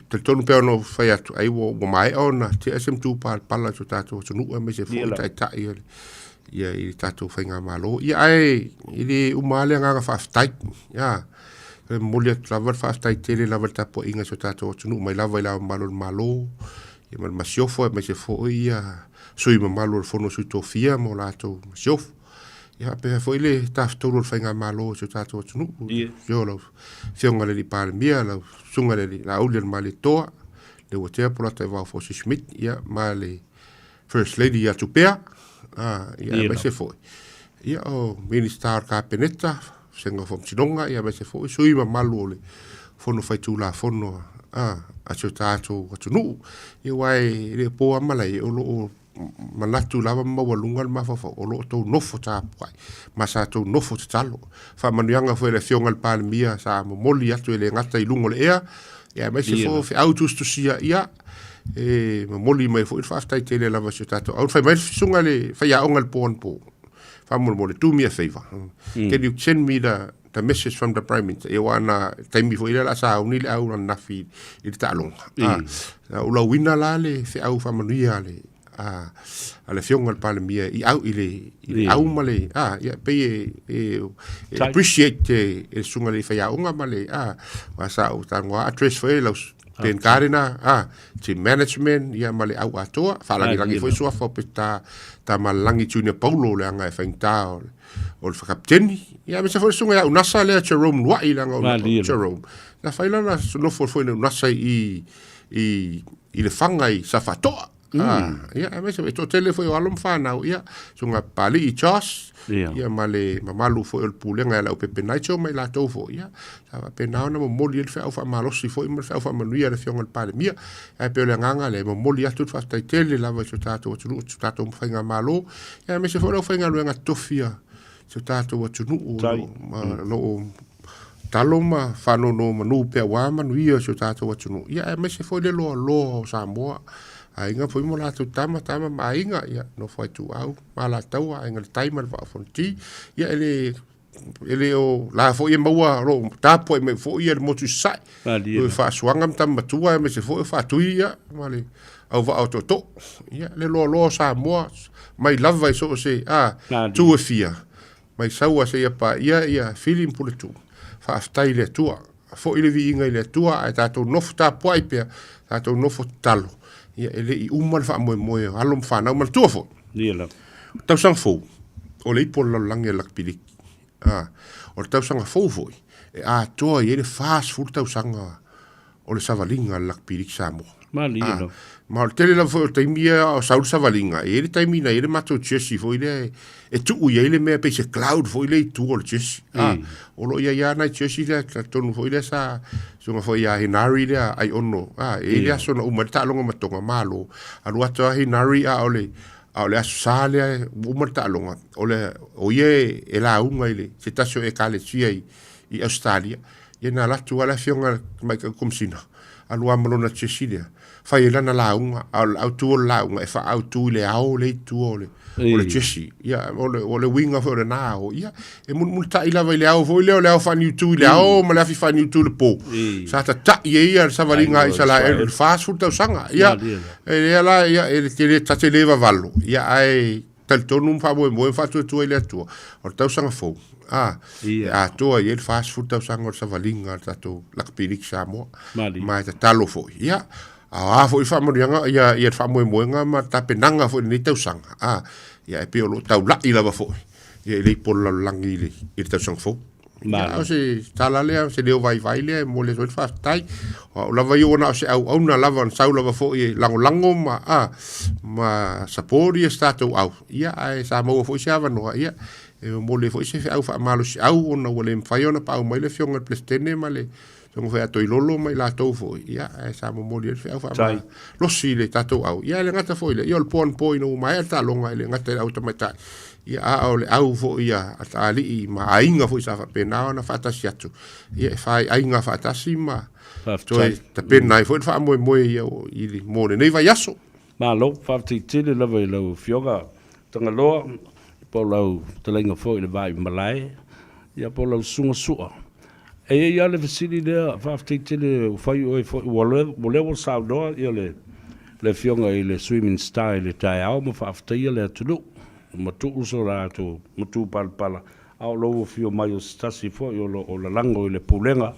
talitonu pea ona ou fai atu, ai ua, ua maea ona tea se matupalapala i so tatou atunuu aemaise foi taitai o le, ia, i le tatou faigamalo. Ia, ae e le uma lava le agaga faafetai. Ia, e momoli atu lava le faafetai tele lava i le tapuaiga a si o tatou atunuu mai lava i Le Ao Mamalu o le Malo, ia ma le Masiofo, aemaise foi ia sui usufono mamalu o le Fono a Sui Tofia ma o latou Masiofo. Ia faapea foi le tafatolu o le faigamalo o si o tatou atunuu. Ia. Afio lau Afioga i le Alii Palemia, lau Susuga i le Alii Laaulialemalietoa, Leuatea Polataivao Fosi Schmidt, ia, ma le First Lady ia Tupea, a, ia, aemaise foi, ia, o Minisita o le Kapeneta, Vasega o Faamasinoga, ia, aemaise foi sui mamalu o le Fono Faitulafono a, a si o tatou atunuu. Ia, aua e le o po lava malae, o lo o manatu lava ma maualuga le mafaufau o lo o tou nofo tapuai ma sa tou nofo tatalo. Faamanuiaga foi a le Afioga i le Palemia sa momoli atu e le gata i luga o le ea, ia aemaise foi o feau tusitusia, ia e momoli mai foi le faafetai tele lava i si o tatou au. Fai mai le susuga i le faiaoga i le po anapo, faamolemole, do me a favour, can you send me the the message from the Prime Minister, ia aua na taimi foi lea o le a sauni le au ananafi i le taaloga. A, ua lauina la le feau faamanuia a le, a, a le Afioga i le Palemia i au, i le, i le au ma le, a, ia, pei e, e, e appreciate e, e le susuga i le faiaoga ma le, a, aua sa ou talanoa address foi lau Ben Gardiner, a, team management, ia ma le au atoa, faalagilagi foi suafa o Peta Tamalelagi Junior Paulo, leaga e faigata o le, o le kapiteni. Ia aemaise foi le susuga ia Unasa lea Jerome Luai leaga o Jerome. Na fai lana nofo foi le Unasa i i i le fanga i Safatoa. Ah, ia aemaise foi toatele foi o alo ma fanau ia susuga Papalii Josh ia ma le mamalu foi o le pulega ia Leaupepe Nigel ma i latou foi ia sa faapena ona momoli ai le feau faamalosi foi ma le feau faamanuia a le Afioga i le Palemia. Ae pei o le agaga lea e momoli atu le faafetai tele lava i si o tatou atunuu, si o tatou faigamalo, ia aemaise foi le aufaigaluega tofi a si o tatou atunuu o lo o talo ma faanonomanu pea aua manuia o si o tatou atunuu, ia aemaise foi le loaloa o Samoa, aiga foi ma latou tama, tama ma aiga, ia nofo a ituau ma Alataua, Aiga i le Tai ma le Vaa o Fonoti, ia e le E le o la foi e maua o lo o tapuai mai foi ia le motu i Sasae. O faasuaga ma tama matua aemaise foi o Faatui ia ma le auvaa o Tootoo. Ia le loaloa o Samoa mai lava i so o se a tu e fia mai Saua seia paia ia Fili ma Puletuu. Faafetai i le Atua. Foi le viiga i le Atua ae tatou nofo tapuai pea, tatou nofo tatalo. Ia e le i uma le faamoemoe o alo ma fanau manatua foi. Ia lava. O le tausaga fou, o le ipu o le lalolagi a le lakipiliki. A, o le tausaga fou foi, e atoa i ai le 40 tausaga o le savaliga a le lakipiliki Samoa. Malie lava. Ma o le tele lava foi o taimi ia a o sau le savaliga, e i ai le taimi na i ai le matou jersey foi lea e, e tuu i ai le mea pei se cloud foi lea i tua o le jersey. Ah, o lo o i ai lava nai jersey lea, talitonu foi lea sa susuga foi ia Hinari lea Aiono, ah, e i ai le aso na uma ai le taaloga ma Tonga, malo. Alu atu lava Hinari a o le, a o le Aso Sa lea ua uma le taaloga, o le, o ia e, e lauga i le, se tasi o Ekalesia i, i Ausetalia. Ia na alu atu lava le afioga i le Tamaitai Komesina, alu lava ma lona jersey lea, fai ai lana lauga, a o le autu o le lauga, e faaautu i le ao lea i tua o le, o le jersey. Ia, o le, o le uiga foi o lena ao, ia, e mulimulitai lava i le ao foi lea, o le ao faaniutu i le ao ma le afi faaniutu i le po. Sa tata'i ai ia le savaliga a Isaraelu i le 40 tausaga. Ia, e lea la, ia, e te le, ta te le vavalo, ia, ae talitonu ma faamoemoe ma faatuatua i le Atua, o le tausaga fou, a, e atoa i ai le 40 tausaga o le savaliga a le tatou Lakapi Liki Samoa. Ma e tatalo foi, ia, a o a foi faamanuiaga, ia, ia le faamoemoega ma le tapenaga foi i lenei tausaga, a, ia, e pei o lo o taula'i lava foi, ia, i le ipu o le lalolagi i le, i le tausaga fou. Ia, o se tala lea, o se leo vaivai lea e momoli atu ai le faafetai. O au lava ia ua na o se auauna lava na sau lava foi e lagolago ma, a, ma support ia se tatou au. Ia, ae sa maua foi se avanoa, ia, e momoli ai foi se feau faamalosiau ona ua le mafai ona paau mai le Afioga i le Peresetene ma le Afioga foi ia Toilolo ma i latou foi, ia, ae sa momoli ai le feau faamalosi i le tatou au. Ia, e le gata foi i lea, ia o le po anapo ina ua maea le taaloga, e le gata i le au tamaitai, ia, a o le au foi a alii ma aiga foi sa faapena ona faatasi atu, ia, e fai aiga faatasi ma toe tapena ai foi le faamoemoe ia i, mo lenei vaiaso. Malo, faafetai tele lava i lau Afioga Tagaloa, po o lau fetalaiga foi i le Vaimalae, ia po o lau Susuga Sua. E i ai lava le fesili lea, faafetai tele ua fai oe foi, ua lea ua saunoa ia le le Afioga i le Sui Minisita i le taeao ma faafetaia le atunuu, ma tuu so latou matupalapala, a o lou afio mai o se tasi foi o lo o lalago i le Pulega,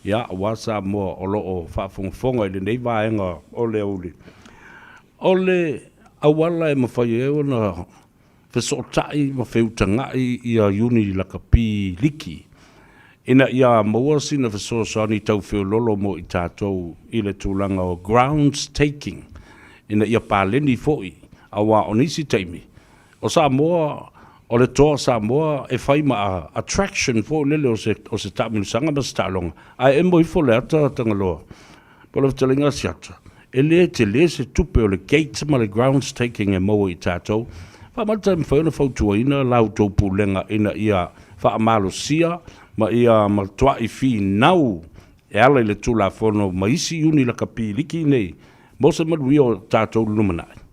ia, aua Samoa o lo o faafogafoga i lenei vaega o le aoauli. O le auala e mafai ai ona fesootai ma feutaga'i ia Iuni Lakapi Liki ina ia maua sina fesoasoani tau feololo mo i tatou i le tulaga o grounds taking ina ia paleni foi aua o nisi taimi o Samoa o le toa Samoa e fai ma attraction foi lele o se o se taamilosaga ma se taaloga ae emo ifo le ata Tagaloa Po o le fetalaiga a Siata, e le tele se tupe o le gate ma le grounds taking e maua i tatou. Faamata e mafai ona fautuaina la outou pulega ina ia faamalosia ma ia matuai finau e ala i le Tulafono ma isi iuni lakapi liki nei mo se manuia o tatou i le lumanai.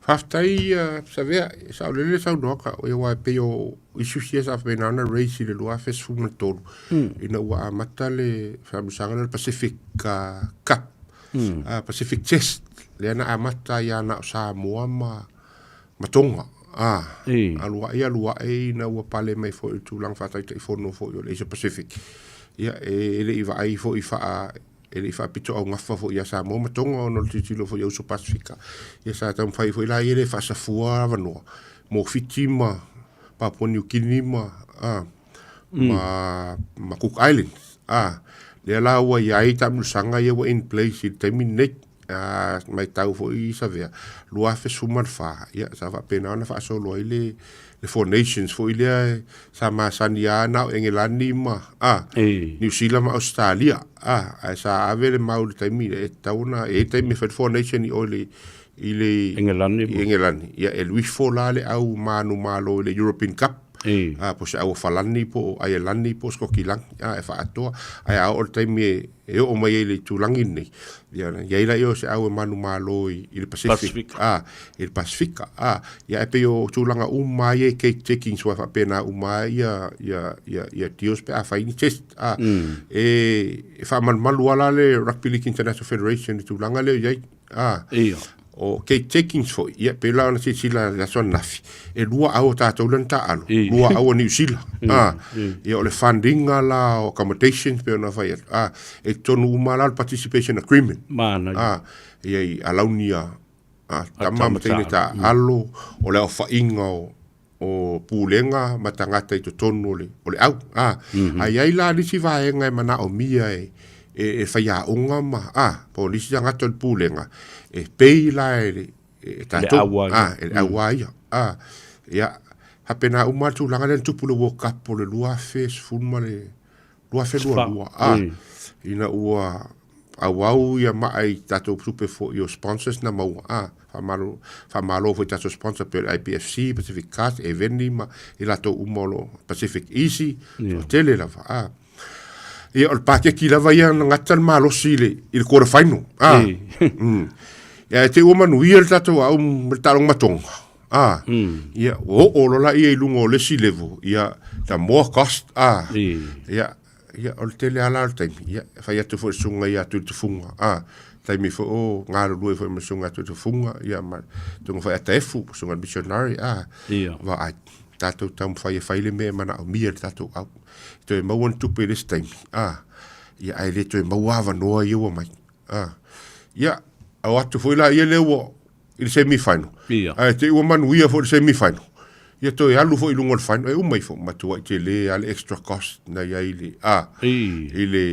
Faafetai Savea, e saolele le saunoaga, aua e pei o issues ia sa faapena ona raise i le 2013 ina ua amata le faamusaga lea o le Pacific Cup, Pacific Test, lea na amata ai lava na o Samoa ma ma Tonga. Alu ae alu ae ina ua pale mai foi i le tulaga faataitaifono foi o le Asia Pacific, ia e le i vaai foi faa E le i faapitoaugafa foi ia Samoa ma Tonga ona o le tilotilo foi a uso Pasefika. Ia sa taumafai foi la ia le faasafua avanoa mo Fiti ma Papua Niu Kini ma, a, ma, ma Cook Islands. A, lea la ua i ai taamilosaga ia ua in place i le taimi lenei. A, matau foi i Savea, 2014, ia sa faapena ona faasolo ai le, le Four Nations foi lea sa masani lava na o Engelani ma a, Niu Sila ma Ausetalia, a, ae sa ave le mau i le taimi lea e tatau ona, e i ai taimi e fai le Four Nation i o i le, i le Engelani, i Engelani. Ia e alu ifo la le au manumalo i le European Cup, a, po o se au Falani po o Aielani po o Sikokilani, a, e faaatoa. Ae a oo i le taimi e e oo mai ai i le itulagi lenei, ia ona i ai lea o se au e manumalo i, i le Pacific, Pasifika. a, i le Pasifika, a, ia e pei o tulaga uma lava ia e cake takings aua e faapena uma lava ia, ia, ia, ia deals pe a fai ni test, a. E, e faamalumalu lava la le Rugby League International Federation i le tulaga lea o i ai, a. Ia. O cake takings foi, ia, pei la ona silasila i le aso ananafi, e lua au o tatou lea na taaalo, lua au o Niu Sila. A, ia o le funding la o accommodations pei ona fai atu, a, e totonu uma la o le participation agreement. Manaia. A, ia i alauni a, a tama ma teine taaalo, o le aofaiga o, o pulega ma tagata i totonu o le, o le au. A, a i ai la nisi vaega e manaomia e, e, e faiaoga ma, a, po o nisi tagata o le pulega, e pay la e le, e tatou, a, e le auā ia, a, ia, faapena uma lava le tulaga lea na tupu i le World Cup o le 2010 ma le 2022, a, ina ua auau ia maa i tatou tupe foi o sponsors na maua, a, faamalo, faamalo foi i tatou sponsor pei o le IPFC, Pacific Cars, Eveni ma i latou uma o lo o Pacific Easy, toatele lava, a. Ia, o le paketi lava ia na gata le malosi i le, i le quarter final. Ah. Mm. Ia, e te ua manuia le tatou au ma le taaloga ma Tonga. Ah. Ia, ua oo loa laia i luga o le isi level. Ia, the more cost. Ah. Ia, ia, o le tele lava la o le taimi. Ia, e fai atu foi le susuga ia Tuitufunga. Ah. Taimi foi o galulue foi ma le susuga ia Tuitufunga. Ia, ma le susuga foi ia Taefu, susuga i le missionary. Ah. Ia. Vaai, tatou taumafai e fai le mea e manaomia e le tatou au. E toe maua ni tupe i le isi taimi, ā, ia, ae le toe maua avanoa ia ua mai. Ā, ia, o atu foi la ia lea ua i le semi final. Ia. Ae te i ua manuia foi i le semi final. Ia toe alu foi i luga o le final, e uma ifo, matuai tele lava le extra cost na i ai i le, ā, i le,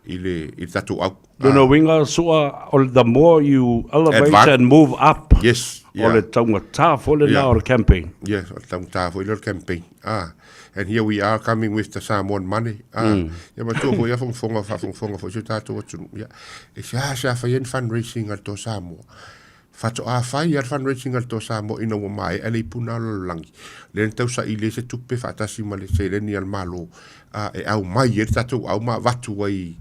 i le, i le tatou au. Lona uiga sua, o le the more you elevate Advan- and move up, Yes, o le yeah. taugata foi lena Yeah. o le campaign. Yes, o le taugata foi lea o le campaign. Ah, and here we are coming with the Samoan money. Ah, ia matua foi ia fongfonga, faafongafonga foi si o tatou atunuu. Ia, e seasea fai ai ni fundraising a le Toa Samoa. Faatoa fai lava le fundraising a le Toa Samoa ina ua maea le ipuna o le lalolagi. Lea na tausaili ai se tupe faatasi ma le seleni a le Malo, ah, e aumai ai le tatou au ma avatu ai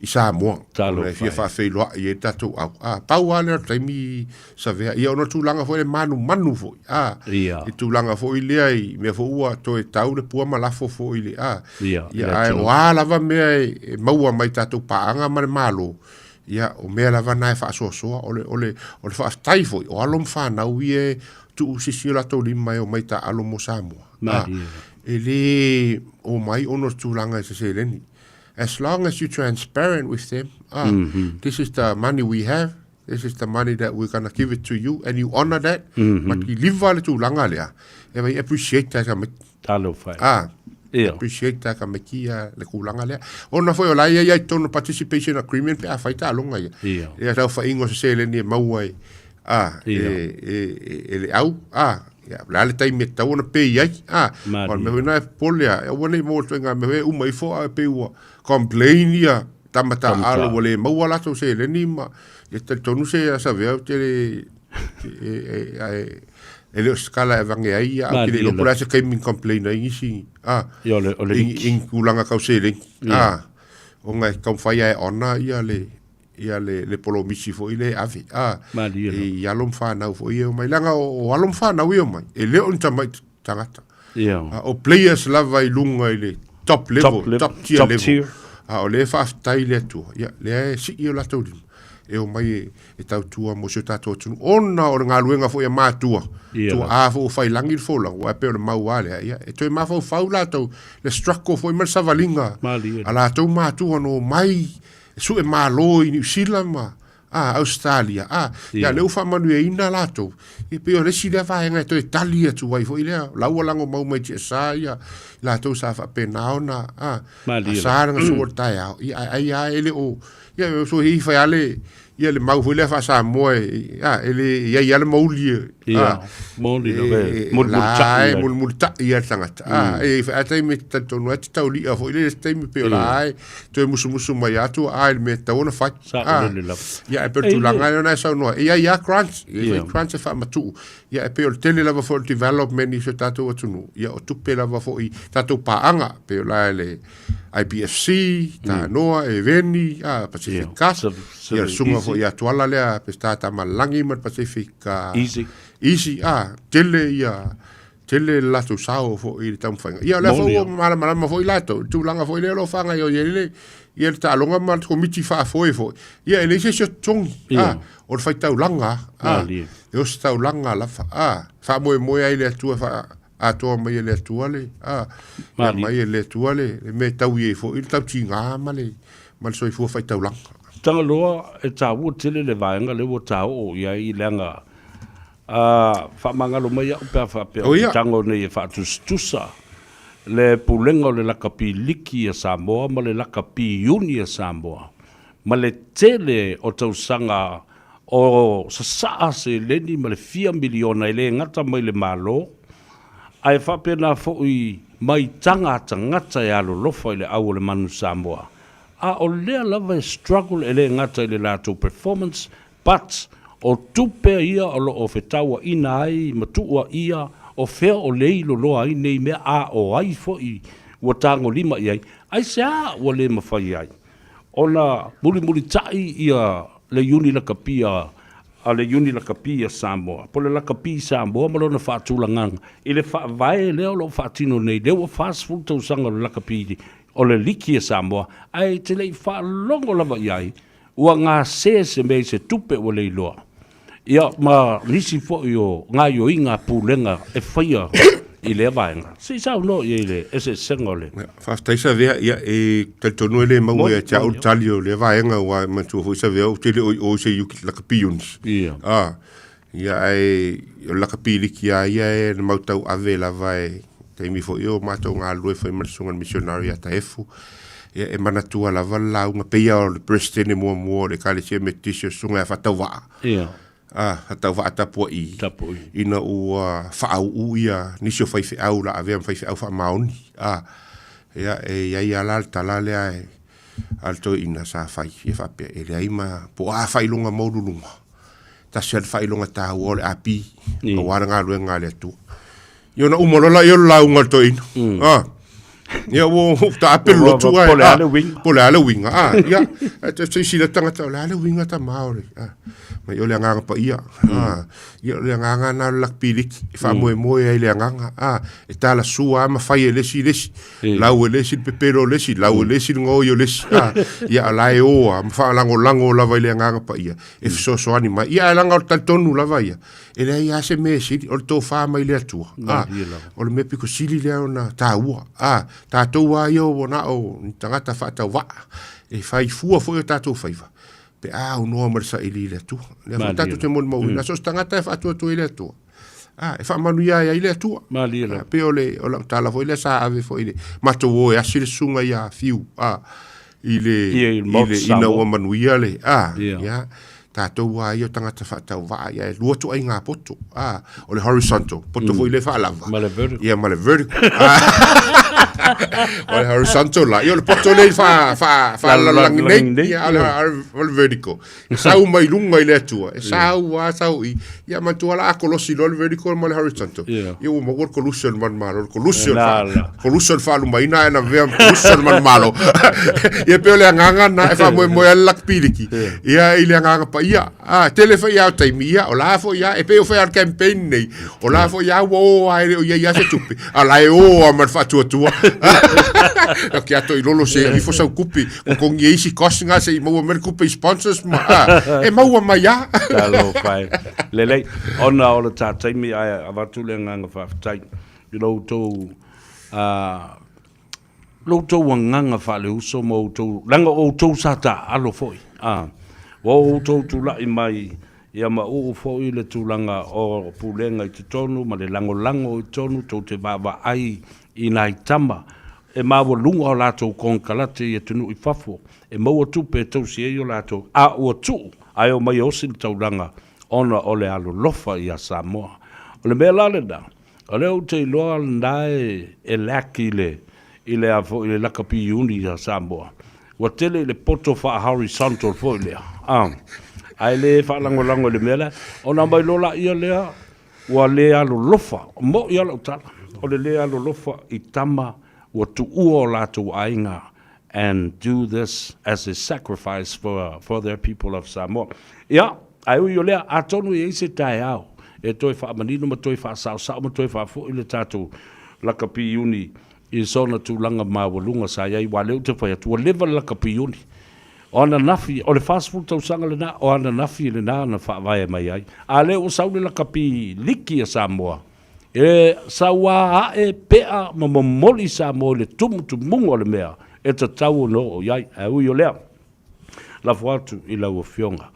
i Samoa. Talofa Ona e fia e. faafeiloai ai le tatou au. A, pau lava lea o le taimi Savea. Ia ona o le tulaga foi lea e manumanu foi. A, Ia. i tulaga foi lea i mea foi ua toe tau le pua ma lafo foi i le a. Ia, Ia, le ae atunuu. o a lava mea e, e maua mai tatou paaga ma le Malo, ia, o mea lava na e faasoasoa. O le, o le, o le faafetai foi, o alo ma fanau ia e tuusisi o latou lima e omai taaalo mo Samoa. A, Malie. e le omai ona o le tulaga i se seleni. As long as you transparent with them, ah, this is the money we have, this is the money that we're gonna give it to you, and you honor that, ma kiliva le tulaga lea, e vai appreciate ta ka meki. Talofa e. Ah, Ia. appreciate ta ka meki ia le tulaga lea. Ona foi o la ia ia i tonu participation agreement pe a fai taaloga ia. Ia. Ia tau whaingo se seleni e maua ai, ah, Ia. e le au, ah, ia, o le a le taimi e tatau ona pay ai, ah, Malie. o le mea foi na e popole a, e aua nei maua atu ai ngā mea foi e uma ifo a e pei ua complain ia tama taalo ua le maua latou seleni ma, ia talitonu se Asavea ou te le, e le o se kala e avange ai ia, au te le Malie iloa po o le lava. a se taimi na complain ai nisi, ah, Ia, o le i liki. i ni tulaga tau seleni, Ia. ah, ona e taumafai lava e honour ia le, ia le, le polomisi foi lea e ave, a, Malie lava. i alo ma fanau foi ia e omai. Leaga o, o alo ma fanau ia e omai, e le o ni tamai tagata. Ia. A, o players lava i luga i le top level, Top level, top tier top level. tier. A o lea e faafetai le Atua, ia, lea e sii o latou lima, e omai e, e tautua mo si o tatou atunuu. Ona o le galuega foi a matua, Ia tua lava. a foi ua fai lagi le folauga, aua e pei o le mau lava lea, ia, e toe mafaufau latou, le struggle foi ma le savaliga Malie a lava. latou matua na omai Sue malo i Niu Sila ma a Ausetalia, a, ia lea ua faamanuiaina latou, e pei o le isi lea vaega e toe tali atu ai foi lea, la ua lago mau mai tiasa ia latou sa faapena ona, a, asa le gasua o le taeao, ia ae ai lava e le o, ia so i fai lava le, ia le mau foi lea faa-Samoa e, a, e le, e i ai lava le mauli, a, Ia, mauli lava e mulimulita'i la e ai. mulimulita'i lava le tagata. A, e i ai taimi e te talitonu ai te tauli'a foi lea i le isi taimi pei o la e toe musumusu mai atu a i le mea e tatau ona fai. A, Saolele lava. ia, e pei o le E le. tulaga lea ona e saunoa ai. E i ai lava grants, e i ai Ia. foi grants e faamatuu. Ia, e pei o le tele lava foi o le development i si o tatou atunuu, ia o tupe lava foi i tatou paaga, pei o la e le IPFC, Tanoa, Eveni, a, Pacific Ia, Gas, Civ- ia le Civic susuga Easy. foi ia Tuala lea, Peseta Tamalagi ma le Pacific Easy. Easy, a, tele ia, tele le latou sao foi i le taumafaiga. Ia, o lea foi Moni ua lava. malamalama foi latou, i le tulaga foi lea o lo o faagaoioi ai le, ia le taaloga ma le komiti faafoe foi. Ia, e leai se isi o totogi, a, o le faitaulaga, a, Malie. e ositaulaga lava, a, faamoemoe ai le Atua e faa, atoa mai e le Atua le, a, e Malie. aumai e le Atua le, le mea e taui ai foi le tautiga ma le, ma le soifua faitaulaga. Tagaloa e taua tele le vaega lea ua taoo i ai leaga a faamagalo mai au pe a faapea Oh, o ia. te tago nei e faatusatusa le pulega o le lakapi liki a Samoa ma le lakapi iuni a Samoa. ma le tele o tausaga o sasaa seleni ma le fia miliona e le gata mai le Malo, ae faapena foi mai taga a tagata e alolofa i le au o le manu Samoa. A o lea lava e struggle e le gata i le latou performance but o tupe ia o lo o fetauaina ai ma tuuaia o fea o leiloloa ai nei mea a o ai foi ua tagolima i ai, aisea ua le mafai ai ona mulimulitai ia le Iuni Lakapia a le Iuni Lakapi a Samoa, po o le Lakapi Samoa ma lona faatulagaga i le faavae lea o lo o faatino nei, lea ua 40 tausaga o le Lakapi o le Liki a Samoa, ae e te le i faalogo lava i ai ua gase se mea i se tupe ua leiloa, ia ma nisi foi o gaoioiga a Pulega e faia i lea vaega. Se i saunoa i ai i le eseesega o le. Faafetai Savea, ia e talitonu e le maua ia te au le tali o lea vaega aua e manatua foi Savea ou te le o i o i se lakapi units. Ia. Ah, ia ae o le lakapi liki lava ia e na mautau ave lava e taimi foi o matou galulue foi ma le susuga i le missionary ia Taefu. Ia e manatua lava le lauga pei lava o le Peresetene muamua o le Ekalesia Metotisi o le susuga ia Faatauvaa. Ia. Ah, Faatauvaa Tapuai. Tapuai. Ina ua faauu ia nisi o faifeau la avea ma faifeau faamaoni. Ah, ia e i ai lava la le tala lea e a le toeaina sa fai e faapea e leai ma po o a faailoga maualuluga. Tasi lava le faailoga taua o le AP, aua le galuega a le Atua. Ia ona uma loa lea o le lauga a le toeaina. Ah. Ia ua taape le lotu ae. Po o le a le uiga. Po o le a le uiga. Ah, ia, silasila le tagata, o le a le uiga tama o le, ah. Mai o le agaga paia. Ah, ia o le agaga lena o le lakipiliki, e faamoemoe ai i le agaga. Ah, e talasua lava ma fai e le isi le isi. Lau e le isi le pepelo o le isi, lau e le isi le gaoi o le isi. Ah, ia o la e o lava ma faalagolago lava i le agaga paia e fesoasoani mai. Ia ae leaga o le talitonu lava ia, e leai lava se mea e sili, o le tofa mai le Atua. A, o le mea pito sili lea ona taua. A, tatou lava ia ua na o ni tagata faatauvaa, e fai fua foi o tatou faiva, pe a aunoa ma le saili i le Atua. Lea foi tatou te molimauina, so o se tagata e faatuatua i le Atua, a, e faamanuia ai le Atua. A, pei o le, o lau tala foi lea sa ave foi i le matou o e asi le susuga ia Fiu, a, i le, i le, ina ua manuia le, a, ia, tatou lava ia o tagata faatauvaa, ia e lua ituaiga poto, a, o le horizontal, poto foi lea faalava, Ma le vertical. ia ma le vertical. O le horizontal la, ia o le poto lea i faa, faa, faalalagi nei, ia o le, o le vertical. E sau mai luga i le Atua, e sau lava sau i, ia manatua la a kolosi loa le vertical ma le horizontal, Ia. ia ua maua le kolusi o le manumalo, le kolusi o le La, faa, la. kolusi o le faalumaina ae lavea ma kolusi o le manumalo. Ia pei o le agaga lena e faamoemoe ai le lakipiliki, ia i le agaga paia. A, tele foi lava o taimi, ia, o la foi lava, e pei o fai lava o le campaign nei, o la foi lava ua o lava e le o i ai lava se tupe, a o la e o lava ma le faatuatua. Ke ato i lolo se ifo sau kupi, totogi e isi cost nga se i maua mai le tupe i sponsors ma, a, e maua mai lava. Talofa e. Lelei, ona o le ta taimi ae avatu le agaga faafetai i lo outou, lo outou agaga faaleuso ma outou, leaga o outou sa taaalo foi, a, ua outou tulai mai ia ma uu foi le tulaga o pulega i totonu ma le lagolago i totonu, tou te vaavaai i nai tama e maualuga o latou konekarate i atunuu i fafo e maua tupe e tausi ai o latou, a ua tuu ae omai e osi le taulaga ona o le alolofa ia Samoa. O le mea la lena, o lea ou te iloa lena e lack i le, i le a foi, i le lakapi iuni ia Samoa. Ua tele i le poto faa-horizontal foi lea, a, ae le faalagolago i le mea lea. Ona aumai loa laia lea, Ua le alolofa, moʻi lava lau tala, o le le alolofa i tama ua tuua o latou aiga and do this as a sacrifice for their people of Samoa. Ia, ae ui o lea, atonu e i ai se taeao e toe faamanino ma toe faasaosao ma toe faafoi le tatou lakapi iuni i sona tulaga maualuga sa i ai, aua o lea ou te fai atu, ua leva le lakapi iuni. O ananafi, o le 40 tausaga lena, o ananafi lena na faavae mai ai. A lea ua sau le lakapi liki a Samoa, e saua ae pea ma momoli Samoa i le tumutumuga o le mea e tatau ona oo i ai. Ae ui o lea, lafo atu i lau Afioga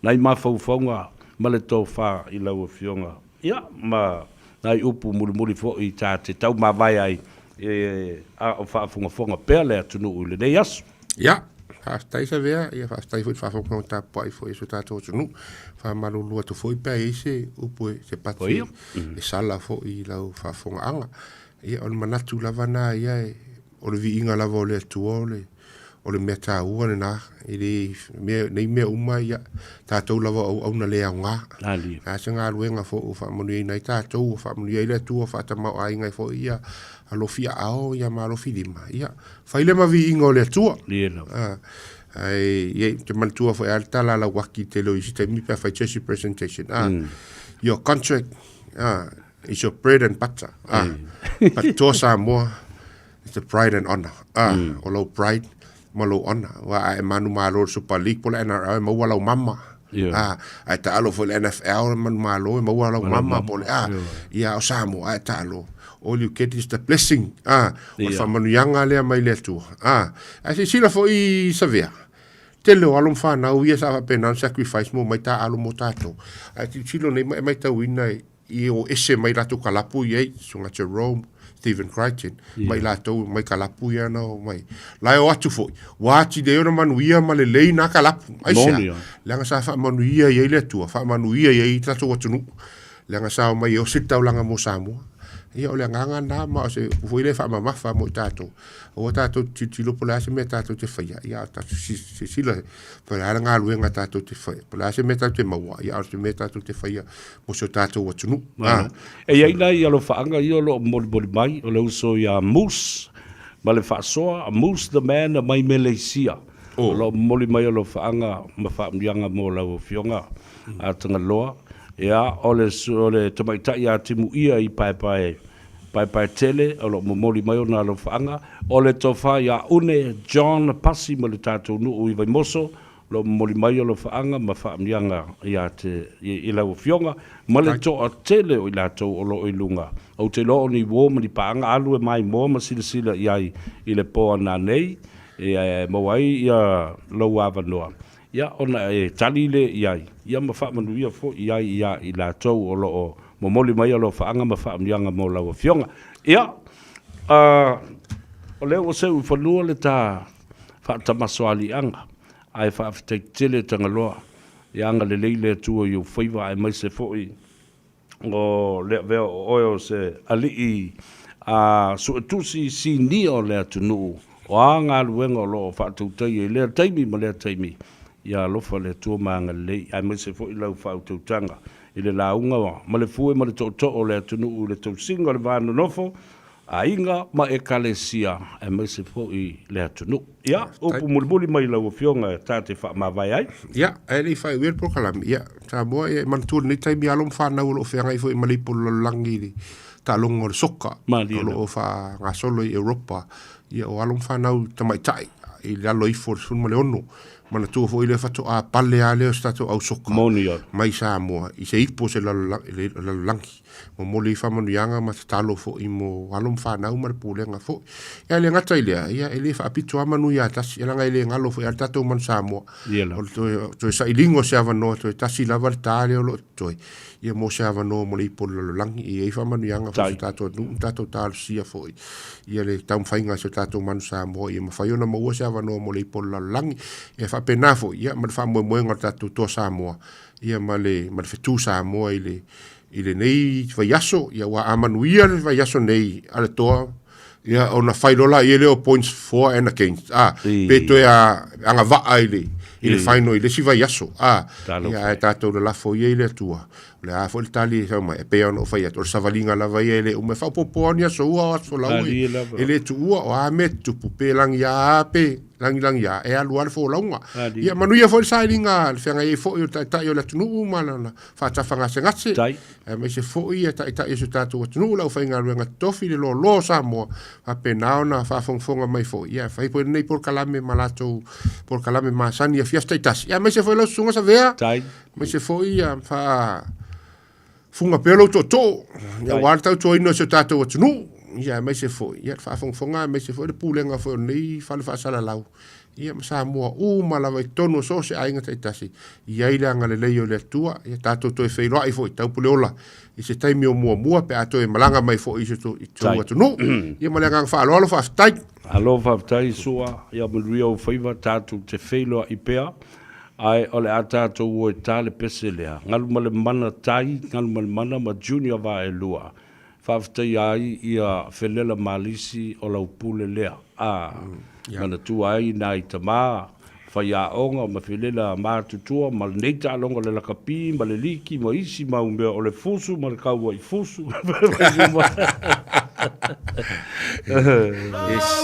nai mafaufauga ma le tofa i lau Afioga, ia, ma nai upu mulimuli foi ta te taumavae ai, a o faafogafoga pea le atunuu i lenei aso. Ia. Faafetai Savea, ia faafetai foi i le faafogafoga tapuai foi a si o tatou atunuu. Faamalulu atu foi pe a i ai se upu e se pati e sala foi i lau faafofogaaga. Ia o le manatu lava na ia e, o le viiga lava o le Atua o le o le mea taua lena, e le mea, nei mea uma ia tatou lava o auauna le aoga. O le a se galuega foi ua faamanuiaina ai tatou, ua faamanuia ai le Atua, faatamaoaiga ai foi ia alofi aao ia ma alofi lima, ia fai lea ma viiga o le Atua. Ae ia ou te manatua foi lava le tala a Lauaki i le tele o isi taimi pe a fai se isi presentation, your contract is your bread and butter, but Toa Samoa it's a pride and honour, o lou pride ma lou honour. Aua a e manumalo i le Super League po o le NRL e maua lau mama. A e taalo foi i le NFL e manumalo e maua lau mama po o le a. Ia, o Samoa a e taalo, all you get is the blessing, o le faamanuiaga lea mai le Atua. Ae silasila foi Savea, tele o alo ma fanau ia sa faapena ona sacrifice mo mai taaalo mo tatou. Ae tilotilo nei ma e matauina i o ese mai latou kalapu i ai, Susuga Jerome, Stephen Crichton, mai latou mai kalapu ia na o mai. La e o atu foi, ua atili ai ona manuia ma lelei na kalapu. Aisea? Leaga sa faamanuia i ai le Atua, faamanuia i ai tatou atunuu. Leaga sa omai e osi le taulaga mo Samoa. Ia, o le agaga lena, ma o se upu foi lea e faamamafa mo i tatou. Aua tatou te tilotilo po o le a se mea tatou te faia, ia a tatou silasila po o le a le galuega tatou te faia, po o le a se mea tatou te maua, ia a o se mea tatou te faia mo si o tatou atunuu. Malo. E i ai nai alofaaga ia o lo o molimoli mai, o le uso ia Moose ma le faasoa, Moose the man mai Meleisia. O lo o momoli mai alofaaga ma faamanuiaga mo lau Afioga a Tagaloa. Ia, o le, o le tamaitai ia Timuia i Paepae, Paepaetele, o lo o momoli mai ona alofaaga. O le tofa ia Une John Pasi ma le tatou nuu i Vaimoso, o lo o momoli mai alofaaga ma faamanuiaga ia te, i, i lau Afioga, ma le toatele o i latou o lo o i luga. Ou te iloa o ni uo ma ni paaga alu e maimoa ma silasila i ai i le po a nanei, e maua ai ia lou avanoa. Ia, ona e tali lea i ai, ia ma faamanuia foi i ai ia i latou o lo o momoli mai alofaaga ma faamanuiaga mo lau Afioga. Ia, o lea ua seu i fanua le ta faatamasoaliiaga, ae faafetai tele Tagaloa, ia agalelei le Atua i ou faiva aemaise foi o le avea o oe o se alii a suetusi sinia o le atunuu, o a galuega o lo o faatautaia i lea taimi ma lea taimi, ia alofa le Atua ma agalelei, aemaise foi lau faautautaga i le lauga ma le fue ma le tootoo o le atunuu i le tausiga o le va nonofo aiga ma Ekalesia, aemaise foi le atunuu. Ia, upu mulimuli mai lau Afioga e ta te faamavae ai. Ia, ae le i faaiuia le polokalame, ia, Samoa, ia, e manatua lenei taimi alo ma fanau o lo o feagai foi ma le ipu o le lalolagi i le taaloga o le soka, o lo o faagasolo i Europa, ia, o alo ma fanau tamaitai i lalo ifo o le 16. Manatua foi lea faatoa pale lava lea o se tatou au soka mai Samoa i se ipu o se lalolagi. Momoli ai faamanuiaga ma tatalo foi mo alo ma fanau ma le pulega foi. Ia e le gata i lea, ia e le faapito lava manu ia tasi, ia leaga e le galo foi lava le tatou manu Samoa. O le toe, toe sailiga o se avanoa, toe tasi lava le ta lea o lo o totoe, ia mo se avanoa mo le ipu o le lalolagi. E i ai faamanuiaga foi i si o tatou atunuu ma tatou talosia foi ia le taumafaiga a si o tatou manu Samoa ia mafai ona maua se avanoa mo le ipu o le lalolagi. Ia faapena foi, ia ma le faamoemoega o le tatou Toa Samoa, ia ma le, ma le fetu Samoa i le, i lenei vaiaso, ia ua a manuia le vaiaso nei a le toa, ia ona fai loa laia lea o points for and against, a, pe toe a, agavaa i le, i le final i le isi vaiaso, a, ia ae tatou lalafo ia i le Atua, o le a foi le tali e sau mai, e pei ona ou fai atu, o le savaliga lava ia e le uma, e faaopoopo lava ni aso ua o aso lau e, e le tuua, o a mea e tutupu, pe lagia pe lagilagi a, e alu lava le folauga. Ia manuia foi le sailiga, le feagai ai foi o le Taitai o le atunuu ma lana faatafagasegase, aemaise foi ia taitai o si o tatou atunuu, le aufaigaluega totofi, le loaloa o Samoa, faapena ona faafogafoga mai foi, ia e fai foi lenei polokalame ma latou polokalame masani i afiafi taitasi, ia aemaise foi lau Susuga Savea, aemaise foi ia faafuga pea lou tootoo, ia aua le tautuaina o si o tatou atunuu, ia aemaise foi ia le faafogafoga aemaise foi le pulega foi o lenei fale faasalalau. Ia ma Samoa uma lava i totonu o so o se aiga taitasi, i ai le agalelei o le Atua, ia tatou toe feiloai foi i Taupuleola i se taimi o muamua pe a toe malaga mai foi i si o atunuu. Ia ma le agaga faaaloalo, faafetai. Malo faafetai Sua, ia manuia ou faiva, tatou te feiloai pea, ae o le a tatou o e ta le pese lea, Galumalemana Tai, Galumalemana ma Junior Vaelua. Faafetaia ai ia Felela Malisi o lau pule lea, a manatua ai nai tama faiaoga ma Felela matutua ma lenei taaloga o le lakapi ma le liki ma isi mau mea o le fusu ma le kaua'i fusu. Yes.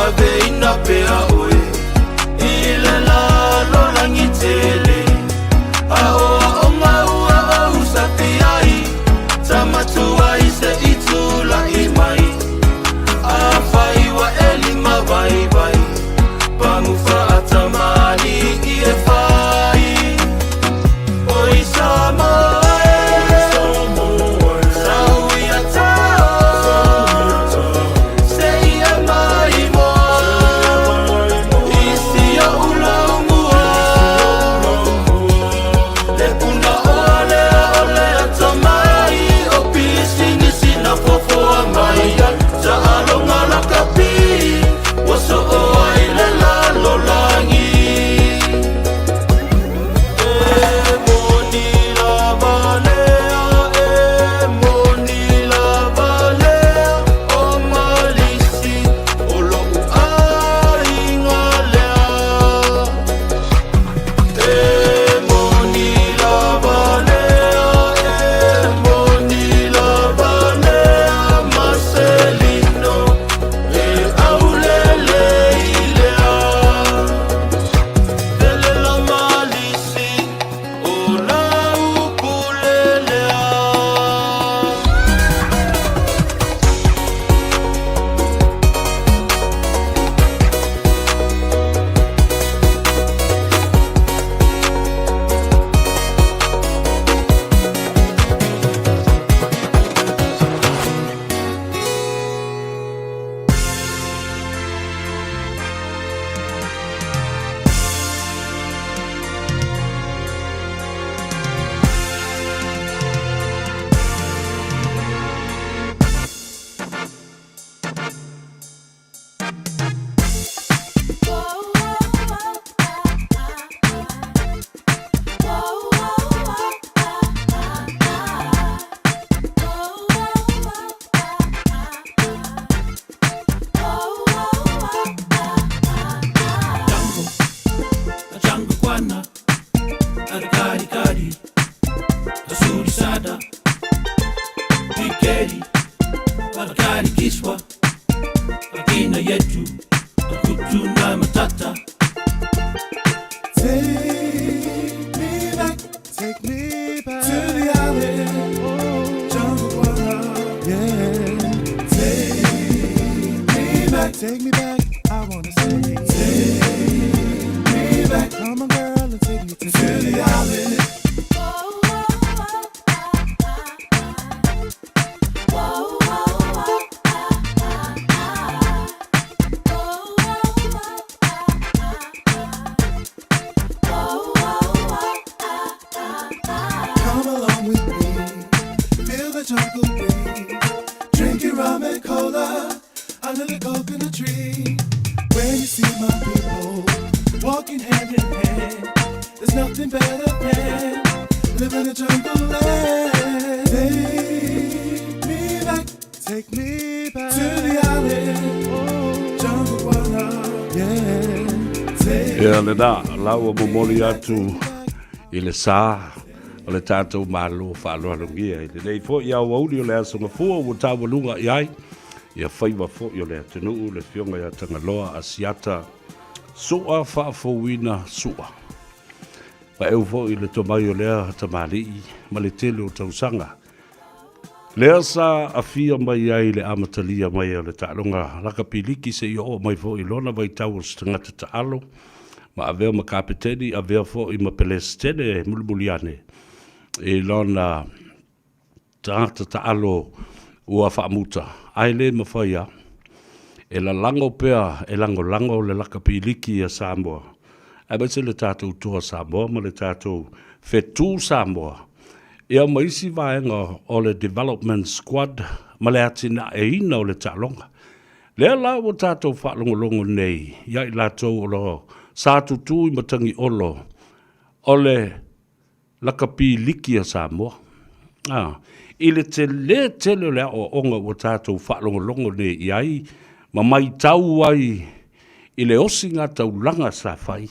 Ave ina pea. Take me back. Come on, girl, and take me to the island. Come along with me, feel the jungle breeze. Drink your rum and cola under the coconut tree. When you see my people walking hand in hand, there's nothing better than living a jungle land. Take me back, take me back to the island, oh, jungle guana, yeah. Take Ia lena, la ua momoli atu i le sa o le tatou Malo faaaloalogia i lenei foi aoauli o le Aso Gafua ua taualuga i ai ia faiva foi o le atunuu le Afioga ia Tagaloa Asiata Su'a Faafouina Su'a. Paeu foi i le tomai o lea tamalii ma le tele o tausaga lea sa afia mai ai le amatalia mai o le taaloga lakapi liki seia oo mai foi i lona vaitau o se tagata taalo ma avea ma kapeteni, avea foi ma pelesitene mulimuli ane i lona tagata taalo ua faamuta, ae le mafai a e lalago pea e lagolago le lakapi liki a Samoa, aemaise le tatou Toa Samoa ma le tatou Fetu Samoa, ia ma isi vaega o le Development Squad ma le atinaeina o le taaloga. Lea la ua tatou faalogologo nei ia i latou o lo sa tutū i Matagiolo o le lakapi liki a Samoa. A, i le telē tele o le aoaoga ua tatou faalogologo nei i ai ma maitau ai i le osiga taulaga sa fai,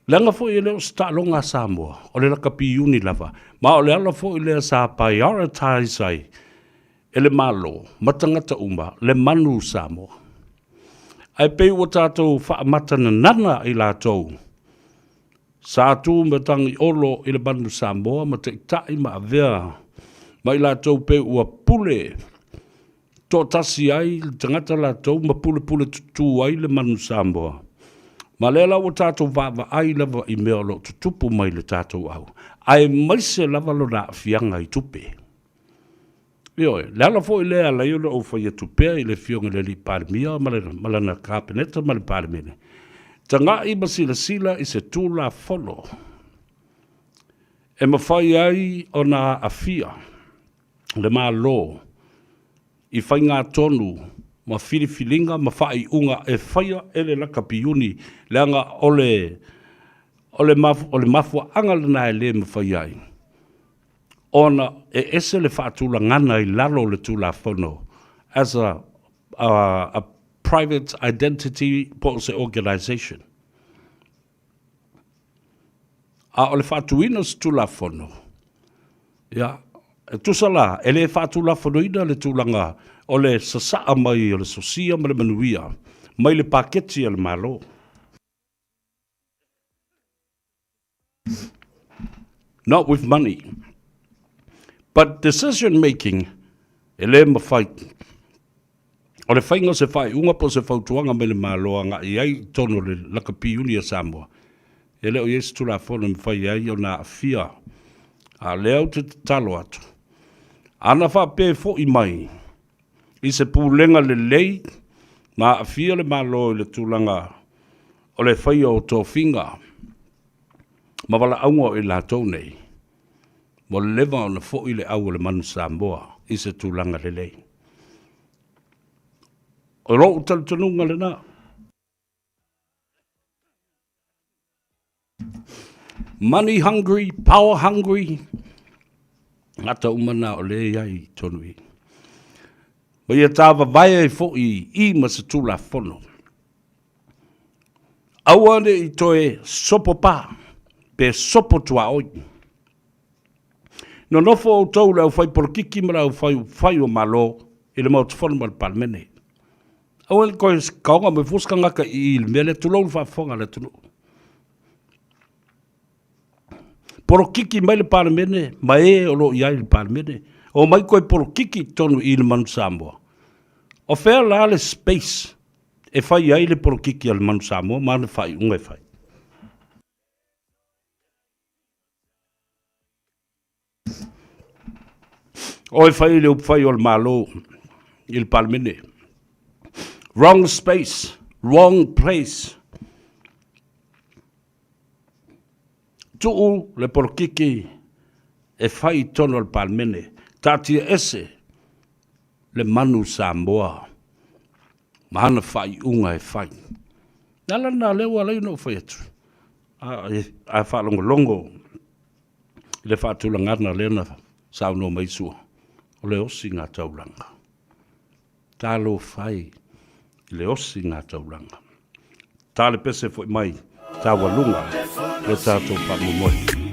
leaga foi e le o se taaloga a Samoa, o le lakapi iuni lava, ma o le ala foi lea sa prioritize ai e le Malo ma tagata uma le manu Samoa. Ae pei ua tatou faamatananana i latou Sa tu ma Tagiolo i le manu Samoa ma taitai ma avea ma i latou pei ua pule toatasi ai le tagata latou ma pulepule tutū ai le manu Samoa. Ma lea la ua tatou vaavaai lava i mea o lo o tutupu mai le tatou au, aemaise lava lona aafiaga i tupe. Ioe, le ala foi lea e ala ai ona ou fai atu pea i le Afioga i le Alii Palemia ma, le, ma lana Kapeneta ma le Palemene, taga'i ma silasila i se Tulafono e mafai ai ona aafia le Malo i faigatonu ma filifiliga ma faaiuga e faia e le lakapiuni, leaga o le, o le, o le mafuaaga lena e le mafai ai ona e ese le faatulagana i lalo o le Tulafono as a, a, a private identity po o se organisation. A o le faatuina o se Tulafono, ia, e tusa la, e le faatulafonoina le tulaga o le sasaa mai o le sosia ma le manuia mai le paketi a le Malo. Not with money. But decision making, e le mafai. O le faiga o se faaiuga po o se fautuaga mai le Malo agai ai i totonu o le lakapi uni a Samoa, e le o i ai se Tulafono e mafai ai ona aafia. A o lea ou te tatalo atu, ana faapea e foi mai i se pulega lelei ma aafia le Malo i le tulaga o le faia o tofiga ma valaauga o i latou nei, ua leva ona foi le au o le manu Samoa i se tulaga lelei. O lou talitonuga lena. Money hungry, power hungry, gata uma na o lea i ai i tonu i. Ma ia tāvavae ai foi i ma se Tulafono. Aua ne i toe sopo pā, pe sopo tuaoi. Nonofo outou le aufai polokiki ma le aufai fai o Malo i le Maota Fono ma le Palemene. Aua ne i toe kaoga mai fua se tagata i i le mea lea, tulou le faafofoga a le atunuu. Polokiki mai le Palemene ma e o lo o i ai i le Palemene, omai toe polokiki i totonu i i le Manu Samoa. O fea la le space? E fai ai le polokiki a le Manu Samoa ma ana faaiuga e fai. O e fai le upufai o le Malo i le Palemene. Wrong space, wrong place. Tuu le polokiki e fai i totonu o le Palemene. Taatia ese le Manu Samoa ma ana faaiuga e fai. Le ala lena lea ua ala ai ona ou fai atu, a faalogologo i le faatulagaga lea na saunoa mai Sua, o le osiga taulaga. Talofa e i le osiga taulaga. Ta le pese foi mai taualuga lo tatou faamoemoe.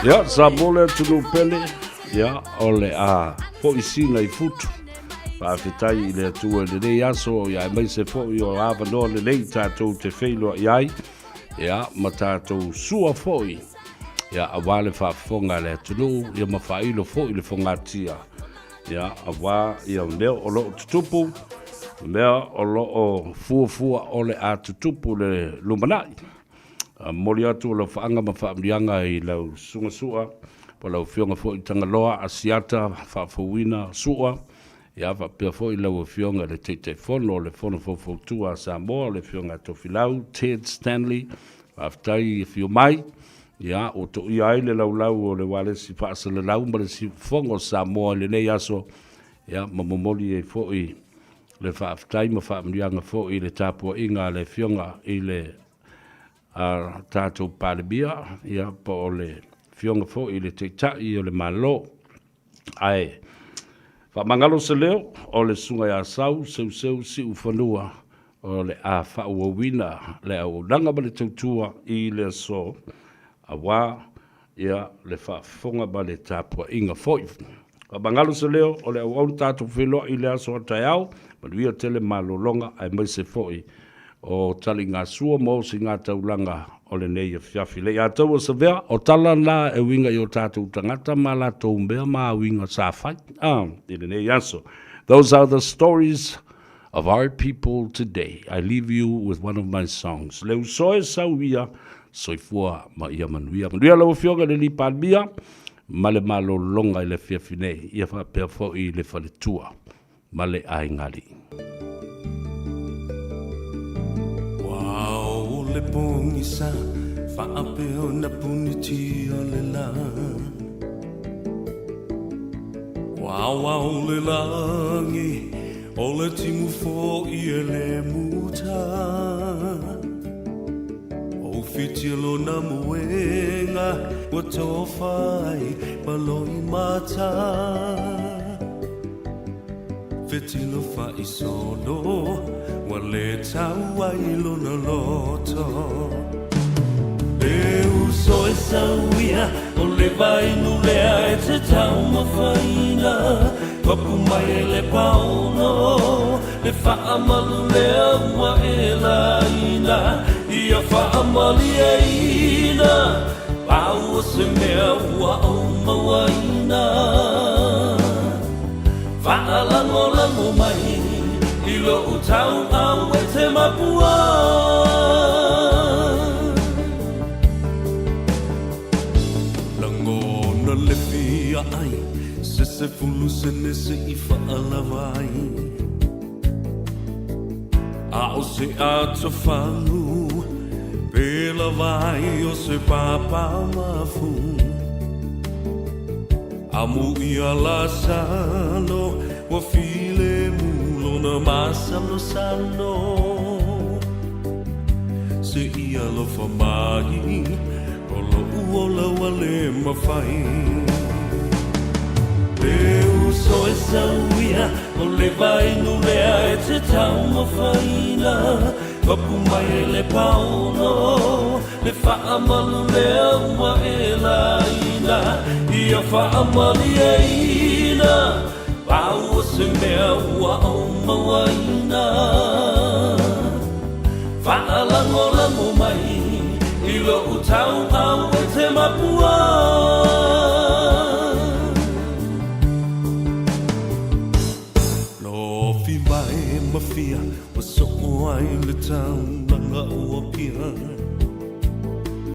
Ia, Samoa le atunuu pele, ia, o le a fo'i sina i futu. Faafetai i le Atua i lenei aso, ia aemaise foi o avanoa lelei tatou te feiloai ai, ia, ma tatou sua foi, ia, aua le faafofoga a le atunuu, ia ma faailo foi le fogatia, ia, aua ia mea o lo o tutupu, mea o lo o fuafua o le a tutupu le lumanai. Momoli atu o lau faaga ma faamanuiaga i lau Susuga Sua, po o lau Afioga foi Tagaloa Asiata Faafouina Sua, ia faapea foi lau Afioga i le Taitaifono o le Fono Faufautua a Samoa, le Afioga Tofilau Ted Stanley. Faafetai afio mai, ia ua toia ai le laulau o le ualesi faasalalau ma le siufofoga o Samoa i lenei aso, ia ma momoli ai foi le faafetai ma faamanuiaga foi i le tapuaiga a le Afioga i le a tatou Palemia, ia, po o le Afioga foi i le Taitai o le Malo. Ae faamagalo se leo o le Susuga ia Sau Seuseu Siufanua o le a faaauauina le auaunaga ma le tautua i le aso, aua ia le faafofoga ma le tapuaiga foi. Faamagalo se leo o le auauna tatou feiloai i le aso a taeao, manuia tele malologa aemaise foi o taligasua ma osigataulaga o lenei afiafi. Le ia taua Savea, o tala na e uiga i o tatou tagata ma latou mea ma uiga sa fai i lenei aso. Those are the stories of our people today. I leave you with one of my songs. Le uso e sau ia, soifua ma ia manuia. Manuia lau Afioga i le alii Palemia ma le malologa i le afiafi nei. Ia faapea foi le faletua ma le aiga alii. Ua o le pogisa faapea ona punitia le la. Ua ao le lagi o le timu fo'i e le muta. O fiti lona moega ua tofa ai ma loimata. Fetilo fa'isolo ua lē tau ai lona loto. E uso e sauia o le vainu lea e te taumafaina Papu mai e le paono le faamalu lea ua e laina Ia faamalieina pau o se mea ua ou mauaina Faalagolago mai i lou tauau e te mapua. Lagona le fia ai se 10 sene se i faalava ai A o se atofagu pe lava ai o se papa mafu Amu ia Lasalo ua filemu lona masalosalo Se i alofa mai o loʻu ola ua lē mafai E uso e sauia o le vainu lea e te taumafaina Papu mai e le paono le faamalu lea ua e laina Ia faamalieina pau o se mea ua ou mauaina Faalagolago mai i lou tauau e te mapua. Lofi mai mafia ua soo ai le taulaga o Apia.